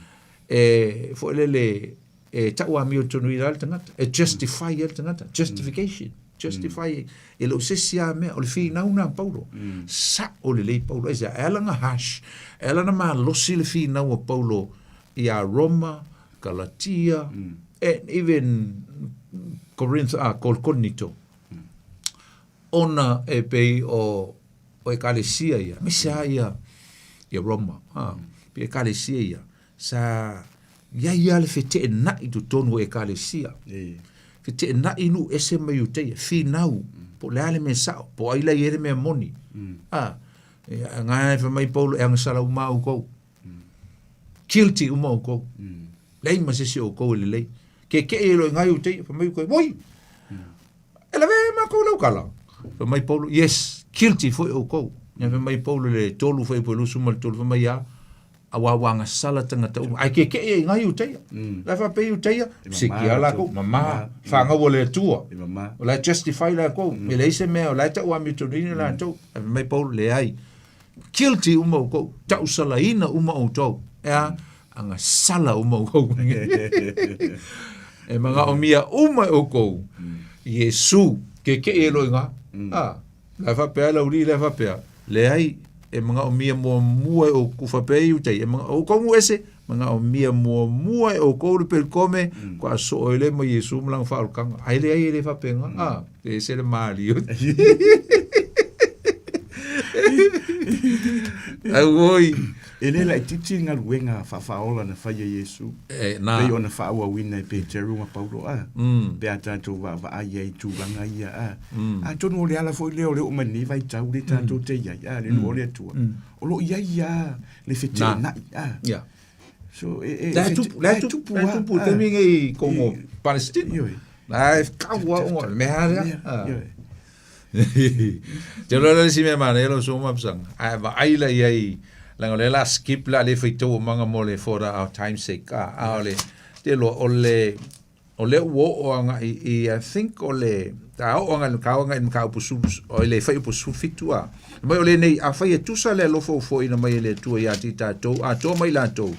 E, foi lele, e tau amiotonuina ai le tagata, e justify ai le tagata, justification, justify e le o se isi lava mea, o le finau lena a Paulo. Sa'o lelei Paulo, aisea? E ala ona harsh, e ala ona malosi le finau a Paulo iā Roma, Galatia, and even Corinth, ah, Korinito, ona e pei o o Ekalesia ia, aemaise lava ia ia Roma, ah, pei Ekalesia ia, sa i ai lava le feteenai i totonu o Ekalesia. Feteenai nuu ese ma Iuteia, finau, po o le a le mea sao, po o ai la i ai le mea moni. Ah, e ngae fai mai Paulo, e agasala uma lava outou. Guilty uma outou. Leai ma se isi o outou e lelei. Kekeʻi ai loa i ina Iuteia, fai mai outou, oi, e lawe ai matou lau tala. Fai mai Paulo, yes, guilty foi outou. Ia fai mai Paulo i le 3 fuaiupu e 23, fai mai, a, auā ua agasala tagata uma. Ae kekeʻi ai i ina Iuteia. La e faapea Iuteia, sikia lakou, mama, fanau a le Atua. O la e justify lakou, e leai se mea, o la e tau amiotonuina latou. Ae fai mai Paulo, leai, Guilty uma outou, tausalaina uma outou, e a, agasala uma outou. E manaomia uma e outou, Iesu, kekeʻi ai loa i ina. A, la e faapea ai le aualii lea faapea, leai, e manaomia muamua e outou, faapea ai Iutai, e mana, outou nuu ese, manaomia muamua e outou le pelikome, faatoa soo ai lea ma Iesu ma lana faaolataga. Ae leai e le faapena, a. E ese le mālie. Auoi. E le laitiiti le galuega faafaaola na fai e Iesu. E, na. Pei ona faaauauina e Peteru ma Paulo a. Pe a tatou vaavaai ai i tulaga ia a. Atonu o le ala foi lea o le oo mai lenei vaitau lea tatou te i ai a, le nuu o le Atua. O lo o i ai a le feteenai a. Yeah. So, e, e, La e tupu, la e tupu, la e tupu, taimi nei i Kongo, Palestina. La e kau a unga, me ha lea. Te loa le si mea manaia lau susuga Mapsanga. Ae vaai la i ai, leaga o lea la skip la le faitau o manga mo le for our time sake. A, a o le, te loa, o le, o lea ua oo agai i, I think o le, a oo agai, ka oo agai i le mataupu o le fuaiupu 17 a. Mai o lenei, afai e tusa le alofa ua foaiina mai e le Atua ia te i tatou, atoa ma i latou,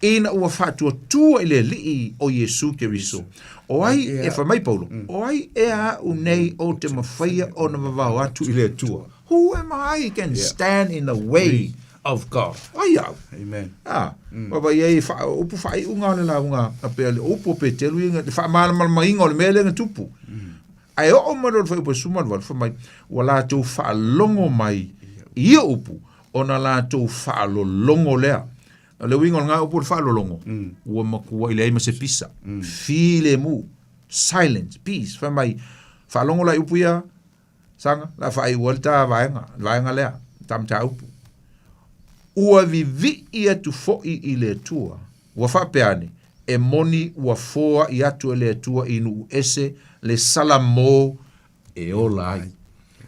ina ua faatuatua i le Alii o Iesu Keriso. O ai, e fai mai Paulo, o ai ea aʻu nei ou te mafaia ona vavao atu i le Atua? Who am I can stand in the way of God? O ai au? Amen. Ah, mm. Wa i ai wha, upu whaiunga o le lauga, a pea le upu o Petelu ia, le whaamalamalamainga o le mea lea na tupu. Ae oo mai loa le fuaiupu e 18, fai mai, ua latou faalogo mai i ia upu, ona latou faalologo lea. O le uiga o lena upu o le faalologo, ua matuai leai ma se pisa, filemu, silent, peace. Fai mai, faalogo la i upu ia, Saga, la faaiu ai le ta vaega, le vaega lea, ta mataupu. Ua vivii atu foi i le Atua, ua faapea ane, e moni ua foai atu e le Atua i nuu ese le salamo e ola ai.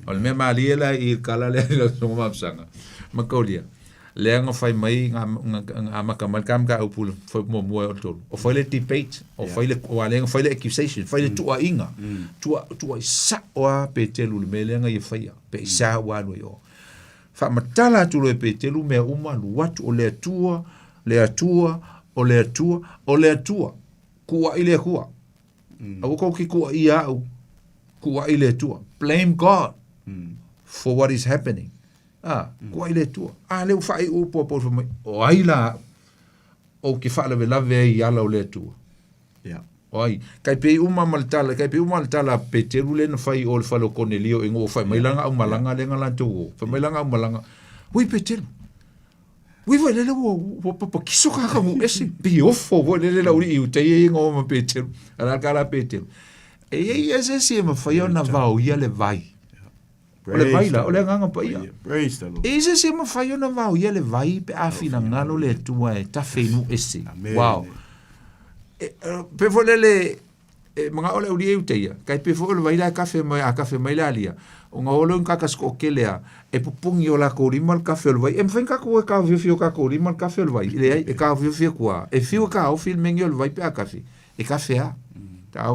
O le mea malie la i le kala lea i lau susuga Mapusaga, Makaulia, lea na fai mai na amata mai le ta mataupu i le fuaiupu muamua o le tolu. O fai le debate, o fai le, aua lea na fai le accusation, fai le tuuaiga, tuuai sao lava Petelu i le mea lea na ia faia, pe i sa ua alu ai i o. Faamatala atu loa e Petelu mea uma, alu atu o le Atua, le Atua, o le Atua, o le Atua, tuuai le Atua. Aua kou te tuuaia au, tuuai le Atua. Blame God for what is happening. A, tuuai le Atua. A lea ua faaiu upu a Paulo fai mai, o ai la au ou te faalavelave ai i ala o le Atua? Yeah. O ai? Tai pei uma ma le tala, tai pei uma le tala a Peteru lea na fai i o i le fale o Konelio ina ua fai mai lana aumalaga lea na latou o. Fai mai lana aumalaga, Ui Peteru, ui foi lele ua, ua papakiso kaka nuu ese, pei ofo foi lele le aualii Iutaia ia na o ma Peteru. A o le a le tala a Peteru? E i ai ia se isi e mafai ona vaoia le vai. O le vai la, o le Agaga Paia. E i ai se isi e mafai ona vaoia le vai pe a finagalo le Atua e tafe i nuu ese. Wow. E, pe foi lele, e manao le aualii e Iutaia, kai pe foi o le vai la e kafe mai, a kafe mai le alia, ona o lea o ni kākasi toatele a, e popogi i o lakou lima le kafe o le vai. E mafai ona tatou e taofiofi i o tatou lima le kafe o le vai? Leai, e taofiofi atu lava. E fiu e taofi le mea o le vai pe a kafe, e kafe lava.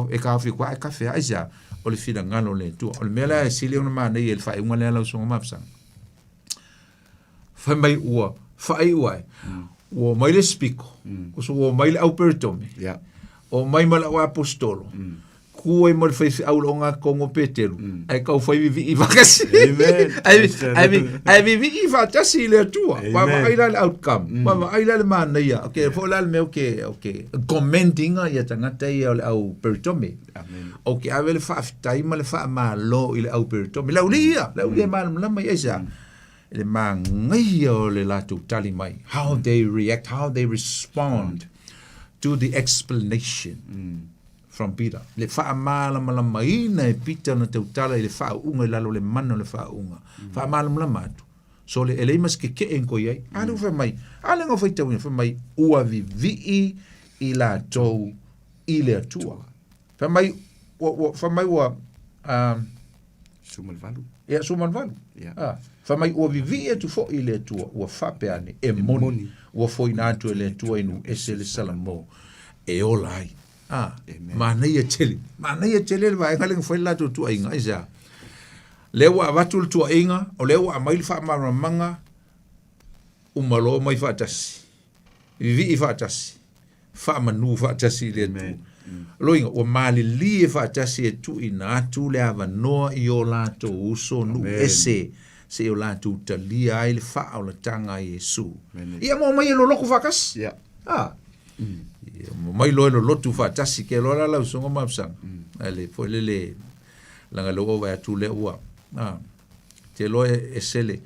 E taofi atu lava e kafe lava. Aisea? O le finagalo o le Atua. O le mea la e sili ona manaia i le faaiuga lea lau Susuga Mapusaga, fai mai ua faaiu ai, ua omai le isi pito, ua omai le au peritome, Yeah. Omai ma le auaposetolo, ku ai ma le faifeau i le ogatotonu o Peteru, ae tau fai vivii faatasi. Ae vivii faatasi i le Atua. Vaavaai la le outcome, vaavaai la le manaia. Okay, foi la le mea o ke commend ina ia tagata ia o le au peritome. O ke ave le faafetai ma le faamalo i le au peritome. Le aualii ia, le aualii e malamalama i ai se a? Le manaia o le latou tali mai, how they react, how they respond to the explanation from Peter. Le faamalamalamaina e Pita na tautala i le faauuga i lalo o le mana o le faauuga. Faamalamalama atu. So le e leai ma se keke'e na toe i ai. A lea ua fai mai, a lea na faitauina, fai mai, ua vivii i latou i le Atua. Fai mai, ua, ua, fai mai ua, um, 18. Ia, 18. Ia. Ah, fai mai ua vivii atu foi i le Atua, ua faapea ane, e moni, ua foina atu e le Atua i nuu ese le Salamo e ola ai. Ah, manaia tele. Manaia tele le vaega lea na fai le latou tuuaiga, aisea? Lea ua avatu le tuuaiga, o lea ua aumai le faamalamalamaga, uma loa omai faatasi, vivii faatasi, faamanu faatasi i le Atua. Loiga, ua malilie faatasi e tuuina atu le avanoa i o latou uso nuu ese seia o latou talia ai le faaolataga a Iesu. Ia ma omai e lolotu faatasi. Yeah. Ah. Ia, ma omai loa e lolotu faatasi ke loa la lau susuga Mapusaga. Ai le foi lele leaga lea ua ou vaai atu lea ua ah, te iloa e ese le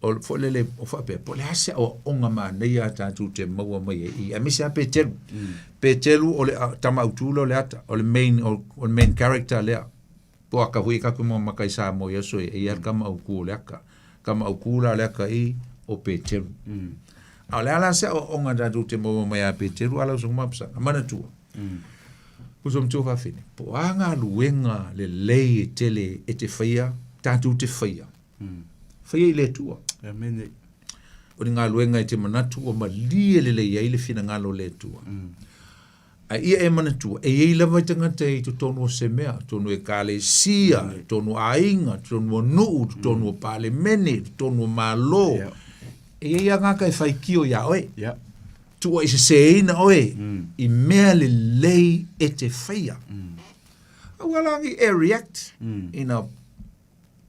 o foi lele o faapea po o le a se aoaoga manaia a tatou te maua mai ai i i aemaise lava Peteru. Peteru o le tama autu lea o le ata, o le main o le main character lea. Po o aka foi e tatou mau matai Samoa i aso ia, e i ai le tama autu o le ata. Tama autu la o le ata i o Peteru. A o le a la se aoaoga tatou te maua mai ia Peteru a lau Susuga Mapusaga? Manatua. Uso matua fafine, po o a galuega lelei e tele e te faia, tatou te faia. Faia i le Atua. Amene. O ni galuega e te manatu ua malie lelei ai le finagalo o le Atua. A ia e manatua, e i ai lava tagata i totonu o se mea, totonu o ekalesia, totonu o aiga, totonu o nuu, totonu o palemene, totonu o Malo. E i ai lava tagata e faitio iā oe. Tuuaiseseina oe i mea lelei e te faia. Aua la nei e react in a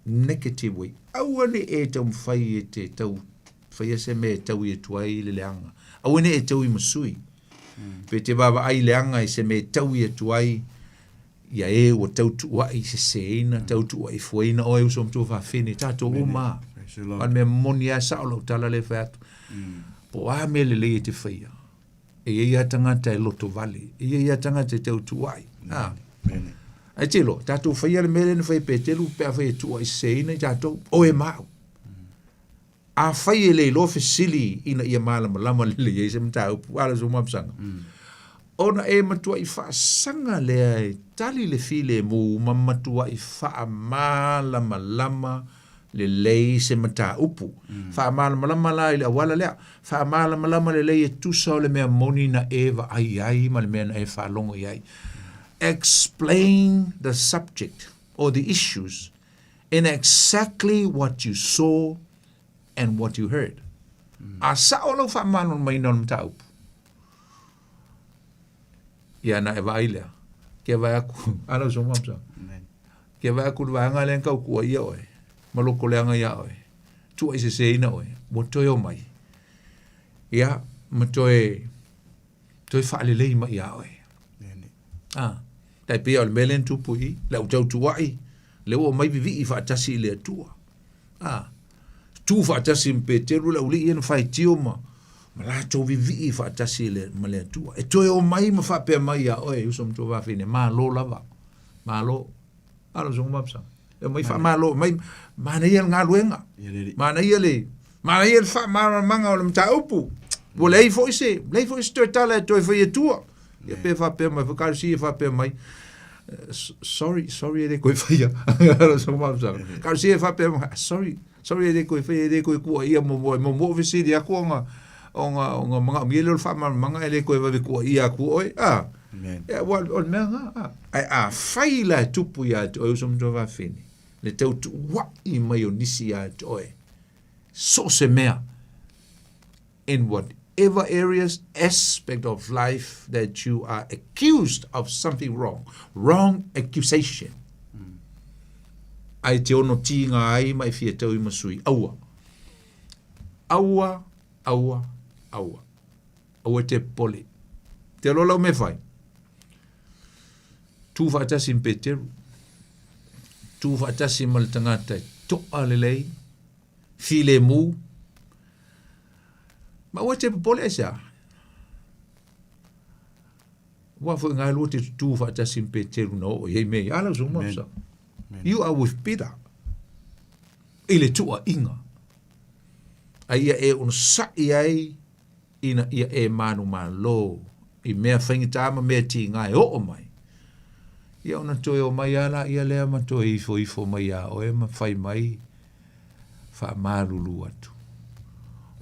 negative way. Aua ne i e taumafai e te tau faia se mea e taui atu ai le leaga. Aua ne i e taui ma sui. Pe te vaavaai leaga i se mea e taui atu ai ia e ua tau tuuai seseina, tau tuuai fuaina oe uso matua fafine, tatou uma. A o le mea moni lava e sao lau tala lea e fai atu. Po o a mea lelei e te faia, e i ai lava tagata e lotovale, e i ai lava tagata e tau tuuai. A. Ae te iloa, tatou faia le mea lea na fai e Peteru pe afai e tuuai seseina i tatou, oe ma au. Afai e le iloa fesili ina ia malamalama lelei ai se mataupu, a le uso Mapusaga, ona e matuai faasaga lea e tali le filemu ma matuai faamalamalama lelei se mataupu. Faamalamalama la i le auala lea, faamalamalama lelei e tusa o le mea moni na e vaai ai ma le mea na e faalogo i ai. Explain the subject or the issues in exactly what you saw and what you heard. A sao lau faamalamalamaina o le mataupu, ia na e vaai lea, ke vaai aku, a lau soma psa, ke vaai aku le vaega lea na tau tuuaia oe, ma loko leaga iā oe, tuuaiseseina oe, ua toe omai, ia, ma toe, toe faalelei mai iā oe. A, tai pei o le mea lea na tupu i i, le au tautuuai, lea ua omai vivii faatasi i le Atua. A, tu faatasi ma Peteru le aualii ia na faitio ma, ma latou vivii faatasi le, ma le Atua. E toe omai ma faapea mai iā oe, uso matua fafine, malo lava, malo. A lau susuga Mapusaga. E omai faamalo mai, manaia le galuega, manaia le, manaia le faamalamalamaga o le mataupu. Ua leai foi se, leai foi se toe tala e toe fai atua. Ia pe faapea mai foi, Kalusi e faapea mai, sorry, sorry e le koe faia. Kalusi e faapea mai, sorry, sorry e le koe faia, e le koe kuaia mo mo, mo mo fesili aku ona, ona, ona manaomia lea o le faamalamalamaga e le koe vave kuaia aku oe. Ah. Ia, ua, o le mea lena, ah. Ae afai la e tupu ia te oe uso matua fafine, le tau tuuai mai o nisi ia te oe, so o se mea, in what. whatever areas, aspect of life that you are accused of something wrong, wrong accusation. Ai te ono tīnga ai ma e fia tau i masui. Aua. Aua, aua, aua. Aua te pole. Te lola o me whai. Tū whaatasi mpeteru. Tū whaatasi ma le tangata e toa lelei. Filemu. Ma ua te popole ai sea. Ua foi ngai lua te tutū whaatasi mpeteru na o i mei. Ala so mapsa. You are with Peter. I le tua inga. A ia e ono sa'i ai ina ia e manu malo i mea faigata ma mea tiga e oo mai. Ia ona toe o mai a laia lea ma toe ifoifo mai iā oe ma fai mai faamalulu atu.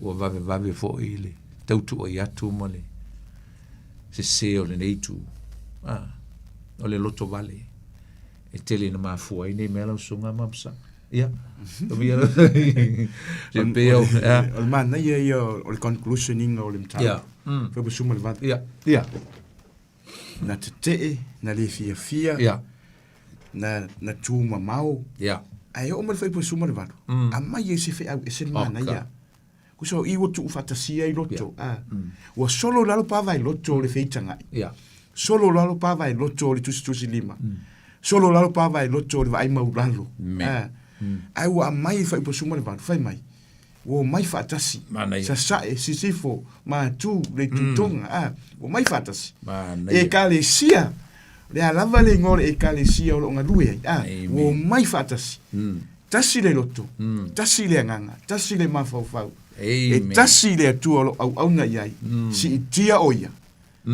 Ua vavevave foi le tautuai atu ma le sesē o lenei itu. A, o le lotovale e tele ina mafua ai nei mea lau susuga ma Masaga. Ia. Se pei o o le manaia ia o le conclusion inga o le mataupu. Ia. Fai suma le vata. Ia. Ia. Na tetee, na le fiafia. Ia. Na na tu mamao. Ia. Ae oo mai le fai suma le valu. Aumai ai se feau ese le manaia. Kusa o i ua tuufaatasia ai loto. A. Ua solo i lalo pa vae loto o le feitagai. Ia. Solo i lalo pa vae loto o le tusitusilima. Solo i lalo pa vae loto o le vaai maulalo. A. Ae ua aumai i faaiupasuma le valu, fai mai, ua omai faatasi. Manaia. Sasae, sisifo, matu, le itutoga, a, ua omai faatasi. Manaia. Ekalesia, o le a lava le igoa o le ekalesia o lo o galue ai, a, ua omai faatasi. Tasi le loto, tasi le agaga, tasi le mafaufau. E tasi le Atua o lo o auauna i ai, siitia o ia,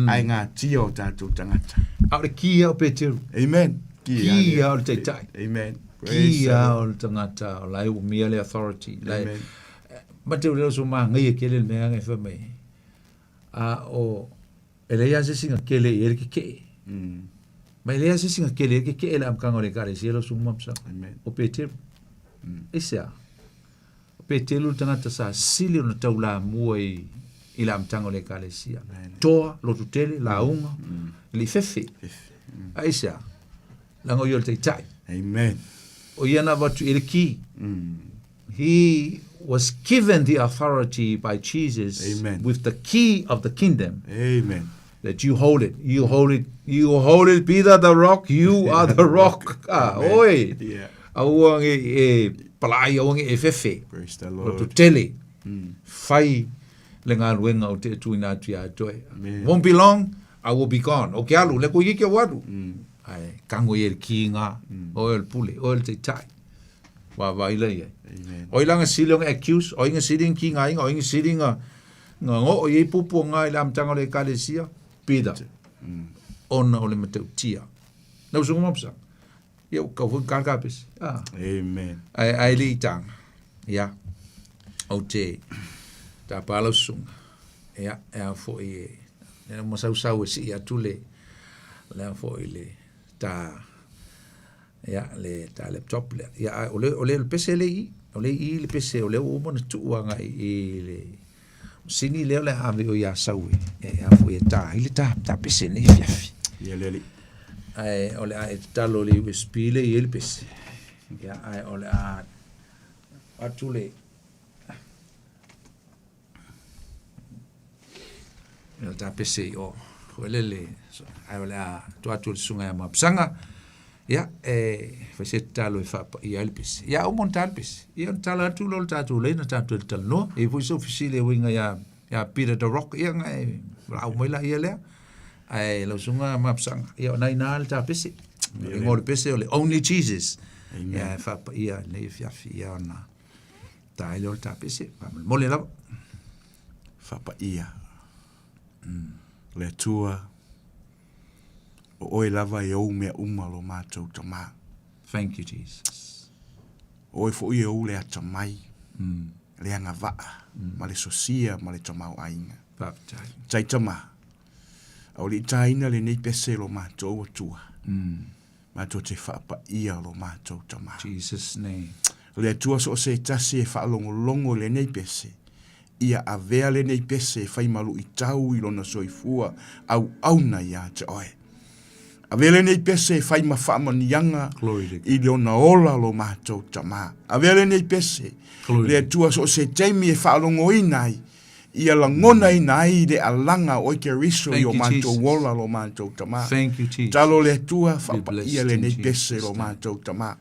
ae gatia o tatou tagata. A o le ki ia o Peteru. Amen. Ki ia o le taitai. Amen. Ki ia o le tagata o la e umia le authority. La e, ma te ure so ma ngai e kele le mea ngai fa mai. A o E leai lava se isi na kele i ai le kekeʻe. Ma e leai lava se isi na kele i ai le kekeʻe i le amataga o le Ekalesia lau Susuga Mapsa. O Peteru. Aisea? O Peteru le tagata sa sili ona taulamua i, i le amataga o le Ekalesia. Toa, lototele, lauga, e le i fefe. Aisea? Leaga o ia o le taitai. Amen. O ia na avatu i ai le ki. He was given the authority by Jesus Amen. with the key of the kingdom. Amen. That you hold it, you hold it, you hold it, Peter the rock, you are the rock. Ah, oi. Yeah. Aua nge e palai, aua nge e fefe. Praise the Lord. Loto tele. Fai le galuega o te tuina atu ia toe. Won't be long, I will be gone. O ke alu, le ko ke waru. Ai, kango i e ki ngā, o e le pule, o e le teitai. Vaavaai la i ai. O i la nga sili o nga accuse, o i nga sili nga ki nga inga, o i nga sili nga nga ngoo i ai pupu nga i le amataga o le ekalesia, Peter, ona o le matautia. Na usunga mapsa. Ia u kau foi kar kapesi. Ah. Amen. Ai ai le itanga. Ia. O te ta pala usunga. Ia, e a foi e e masau sau e si atu le le a foi le ta Ia, le ta laptop lea. Ia, a o le, o le pese le i, o le i le pese o le ua uma ona tuu agai i le masini lea o le a ave o ia sau e, e a foi e ta ai le ta, ta pese nei afiafi. Ia le alii. Ae o le a e tatalo i le USB le i ai le pese. Ia, ae o le a atu le, le ta pese i o hoelele ae o le a tua atu le susuga ia Mapusaga ia e fai se tatalo e faapaia ai le pese ia uma ona ta le pese ia ona tala atu lea o le tatou laina tatou le talanoa e i ai foi sou fesili e uiga ia ia Peter the Rock ia na e valaau mai laia lea ae lau susuga Mapusaga ia o na ina le ta pese o le igoa o le pese o le Only Jesus ia e faapaia i lenei afiafi ia ona Ta ai lea o le tapese, faamolemole lava. Faapaia. Le Atua, o Oe lava e ou mea uma lo matou Tama. Thank you, Jesus. O Oe foi e ou le atamai, le agavaa, ma le sosia ma le tamaoaiga. Faafetai. Tai Tama, a o le i taina lenei pese lo matou Atua, Matou te faapaia lo matou Tama. Jesus name. Le Atua so o se tasi e faalogologo i lenei pese, Ia avea lenei pese e fai ma luitau i lona soifua auauna ia te oe. Avea lenei pese e fai ma faamanuiaga i lona ola lo matou Tama. Avea lenei pese, le Atua so o se taimi e faalogoina ai, ia lagonaina ai le alaga o oe Keriso i o matou ola lo matou Tama. Talo le Atua, faapaia lenei pese lo matou Tama.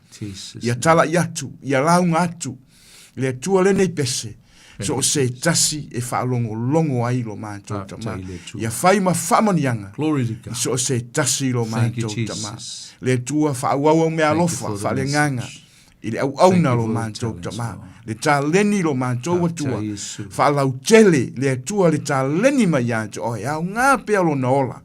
Ia tala'i atu, ia lauga atu, le Atua lenei pese, so o se tasi e faalogologo ai lo matou Tama. Ia fai ma faamanuiaga i so o se tasi lo matou Tama. Le Atua faaauau au meaalofa faaleagaga i le auauna lo matou Tama. Le taleni lo matou Atua, faalautele le Atua le taleni mai ia te oe, aoga pea lona ola.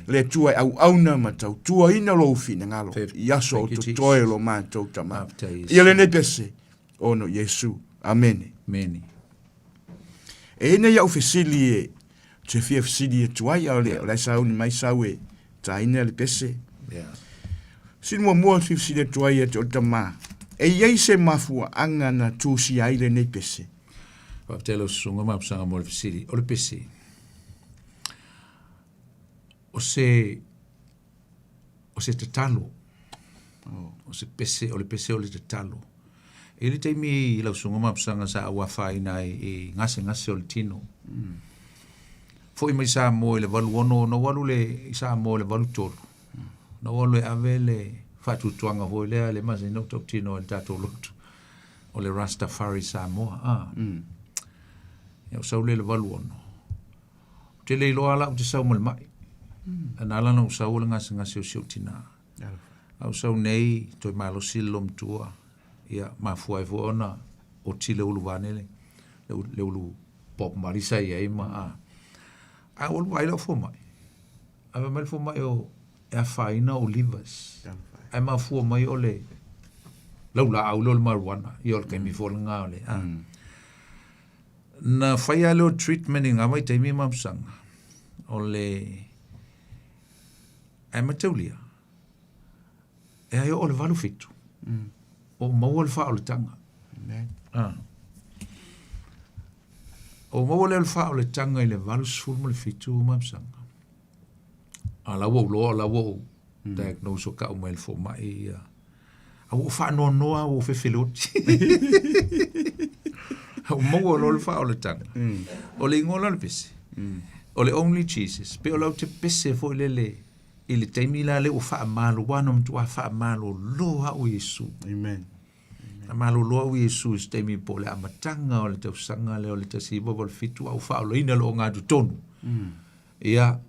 Le Atua e auauna ma tautuaina lou finagalo i aso o totoe lo matou Tama. Ia lenei pese, ona o Iesu. Amene. Amene. E i nei au fesili e te fia fesili atu ai, a o le, o le sauni mai sau e taina le pese. Yeah. Sili muamua te fesili atu ai ia te o tama. E i ai se mafuaaga na tusia ai lenei pese? Faafetai lau susuga Mapusaga mo le fesili. O le pese, o se, o se tatalo. O se pese, o le pese o le tatalo. E i le taimi i lau susuga Mapusaga sa ou afaina ai i gasegase o le tino. Mm. Foi mai Samoa i le 86, na ou alu le, i Samoa i le 83. Mm. Na ou alu e ave le faatuatuaga foi lea le masani ona ou tautino ai i le tatou lotu o le Rastafari Samoa. Ah. Mm. Ia, ou sau lea i le 86. Ou te le iloa la ou te sau ma le mai. Mm. Na ala ona ou sau o le gasegase o si ou tinā. A ou sau nei, toe malosi le lomatua, ia, mafua ai foi ona oti le ulu vaeane le, le ulu Bob Marley sa i ai ma, a. Ae ua alu vaai lau fomai. Ae fai mai le fomai o, e afaina ou livers. Ae mafua mai o le laulaau lea o le marijuana, ia o le taimi foi lena o le, a. Na fai lava lea o treatment i lena vaitaimi Mapusaga, o le, ae mataulia, e ai oo le 87, ua maua le faaolataga. Ah. Ua maua lea o le faaolataga i le 87 Mapusaga. A la ua ou loa, la ua ou diagnose o tau mai e le fomai ia. A ua ou faanoanoa ua ou fefeleoti. Ua maua loa le faaolataga. O le igoa la o le pese, o le Only Jesus. Pei o lau te pese foi lele i le taimi la lea ua faamalo, aua na matua faamalolo au e Iesu. Amen. Faamalolo au e Iesu i se taimi po o le amataga o le tausaga lea o le 1987 a ua faaolaina le ogatotonu. Ia,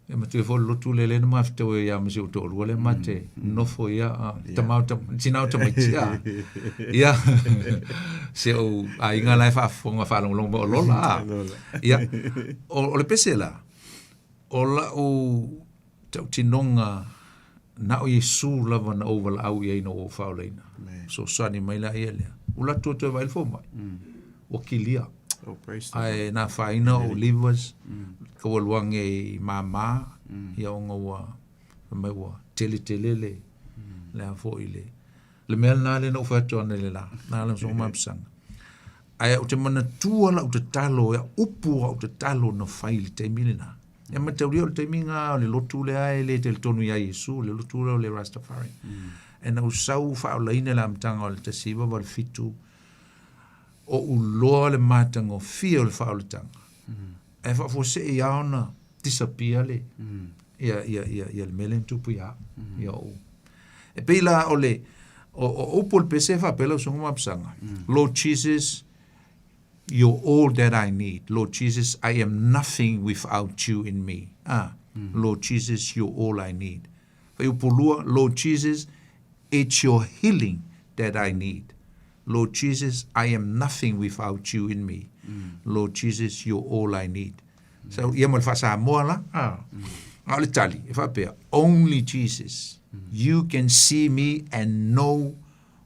E matua foi le lotu lea lea na mafetau ai ia ma si ou toalua lea ma te nofo ia tama o tina o tamaiti a. Ia se ou aiga la e faafofoga faalogologo mai o Lola a. Ia o le pese la o lau tautinoga na o Iesu lava na ou valaau i ai ina ua ou faaolaina. Fesoasoani mai la ia lea. Ua alu atu toe vaai le fomai. Ua kilia. Oh, praise the Ae na afaina ou livers, taualuage i māmā, ia ona ua, fai mai ua tele tele le, le a foi le, le mea lena lea na ou fai atu ana i le la, na ala soo mapusaga. Ae ou te manatua lau tatalo, ia upu au tatalo na fai i le taimi lena. Ia mataulia o le taimi nga o le lotu lea e le talitonu ia Iesu, le lotu lea o le Rastafari. E na ou sau faaolaina i le amataga o le 1987, o ou loa le matagofie o le faaolataga, ae faafuasei lava ona disappear le, ia, ia, ia, ia le mea lea na tupu ia au. Ia ou. E pei la o le, o, o upu o le pese e faapea lau Susuga Mapusaga, Lord Jesus, you're all that I need. Lord Jesus, I am nothing without you in me. Ah, Lord Jesus, you're all I need. Faiupu lua, Lord Jesus, it's your healing that I need. Lord Jesus, I am nothing without you in me. Lord Jesus, you're all I need. So, ia ma le faa-Samoa la. Ah. A o le tali, e faapea, only Jesus, you can see me and know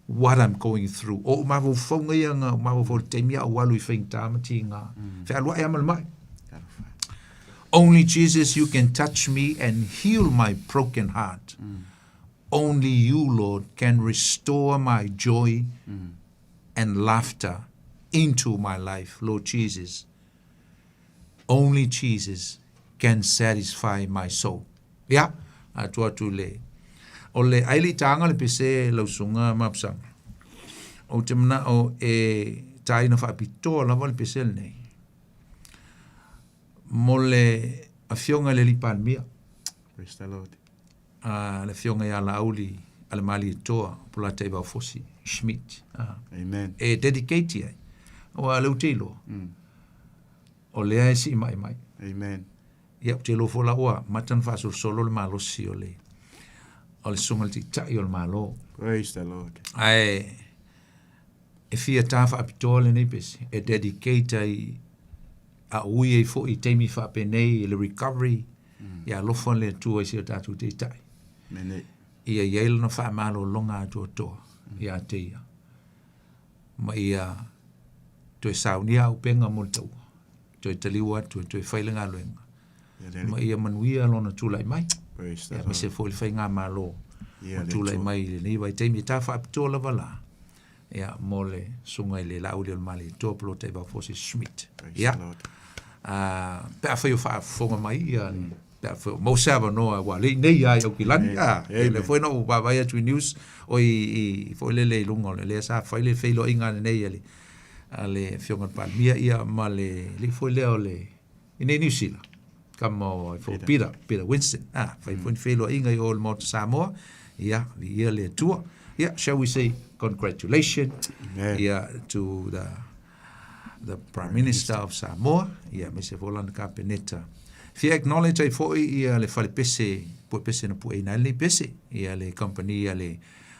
what I'm going through. O ou mafaufauga ia na mafaufau i le taimi a ou alu i faigata ma tiga. Fealuai lava ma le mai. Only Jesus, you can touch me and heal my broken heart. Only you, Lord, can restore my joy and laughter. into my life, Lord Jesus. Only Jesus can satisfy my soul. Ia, atu atu le. O le ai le tānga le pese lausunga mapsanga. O te mana o e tāina whaapitoa lava le pese lenei. Mo le afioga i le Alii Palemia. Praise the Lord. A le afioga ia Laauli Alemalietoa Polataivao Fosi Schmidt. Amen. E dedicate ai. Aua o lea ou te iloa. O lea e sii mai mai. Amen. Ia, ou te iloa foi la ua amata ona faasolosolo le malosi o le o le susuga i le Taitai o le Malo. Praise the Lord. Ae e fia tā faapitoa lenei pese e dedicate ai a ui ai foi i taimi faapenei i le recovery ia alofa le Atua i si o tatou Taitai. Mene. Ia i ai lona faamalologa atoatoa ia te ia. Ma ia toe saunia auupega mo le taua. Toe taliu atu e toe fai le galuega. Ma ia manuia lona tulai mai. Aemaise foi le faigamalo ma tulai mai i lenei vaitaimi. E tā faapitoa lava la ia, mo le susuga i le Laauli o le Malietoa Polataivao Fosi Schmidt. Ia, pe afai o faafofoga mai ia, pe afai o maua se avanoa, ua le i nei lava i Aukilani, a, lea foi na ou vaavaai atu i news, o i foi lele i luga o le, lea sa fai le feiloaiga lenei a le, a le Afioga i le Palemia, ia, ma le alii foi lea o le, i nei Niu Sila, kama o ai foi, Peter, Peter Winston, a, fai foi ni feiloaiga i o i le Maota Samoa, ia, viia le Atua. Ia, shall we say congratulations, ia, to the, the Prime Minister of Samoa, ia, aemaise foi lana Kapeneta. Fia acknowledge ai foi ia le fale pese, pue pese na pueina ai lenei pese, ia le company a le,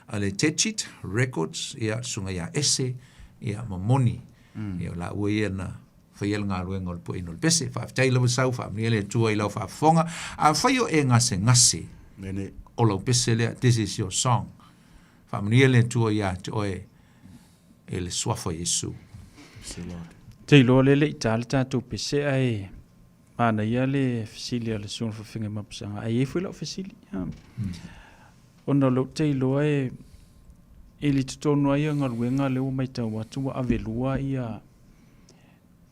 a le Techit Records, ia, susuga ia Ese, ia, ma Moni, ia, o laua ia na faia le galuega o le pueina o le pese. Faafetai lava Sau, faamanuia le Atua i lau faafofoga. Afai o e gasegase, o lau pese lea, this is your song. Faamanuia le Atua ia te oe e le suafa o Iesu. Te iloa lea le i ta le tatou pese ae manaia le fesili a le Susuga Fafegai Mapusaga. Ae i ai foi lau fesili. Ona o lea ou te iloa e i le totonu lava ia galuega lea ua matau atu ua avelua ia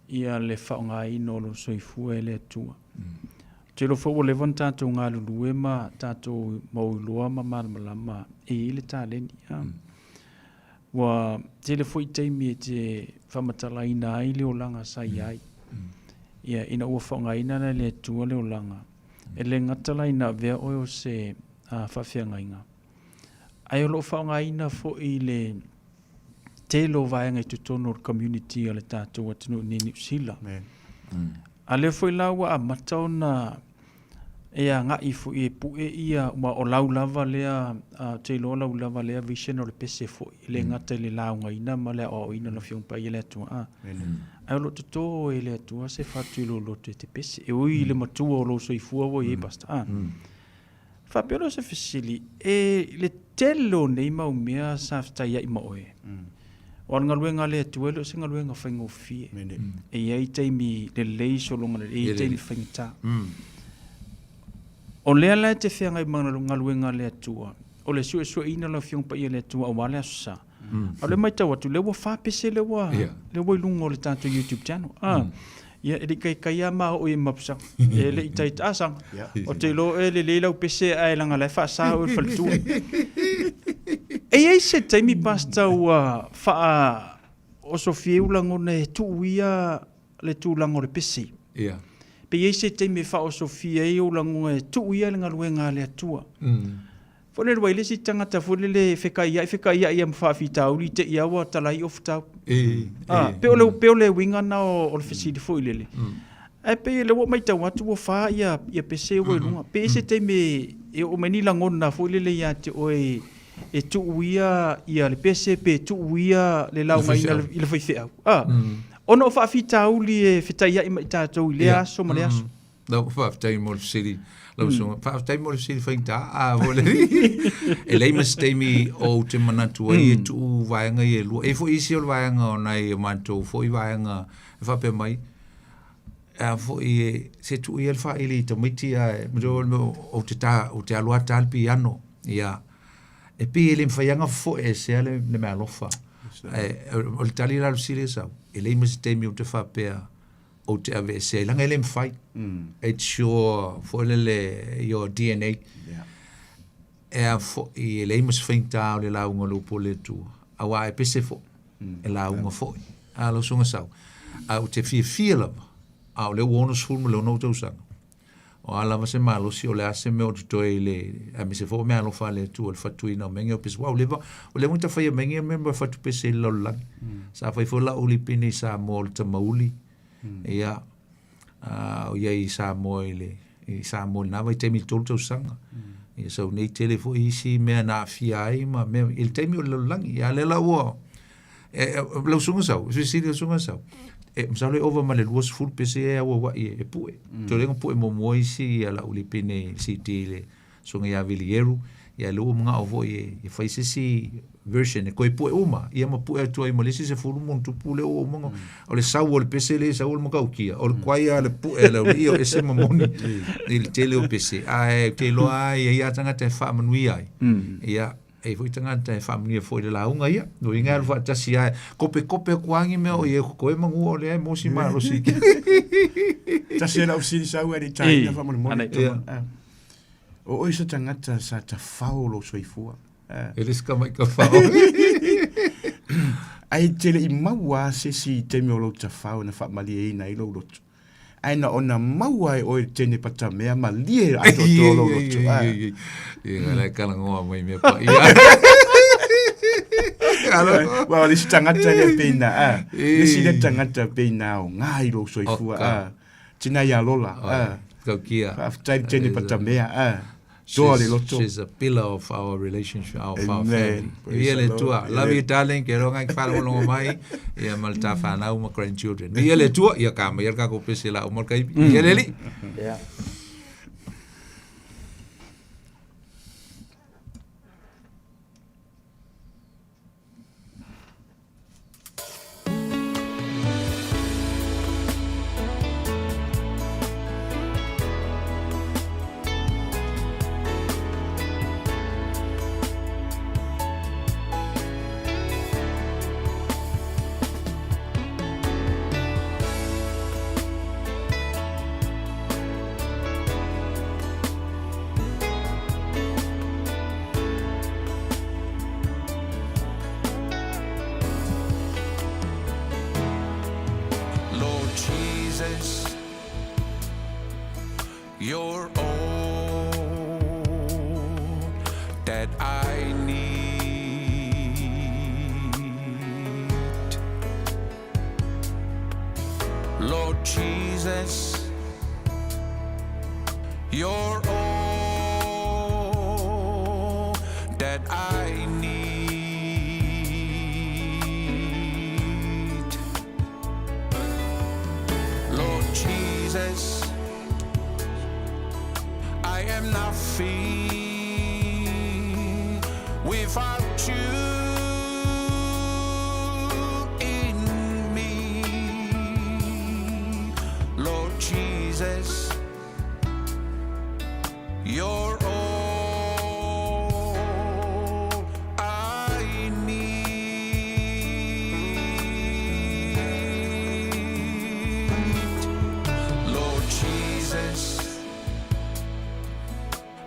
ia le faaaogaina o lou soifua e le Atua. Ou te iloa foi ua leva ona tatou galulue ma tatou mauiloa ma malamalama e i ai le taleni. Ua tele foi taimi e te faamatalaina ai le olaga sa i ai. Ia, ina ua faaaogaina la e le Atua le olaga, e le gata la ina avea oe o se faafeagaiga, ae o lo o faaaogaina foi le tele o vaega i totonu o le community a le tatou atunuu i Niu Sila. A lea foi la ua amata ona e agai foi e pue ia, ua o lau lava lea, ou te iloa o lau lava lea vision o le pese foi, e le gata i le laugaina ma le aoaoina o le Afioga Paia i le Atua, a. Ae o lo o toto e le Atua se fatu i lou loto e te pese, e ui i le matua o lou soifua ua i ai, Pastor, a. Faapea lea o se fesili, e le tele o nei mau mea sa fetaiai ma oe, aua o le galuega a le Atua e le o se galuega faigofie. E i ai taimi lelei sologa lelei, e i ai taimi faigata. O lea la e te feagai ma le galuega a le Atua, o le suesueina o le Afioga Paia a le Atua aua le Aso Sa. A o lea e matau atu, lea ua fapese lea ua, lea ua i luga o le tatou YouTube channel. Ah. Ia, e le i taitai lava ma oo i Mapusaga. E le i taitai, ah, Saga, ou te iloa e lelei lau pese ae leaga la e faasa oe i le faletua. E i ai se taimi Pastor ua faaosofia ai ou lagona e tuu ia le tulaga o le pese? Ia. Pe i ai se taimi e faaosofia ai ou lagona e tuu ia le galuega a le Atua? Foi lele ua i le isi tagata foi lele e fekaiai fekaiai ia ma faafitauli te i ua talai o futau. E, ah, pe o le pe o le uiga na o, o le fesili foi lele. Ae pei lea ua matau atu ua fa ia ia pese ua i luga. Pe i se taimi e oo mai ni lagona foi lele ia te oe e tuu ia ia le pese pe tuu ia le laugaina i le faifeau. Ah. Ona o faafitauli e fetaiai ma i tatou i lea aso ma lea aso. Lau faafetai mo le fesili, lau susuga. Faafetai mo le fesili faigata. A, foi le... e leai ma se taimi ou te manatu ai e tuu vaega ia e lua. E i ai foi isi o le vaega o nai o matou foi vaega e faapea mai, a foi e, se tuu ia le faaili i tamaiti ae, ou te ta, ou te alu lava ta le piano. Ia, e pei e le mafai lava ona fofoe esea le meaalofa. Ae o le tali la o le fesili e sau, e leai ma se taimi ou te faapea ou te aveesea ai, leaga e le mafai. It's your, foi lele, your DNA. Yeah. E a foi, e leai ma se faigata o le lauga o le upu a le Atua, aua e pese foi, e lauga foi. A lau susuga Sau, ae ou te fiafia lava, a o lea ua 66 ou tausaga, O a lava se malosi, o le a se mea o totoe i le, aemaise foi o meaalofa a le Atua i le fatuina o mea nei o pese. Aua ua leva, ua leva ona tafaia mai nei mea ma fatu pese i le lalolagi. Sa fai foi lau lipine i Samoa o le tamauli, ia, a o i ai i Samoa i le, i Samoa i lena vaitaimi i le 3 tausaga. Ia sau nei tele foi isi mea na aafia ai ma mea i le taimi o le lalolagi. Ia a lea la ua, lau susuga Sau, fesili lau susuga Sau, e masalo e ova ma le 20 pese ia e auauai e pue. Toe lenga pue muamua isi ia lau lipine i le CD i le susuga ia Vilieru, ia lea ua manao foi e fai se isi version e toe pue uma, ia ma pue atu ai ma le isi 10 ma ona tupu lea ua uma ona, o le sau o le pese lea e sau o le matautia, o le kuai lava o le pue a le aualii o ese ma moni i le tele o pese, ae ou te iloa lava e i ai lava tagata e faamanuia ai, ia, E i ai foi tagata e faamanuia foi i le lauga ia. No inga alu faatasi ae kopekope atu lava ni mea o i ai koe manu o lea e mosi malosi. Tasi e lau fesili sau e le i taina faamolemole. O oe se tagata sa tafao lou soifua. E le se tama i tafao. Ae te le i maua lava se isi taimi o lou tafao na faamalieina ai lou loto. Ae na ona maua e oe le teine patamea malie atoatoa lou loto. Ia, la e talanoa mai mea paia. Aua o le isi tagata lea pei na, a. Le isi lea tagata pei na aoga i lou soifua, a. Tina ia Lola, a. Taukia. Faafetai le teine patamea, a. Toa le loto. She's a pillar of our relationship, of our family. Ia le Atua. Love you darling, ke ronga ki whalongolongo mai, ia ma le tā whanau ma grandchildren. Ia le Atua, ia ka mai ia le kako pese la o kai. Ia le li. Yeah. Lord Jesus, you're all that I need. Lord Jesus, you're all that I need. Lord Jesus, I am nothing without you in me. Lord Jesus, you're all I need. Lord Jesus,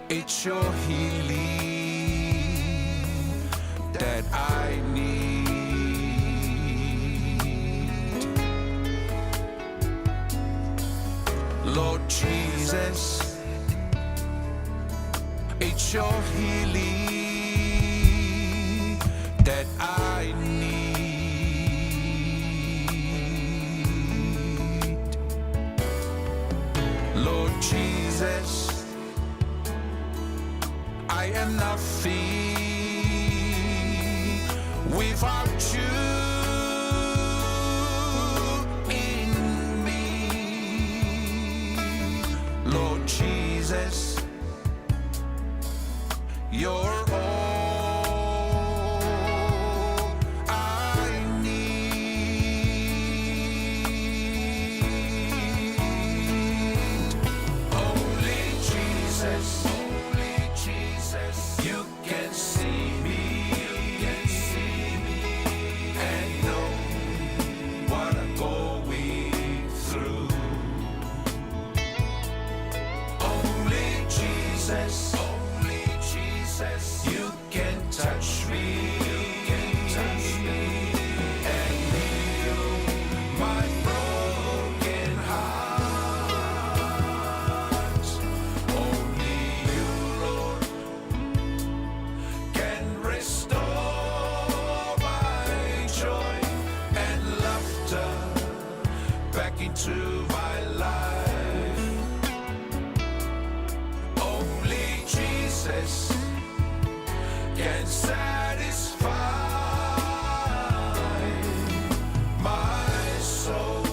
it's your healing that I need. Lord Jesus, it's your healing that I need. Lord Jesus, I am nothing without you in me. Lord Jesus, you're all I need. Only Jesus, only Jesus, you can see me, you can see me. Jesus can satisfy my soul.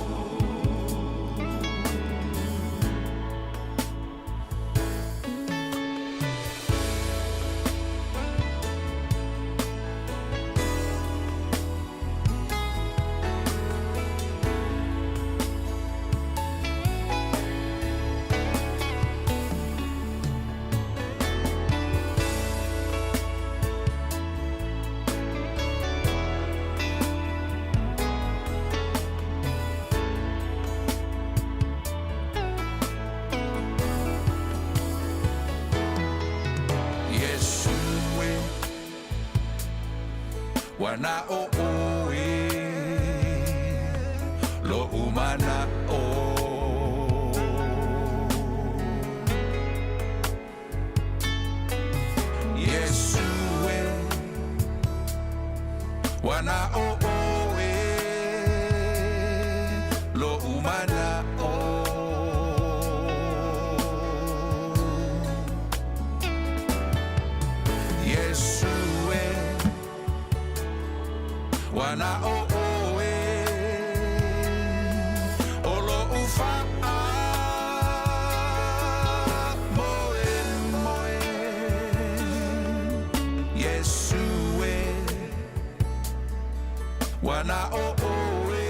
Yeshua wana o oe lo umana o Yeshua wana o oe lo umana o Yeshua wana o oe o lo ufa a moe moe Yeshua wana o oe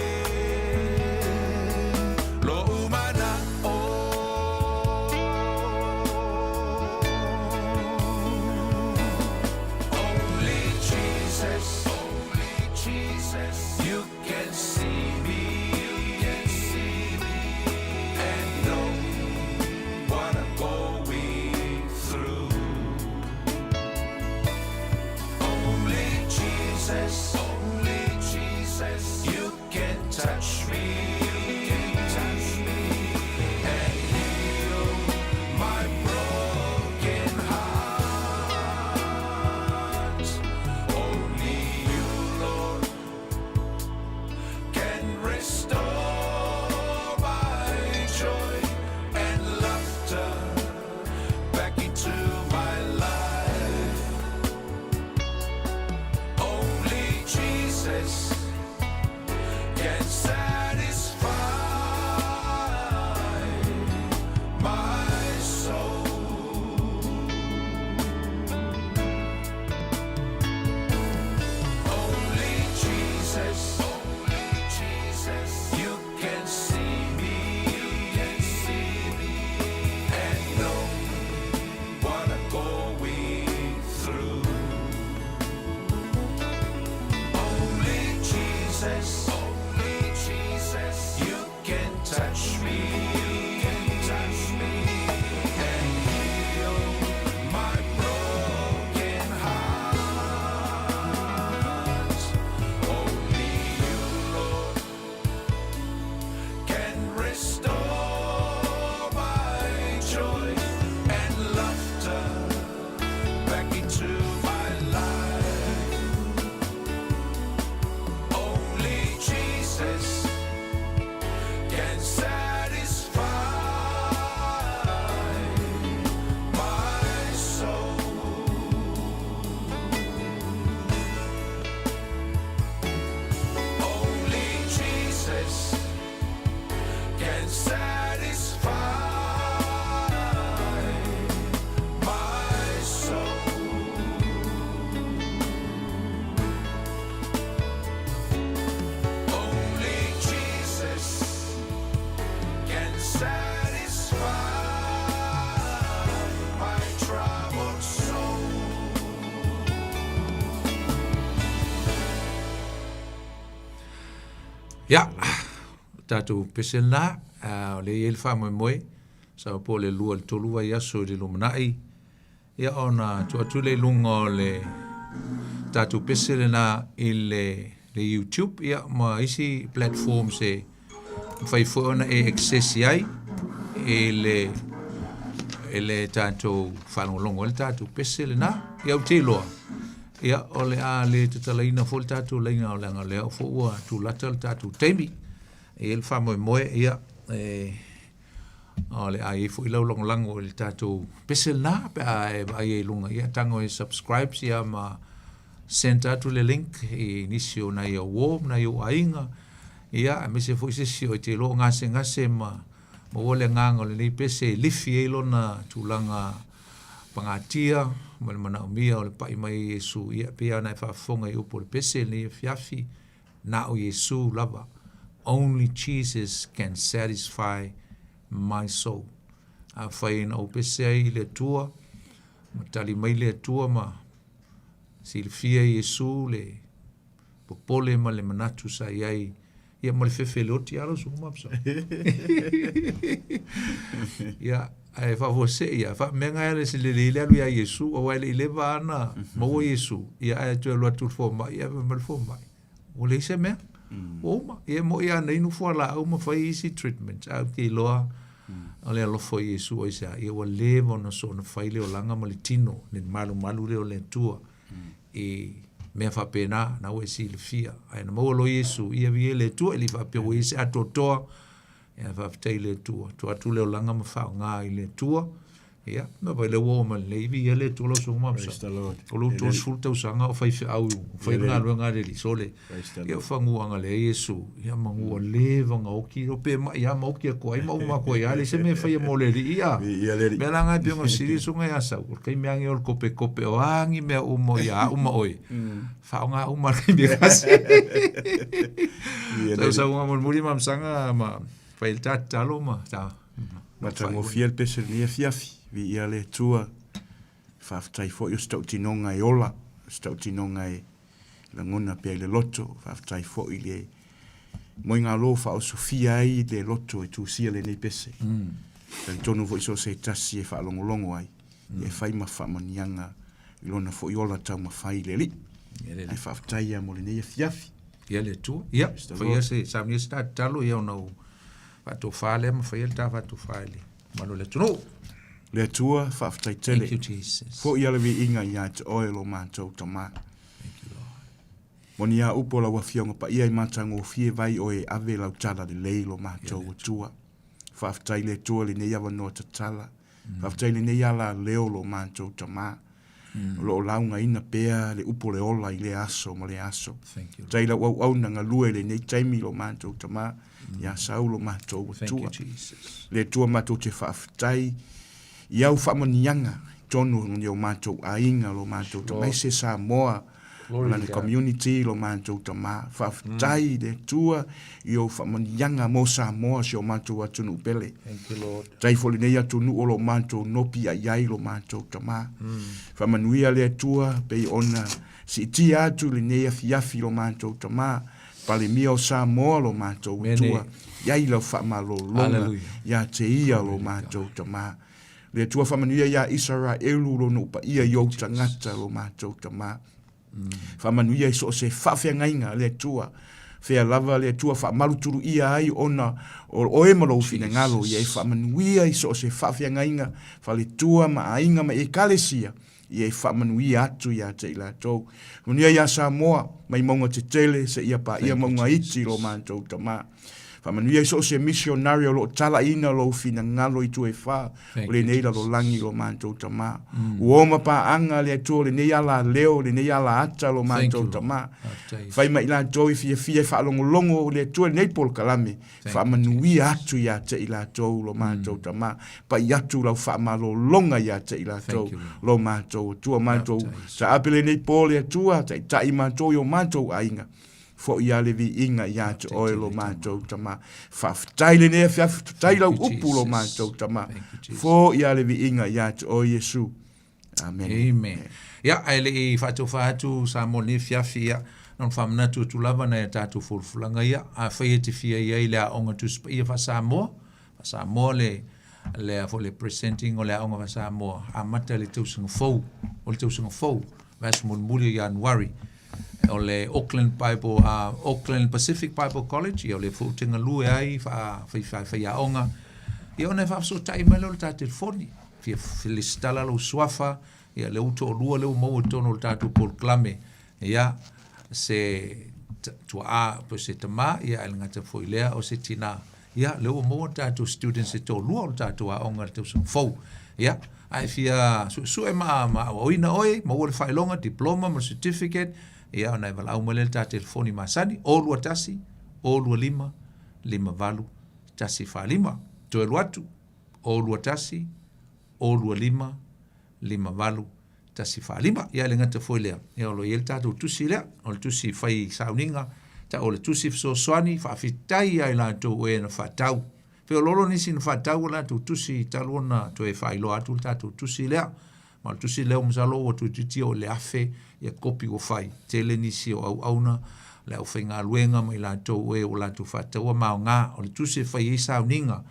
lo umana o Only Jesus, only Jesus, you can see me, you can see me, and know what I'm going through. Only Jesus, only Jesus, you can touch me, you can touch me, and heal my broken heart. Only you, Lord, can restore my joy and laughter back into my life. Only Jesus can satisfy my soul. Only Jesus, only Jesus, you can see me, you can see me, and know what I'm going through. Only Jesus, only Jesus, you can touch me, you can touch me, and heal my broken heart. Only you, Lord, can restore my joy and laughter back into my life. Only Jesus can satisfy my soul. Only Jesus can satisfy my soul. Only Jesus can satisfy my troubled soul. Ia, o tatou pese lena, o lea e i ai le faamoemoe, sau po o le lua i le tolu vaiaso i le lumanai, ia ona tuu atu lea i luga o le tatou pese lena i le, le YouTube, ia ma isi platforms e mafai foi ona e access i ai i le i le tatou faalogologo ai le tatou pese lena. Ia ou te iloa, ia o le a le tatalaina foi le tatou laina o leaga o lea foi ua tulata le tatou taimi. E i ai le faamoemoe, ia, e, O le a i ai foi lau lagolago i le tatou pese lena pe a e vaai ai i luga, ia tago e subscribe ia ma send atu le link i nisi o nai au uo ma nai ou aiga, ia aemaise foi se isi o e te iloa o gasegase ma maua le agaga o lenei pese e lifi ai lona tulaga pagatia ma le manaomia o le pai mai o Iesu. Ia pei lava ona e faafofoga i upu o le pese i lenei afiafi, Na o Iesu lava, Only Jesus can satisfy my soul. Afai na ou pese ai i le Atua, ma tali mai le Atua ma silafia e Iesu le popole ma le manatu sa i ai, ia ma le fefe le oti alo su ma psa. Ia, ae faafuasei ia, faamea ia le lelei le alu ia Iesu, aua e le i leva ana maua Iesu, ia ae toe alu atu i le fomai, ia fai mai le fomai, ua leai se mea, ua uma. Ia e moni lava na inu fualaau ma fai isi treatments, ae ou te iloa o le alofa o Iesu aisea, ia ua leva ona soona fai le olaga ma le tino, le malumalu lea o le Atua i mea faapena, na ua e silafia. Ae na maua loa Iesu, ia viia le Atua, e le i faapea ua i ai se atoatoa, Ia faafetai i le Atua. Tuu atu le olaga ma faaaoga i le Atua. Ia, na vai le ua oo mai lenei viia le Atua lau Susuga Mapsa. Praise the Lord. O lou 30 tausaga o faifeau, fai le galuega a le Alii. Sole, ia o faguaga lea Iesu, ia manu ua leva ona oti, o pe mai lava ma oti atu ai ma uma atu ai lava, leai se mea e faia mo le Alii, ia. Viia le Alii. Mea la na e pei ona fesili le susuga ia Sau, o le taimi lava lenei o le topetope, o a ni mea uma ia au ma oe, faaaoga uma le taimi e tasi. Sausauga mulimuli ma Masaga ma fai le ta tatalo ma ta Matagofie le pese lenei afiafi, viia le Atua, faafetai foi o se tautinoga e ola, o se tautinoga e lagona pea i le loto, faafetai foi i le moegalo faaosofia ai le loto e tusia lenei pese. Mm. Talitonu foi so o se tasi e faalogologo ai, mm. e fai ma faamanuiaga i lona foi ola taumafai i le Alii. Ae faafetai ia mo lenei afiafi. Ia le Atua. Ia, faia se saunia se ta tatalo ia ona ou faatofa lea ma faia le ta faatofa i le mamalu o le atunuu. Le Atua, faafetai tele. Thank you, Jesus. Foi ia le viiga ia te oe lo matou Tama. Thank you, Lord. Moni a upu o lau Afioga Paia i matagofie vai oe e ave lau tala lelei lo matou Atua. Faafetai le Atua lenei avanoa tatala. Faafetai lenei ala leo lo matou Tama. O lo o laugaina pea le upu o le ola i lea aso ma lea aso. Faafetai lau auauna galue i lenei taimi lo matou Tama, ia sau lo matou Atua. Le Atua matou te faafetai i au faamanuiaga i totonu o o matou aiga, lo matou Tama, aemaise Samoa, ma lana community, lo matou Tama. Faafetai i le Atua i ou faamanuiaga mo Samoa, si o matou atunuu pele. Faafetai foi i lenei atunuu o lo o matou nopiai ai lo matou Tama. Faamanuia le Atua pei ona siitia atu i lenei afiafi lo matou Tama, Palemia o Samoa lo matou Atua, i ai lau faamalologa ia te ia lo matou Tama. Le Atua faamanuia ia Isaraelu lo nuu paia i ou tagata lo matou Tama. Faamanuia i so o se faafeagaiga le Atua, fea lava le Atua faamalutuluia ai ona o oe ma lou finagalo, ia e faamanuia i so o se faafeagaiga, faletua ma aiga ma ekalesia, ia e faamanuia atu ia te i latou. Manuia ia Samoa, mai mauga tetele seia paia mauga iti lo matou Tama. Faamanuia i so o se misionari o lo o talaiina lou finagalo i tua e fa o lenei lalolagi lo matou Tama. Ua oma paaga le Atua o lenei ala leo, lenei ala ata lo matou Tama. Fai ma i latou i fiafia e faalogologo le Atua i lenei polokalame, faamanuia atu ia te i latou lo matou Tama. Pai atu lau faamalologa ia te i latou lo matou Atua. Matou taape lenei po le Atua, taitai matou i o matou aiga. Foi a le viiga ia te oe lo matou Tama. Faafetai lenei afiafi, faafetai lau upu lo matou Tama. Foi a le viiga ia te oe Iesu. Amen. Amen. Ia, ae le i faatofa atu Samoa lenei afiafi, ia, na ona faamanatu atu lava nai a tatou folafolaga ia. Afai e te fia i ai i le Aoga Tusi Paia faa-Samoa, faa-Samoa le, le, foi le presenting o le Aoga faa-Samoa, amata i le tausaga fou, o le tausaga fou, vaiaso mulimuli o Ianuari. O le Auckland Bible, Auckland Pacific Bible College, ia o lea foi ou te galue ai faa-faiaoga. Ia ona e faafesootai mai lea o le ta telefoni, fia lesitala lou suafa, ia lea ua toalua lea ua maua i totonu o le tatou polokalame, ia se tuaa po o se tama, ia ae le gata foi i lea o se tina. Ia, lea ua maua tatou students e toalua o le tatou aoga i le tausaga fou. Ia, a e fia suesue ma, ma aoaoina oe, maua le faailoga, diploma ma le certificate, ia, ona e valaau mai lea i le ta telefoni masani, 021 025 58 145. Toe alu atu, 021 025 58 145. Ia, e le gata foi lea, ia, o lo o i ai le tatou tusi lea, o le tusi fai sauniga, ta o le tusi fesoasoani, faafetai ia i latou e na faatau. Feoloolo nisi na faatau a latou tusi talu ona toe faailoa atu le tatou tusi lea. Ma o le tusi lea masalo ua toeitiiti oo i le 1000 ia kopi ua fai. Tele nisi o auauna, le aufaigaluega ma i latou e ua latou faataua ma aoga. O le tusi e fai ai sauniga,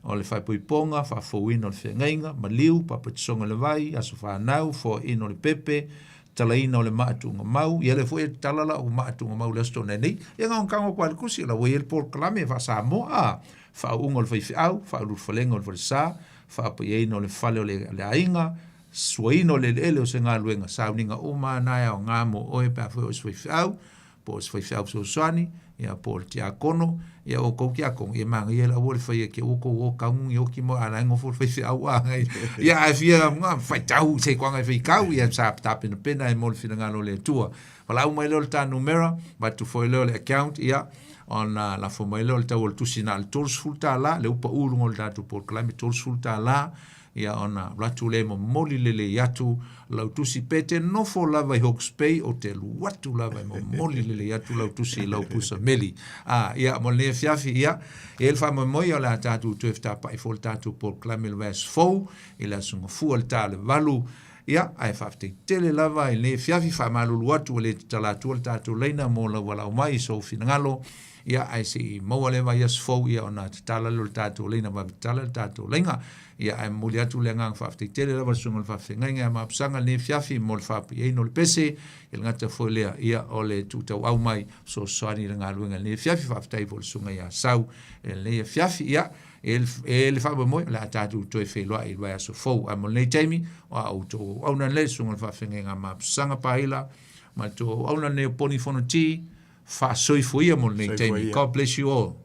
o le faaipoipoga, faafouina o le feagaiga, maliu, papatisoga i le vai, aso fanau, foaiina o le pepe, talaina o le maa tuugamau, ia lea foi e tala lau maa tuugamau i le Aso Toonai nei. Ia gaogaoga atu lava i le tusi, o la ua i ai le polokalame faa-Samoa, a, faauuga o le faifeau, faauluulufalega o le falesa, faapaiaina o le fale o le aiga, suaina o le eleele o se galuega, sauniga uma lava na e aoga mo oe pe a fai o oe se faifeau, po o se faifeau fesoasoani, ia po o le tiakono, ia o kou tiakono, ia manaia la ua le fai ake ua kou o kagu ni oki mo ala ngofo le faifeau a ngai. Ia a fia nga faitau se koanga e faikau, ia sa tapenapena e mo le finagalo o le Atua. Valaau mai lea o le ta numera, avatu foi lea o le account, ia, ona lafo mai lea o le tau o le tusi na o le $30, lea ua pau i luga o le tatou polokalame $30, ia ona alu atu lea e momoli lelei atu lau tusi. Pe te nofo lava i Hawke's Bay, ou te alu atu lava e momoli lelei atu lau tusi i lau pusa meli. A, ia, mo lenei afiafi, ia, e i ai le faamoemoe o le a tatou toe fetapa'i foi i le tatou polokalame i le vaiaso fou, i le Aso Gafua i le ta o le 8. Ia, ae faafetai tele lava i lenei afiafi, faamalulu atu ua le tatala atua le tatou laina mo lau valaau mai i sou finagalo, ia, ae se i maua lea vaiaso fou, ia, ona tatala lea o le tatou laina, vave tatala le tatou laina. Ia, ae momoli atu le agaga faafetai tele lava i le Susuga i le Faafeagaiga ia Mapusaga i lenei afiafi mo le faapaiaina o le pese, ia le gata foi lea, ia, o le tuutauau mai fesoasoani i le galuega i lenei afiafi. Faafetai foi i le Susuga ia Sau i lenei afiafi. Ia, E i ai le faamoemoe, o le a tatou toe feiloai i le vaiaso fou. Ae mo lenei taimi, o a outou auauna lelei, le Susuga i le Faafeagaiga a Mapusaga Paila, ma le tou auauna lenei o Poni Fonoti, faasoifua ia mo lenei taimi. God bless you all.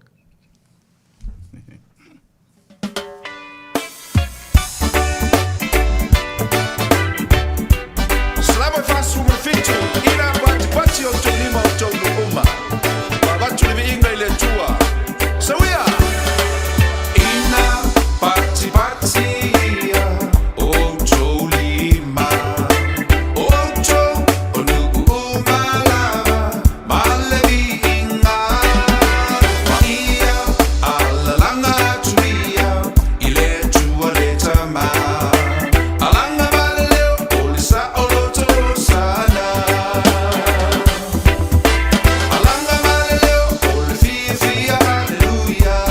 Salama 47 ina patipati o tou lima o tou nuu uma. Avatu le viiga i le Atua. Sauia! Ina patipati ia outou lima, o outou o nuu uma lava, ma le viiga. Ma ia alalaga atu ia i le Atua le Tama. Alaga ma le leo o le saoloto Hosana. Alaga ma le leo o le fiafia, hallelujah.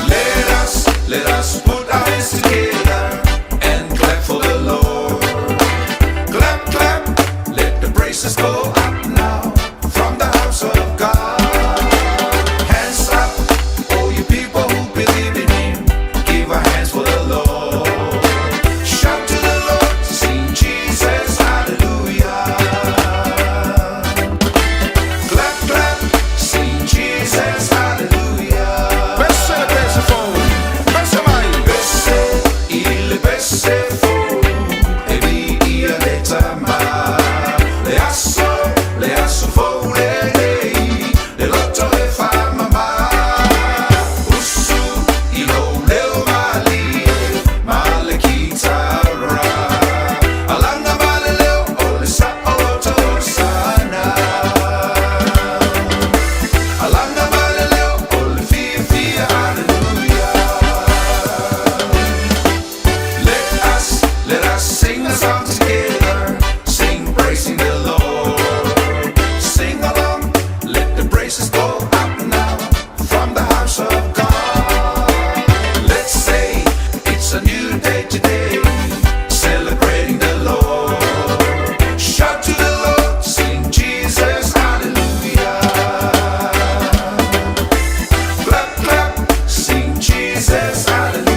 Let us, let us put our hands together and clap for the Lord. Clap, clap, let the praises go up now from the house of God. Hands up, all you people who believe in Him, give a hands for the Lord. Shout to the Lord, sing Jesus, hallelujah. Clap, clap, sing Jesus, hallelujah. Pese le pese fou, pese mai. Pese i le pese fou, e viia le Tama. Le aso, le aso fou lenei, le loto e faamama. Usu i lou leo malie, ma le kitara. Alaga ma le leo o le saoloto Hosana. Alaga ma le leo o le fiafia, hallelujah. Let us, let us sing a song together, sing praising the Lord. Sing along, let the praises go up now from the house of God. Let's say it's a new day today, celebrating the Lord. Shout to the Lord, sing Jesus, hallelujah. Clap, clap, sing Jesus, hallelujah.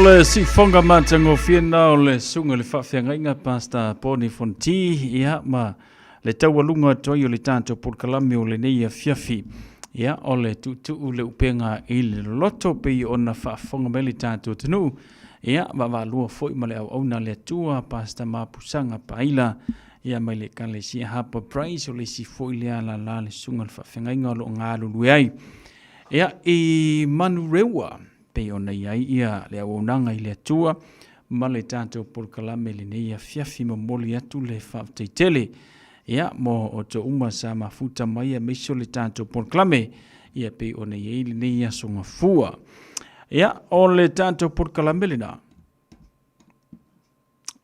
le siufoga matagofie lena o le susuga i le faafeagaiga Pastor Bonnie Fonti, ia, ma le taualuga atu ai o le tatou polokalame o lenei afiafi. Ia, o le tuutuu le upega i le loloto pei ona faafofoga mai le tatou atunuu. Ia, vaavaalua foi ma le auauna a le Atua, Pastor Mapusaga Paila, ia mai le Ekalesia Harbour Praise, o le isi foi lea lala le susuga i le faafeagaiga o lo o galulue ai. Ia, i Manurewa, pei ona i ai ia le auaunaga i le Atua ma le tatou polokalame i lenei afiafi, momoli atu le faafetai tele ia mo outou uma sa mafuta mai aemaise o le tatou polokalame ia pei ona i ai lenei aso gafua. Ia, o le tatou polokalame lena.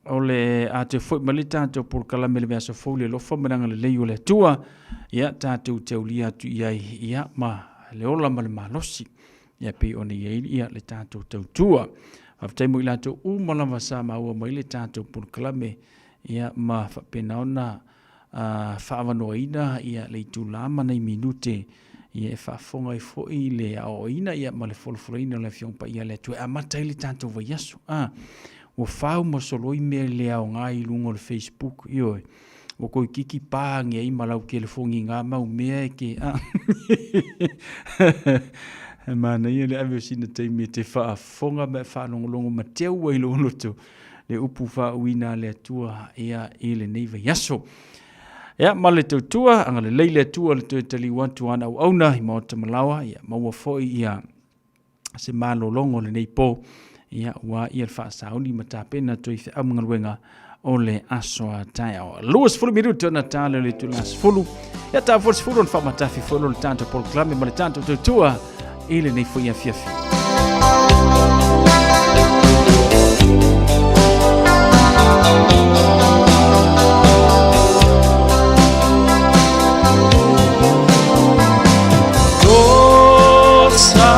O le a toe foi mai le tatou polokalame i le vaiaso fou i le alofa ma le agalelei o le Atua. Ia, tatou te aulia atu i ai, ia, ma le ola ma le malosi. Ia, pei ona i ai, ia, le tatou tautua. Faafetai mo i latou uma lava sa maua mai le tatou polokalame, ia, ma faapena ona faaavanoaina ia le itula ma nai minute ia e faafofoga ai foi le aoaoina ia ma le folafolaina o le Afioga Paia a le Atua e amata ai le tatou vaiaso. Ua fau ma soloi mea le aoga i luga o le Facebook, ioe. Ua toeitiiti pa ane ai ma lau telefoni i ngā mau mea e ke, a. E manaia le ave o sina taimi e te faafofoga ma e faalogologo ma teu ai lou loto le upu faauuina a le Atua ia i lenei vaiaso. Ia, ma le tautua, agalelei le Atua le toe taliu atu ana auauna i maota malaoa, ia maua foi ia se malologo o lenei po, ia ua ia le faasauni ma tapena atu i feau ma galuega o le aso a taeao. 20 minuto na tale o le itula 10. Ia ta foi 10 ona faamatafi foi lo le tatou polokalame ma le tatou tautua i lenei foi afiafi.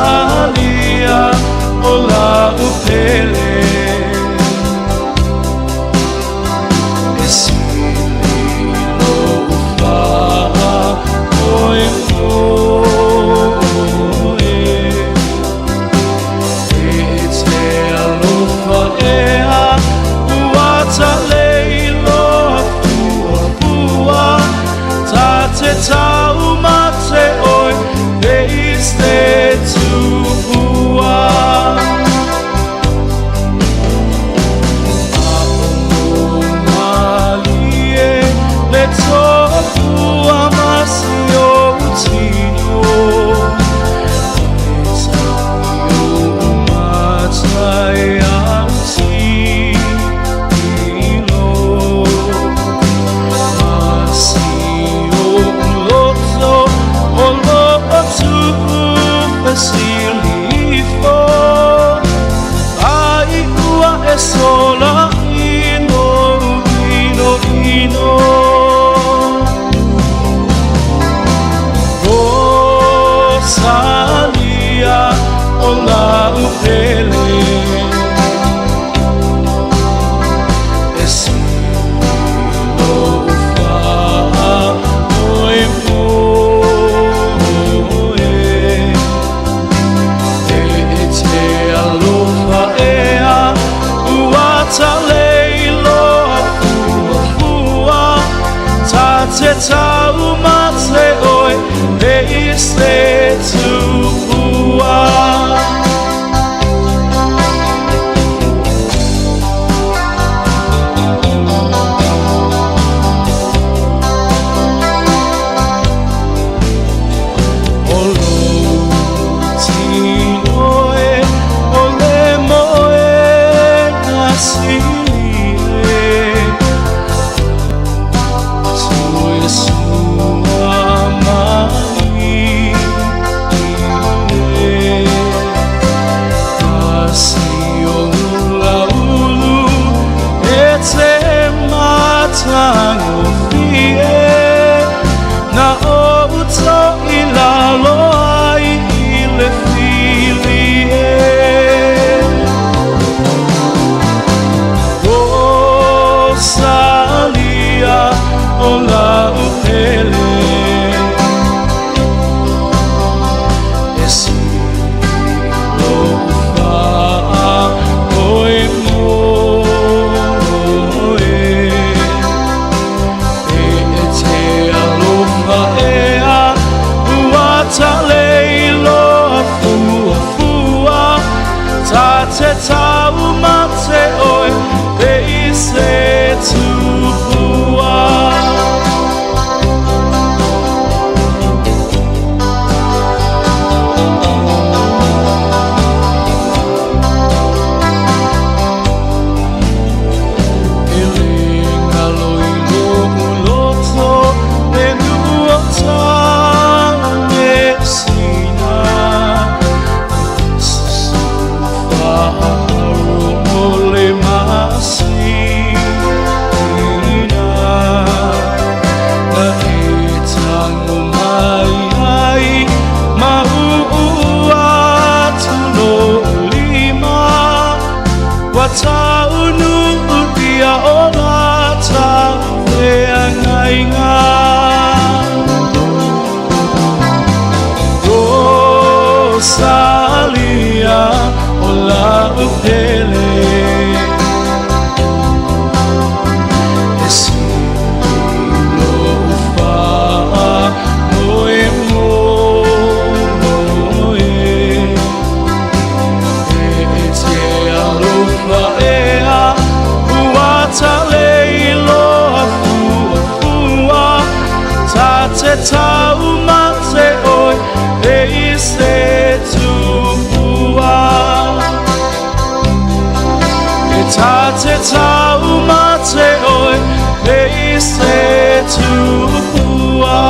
Rosalia o la upele E sili lou faamoemoe E te alofa ea ua talei loa fuafua Ta te taumate oe pe i se tupua. Le tofua ma si ou tino E tau matai au tilo Ma si ou loto o lo tu'u fesilifo Ai ua e sola ino ino ino Rosalia o la'u pele E sili lou faamoemoe E te alofa ea ua talei loa fuafua Ta te taumate oe pe i se tupua. O lou tino e o le moena sili e Toe sua mai e Asi o laulu e te matagofie Na ou toi lalo ai i le fili e Rosalia o la'u pele E sili lou faamoemoe. Ua taunuutia o lata feagaiga. Rosalia o la'u pele. E sili lou faamoemoe. E te alofa ea ua taleiloa fuafua. Ta te taumate oe e i se tupua. E ta te taumate oe e i se tupua.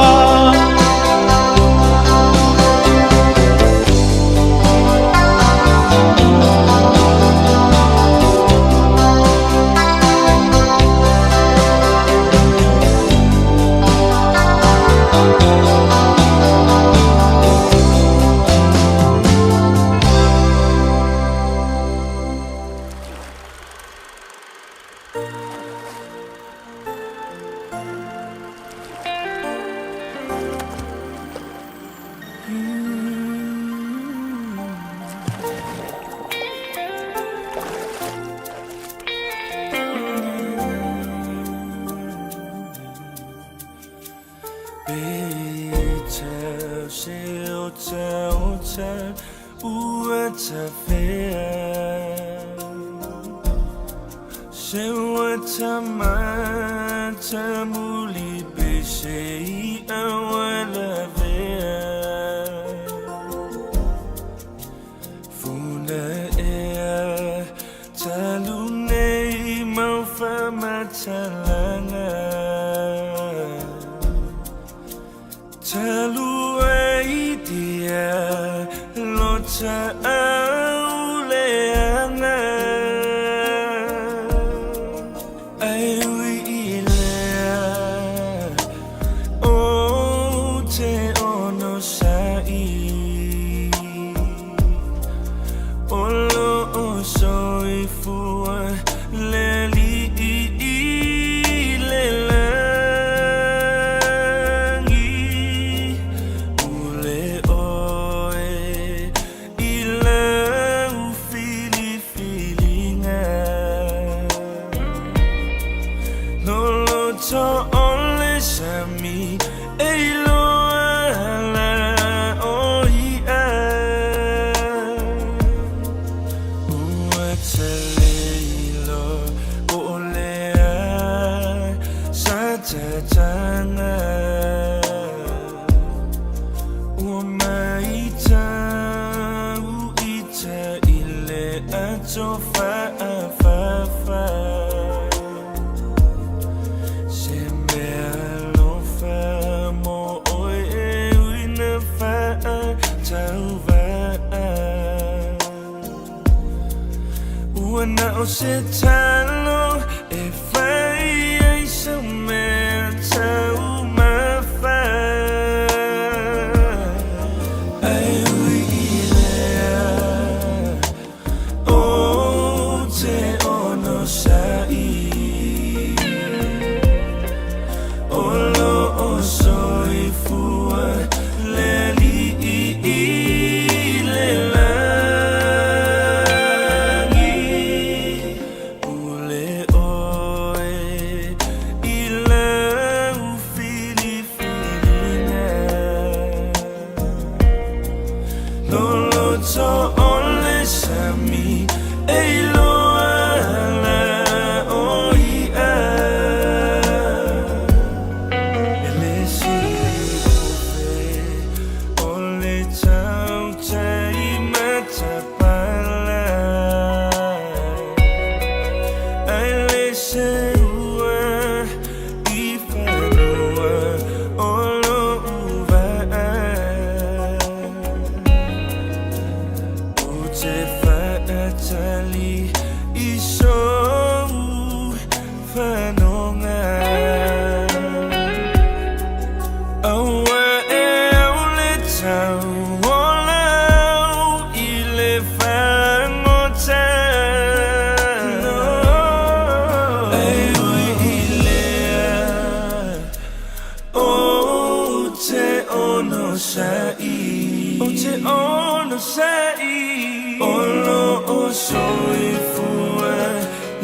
soifua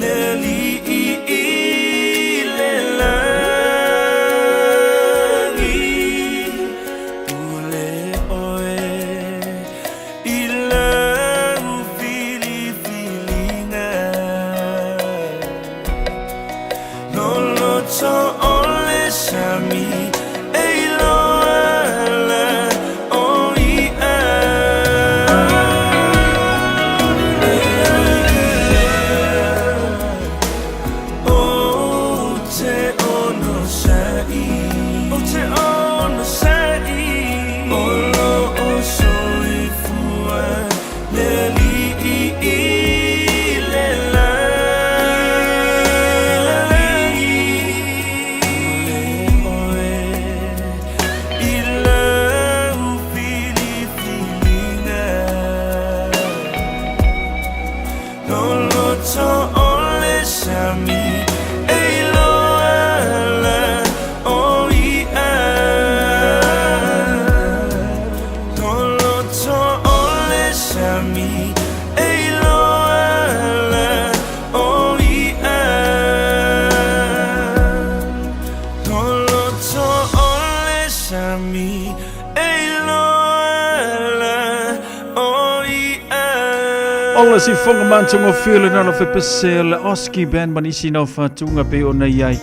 le Alii i le lagi. Pule oe i lau filifiliga. Loloto o le sami e iloa ala o i'a. Ou te onosai, ou te onosai, o loo soifua le Alii i le lagi. Oe i lau filifiliga. Loloto o le sami e iloa ala o i'a. Loloto o le sami e iloa ala o i'a. Loloto o le sami e iloa ala o i'a. O le sifoga matagofie lena o le fepese o le Oski Band ma nisi nao faatuga pei ona i ai.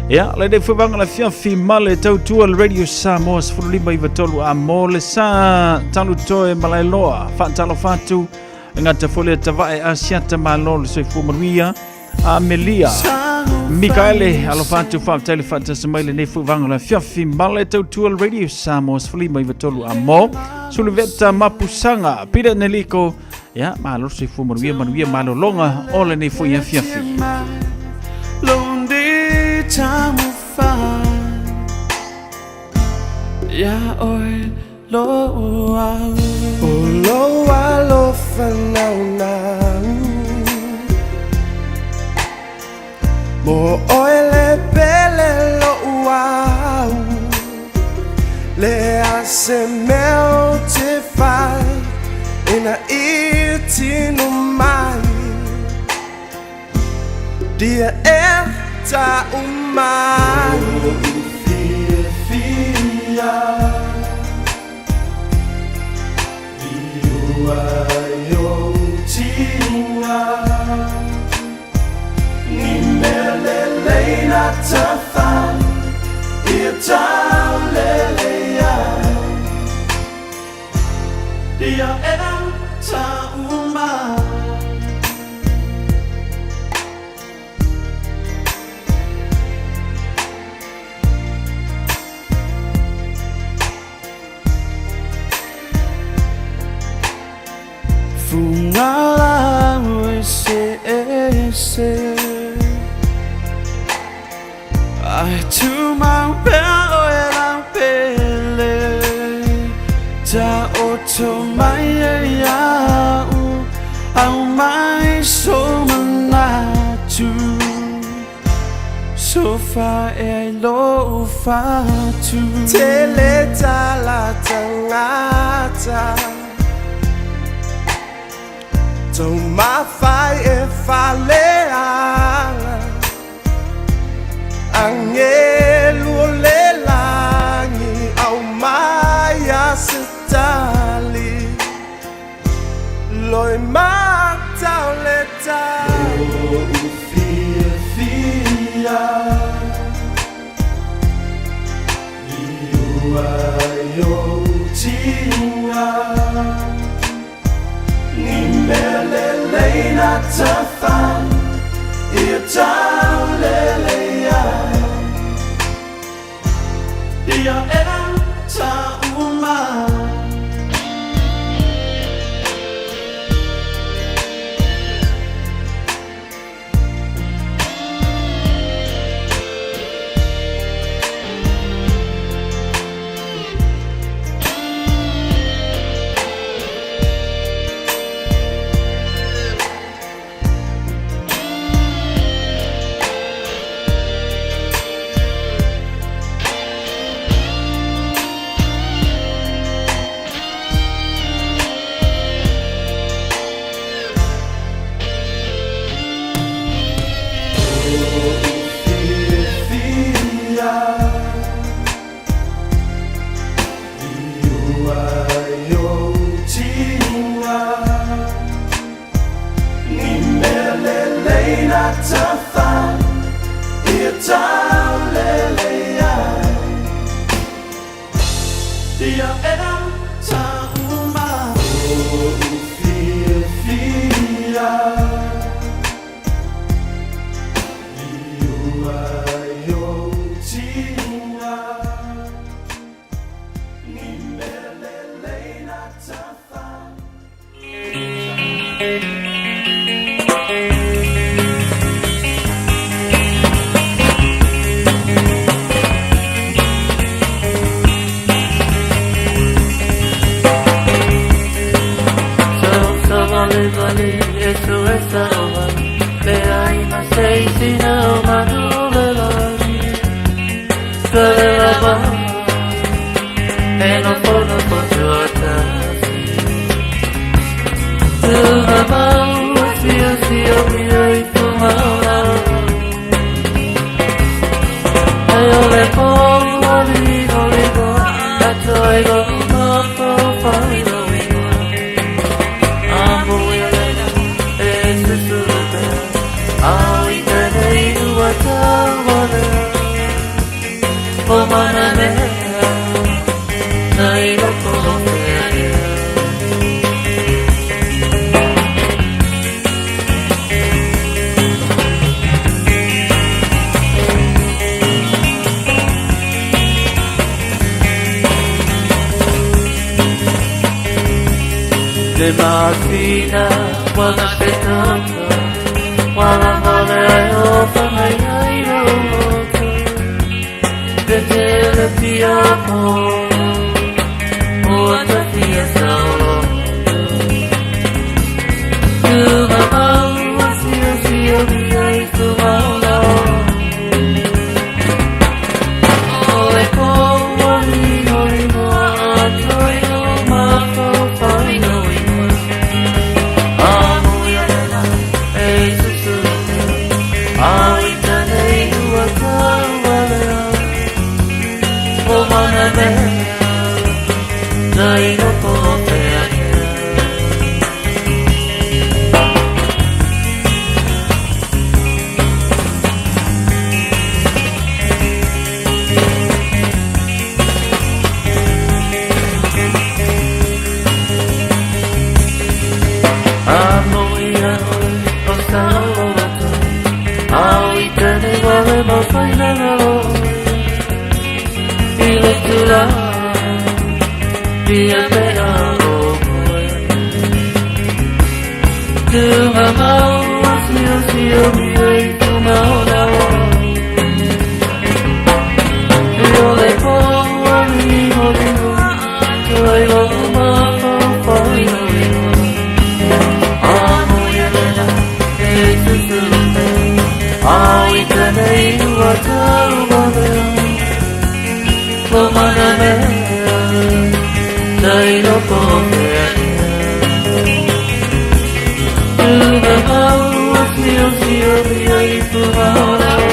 Ia, lenei foi vaega o le afiafi ma le tautua le Radio Samoa 15 93 a mo le sa Talutoe Malaeloa. Faatalofa atu, e gata foi le Tavae Asiata Malo le soifua manuia. Amelia Mikaele, alofa atu, faafetai le faatasi mai lenei foi vaega o le afiafi ma le tautua le Radio Samoa 15 93 a mo Suluveta Mapusaga Peter Neliko. Ia, malo le soifua manuia, manuia malologa o lenei foi afiafi. Lonely taumafai Ia oe lou au O lou alofa naunau Mo oe le pele lo'u au Le a se mea ou te fai Ina i tino mai Dia e tau mai Fiafia Liu ai ou tiga Ni mea lelei na tafai Ia taulele ai Dia e tau mai Fugalau e se ese Ae tumau pea oe lau pele Taoto mai e ia'u Aumai sou manatu Sofa e ai lou fatu. Tele tala tagata Taumafai e faleaga Agelu o le lagi Aumai a se tali Loimata o le tai. Lou fiafia Liu ai ou tiga Ni mea lelei na tafai Ia taulele ai Ia e tau mai. tafa Ia taulelei ai Ia ea tauma Lou fiafia Liu ai ou tiuga Ni mea lelei na tafa Le masina wana te tata Wala male ai o whangai ai roto Te tele pia mo O atawhia saolo Tuma mau sio sio mia i tuma ola O le koa lino lino a toi o mafau no ingoa Amo ia lela e susuru A i tane ua taualea O mana mea Tai loko o te ake. Amo ia oe o saoloto Au i tane wale mawhai na oe I le tula Pia te a o koe Tunga mau sio sio mia i tunga o na o I o le pō limo limo Toi lo mafau no ingoa Amo ia lela e susuru te Au i tane ua taumalea Lo mana mea Tai loko o te ake. Tunga mau sio sio mia i tunga o na o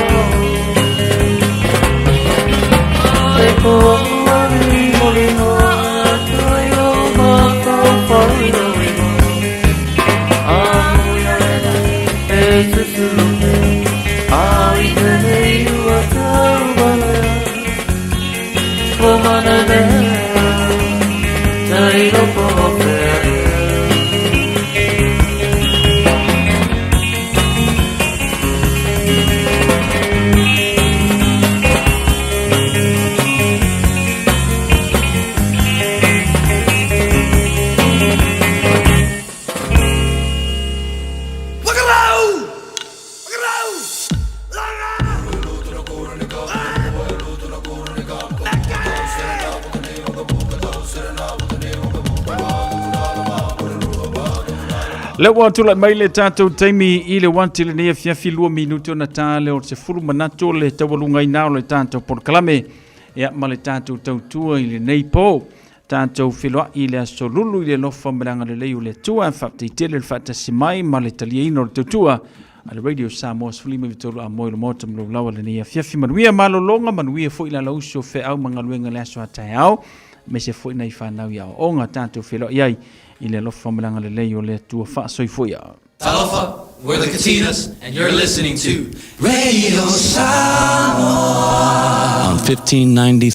Le pō limo limo Toi lo mafau no ingoa Amo ia lela e susuru te Au i tane ua taumalea Lo mana mea Tai loko o te ake. Le ua tulai mai le tatou taimi i le 1 i lenei afiafi 2 minute ona ta le o le 10 manatu o le taualugaina o le tatou polokalame ia ma le tatou tautua i lenei po. Tatou feloai i le aso lulu i le alofa ma le agalelei o le Atua. Faafetai tele le faatasi mai ma le taliaina o le tautua a le Radio Samoa 13 a moe le maota ma lou lawa lenei afiafi. Manuia malologa, manuia foi le alausu o feau ma galuega i le aso a taeao, aemaise foi nai fanau i aoaoga. Tatou feloai ai i le alofa ma le agalelei o le Atua. Faasoifua ia. Talofa! We're the Katinas, and you're listening to Radio Samoa on 1590.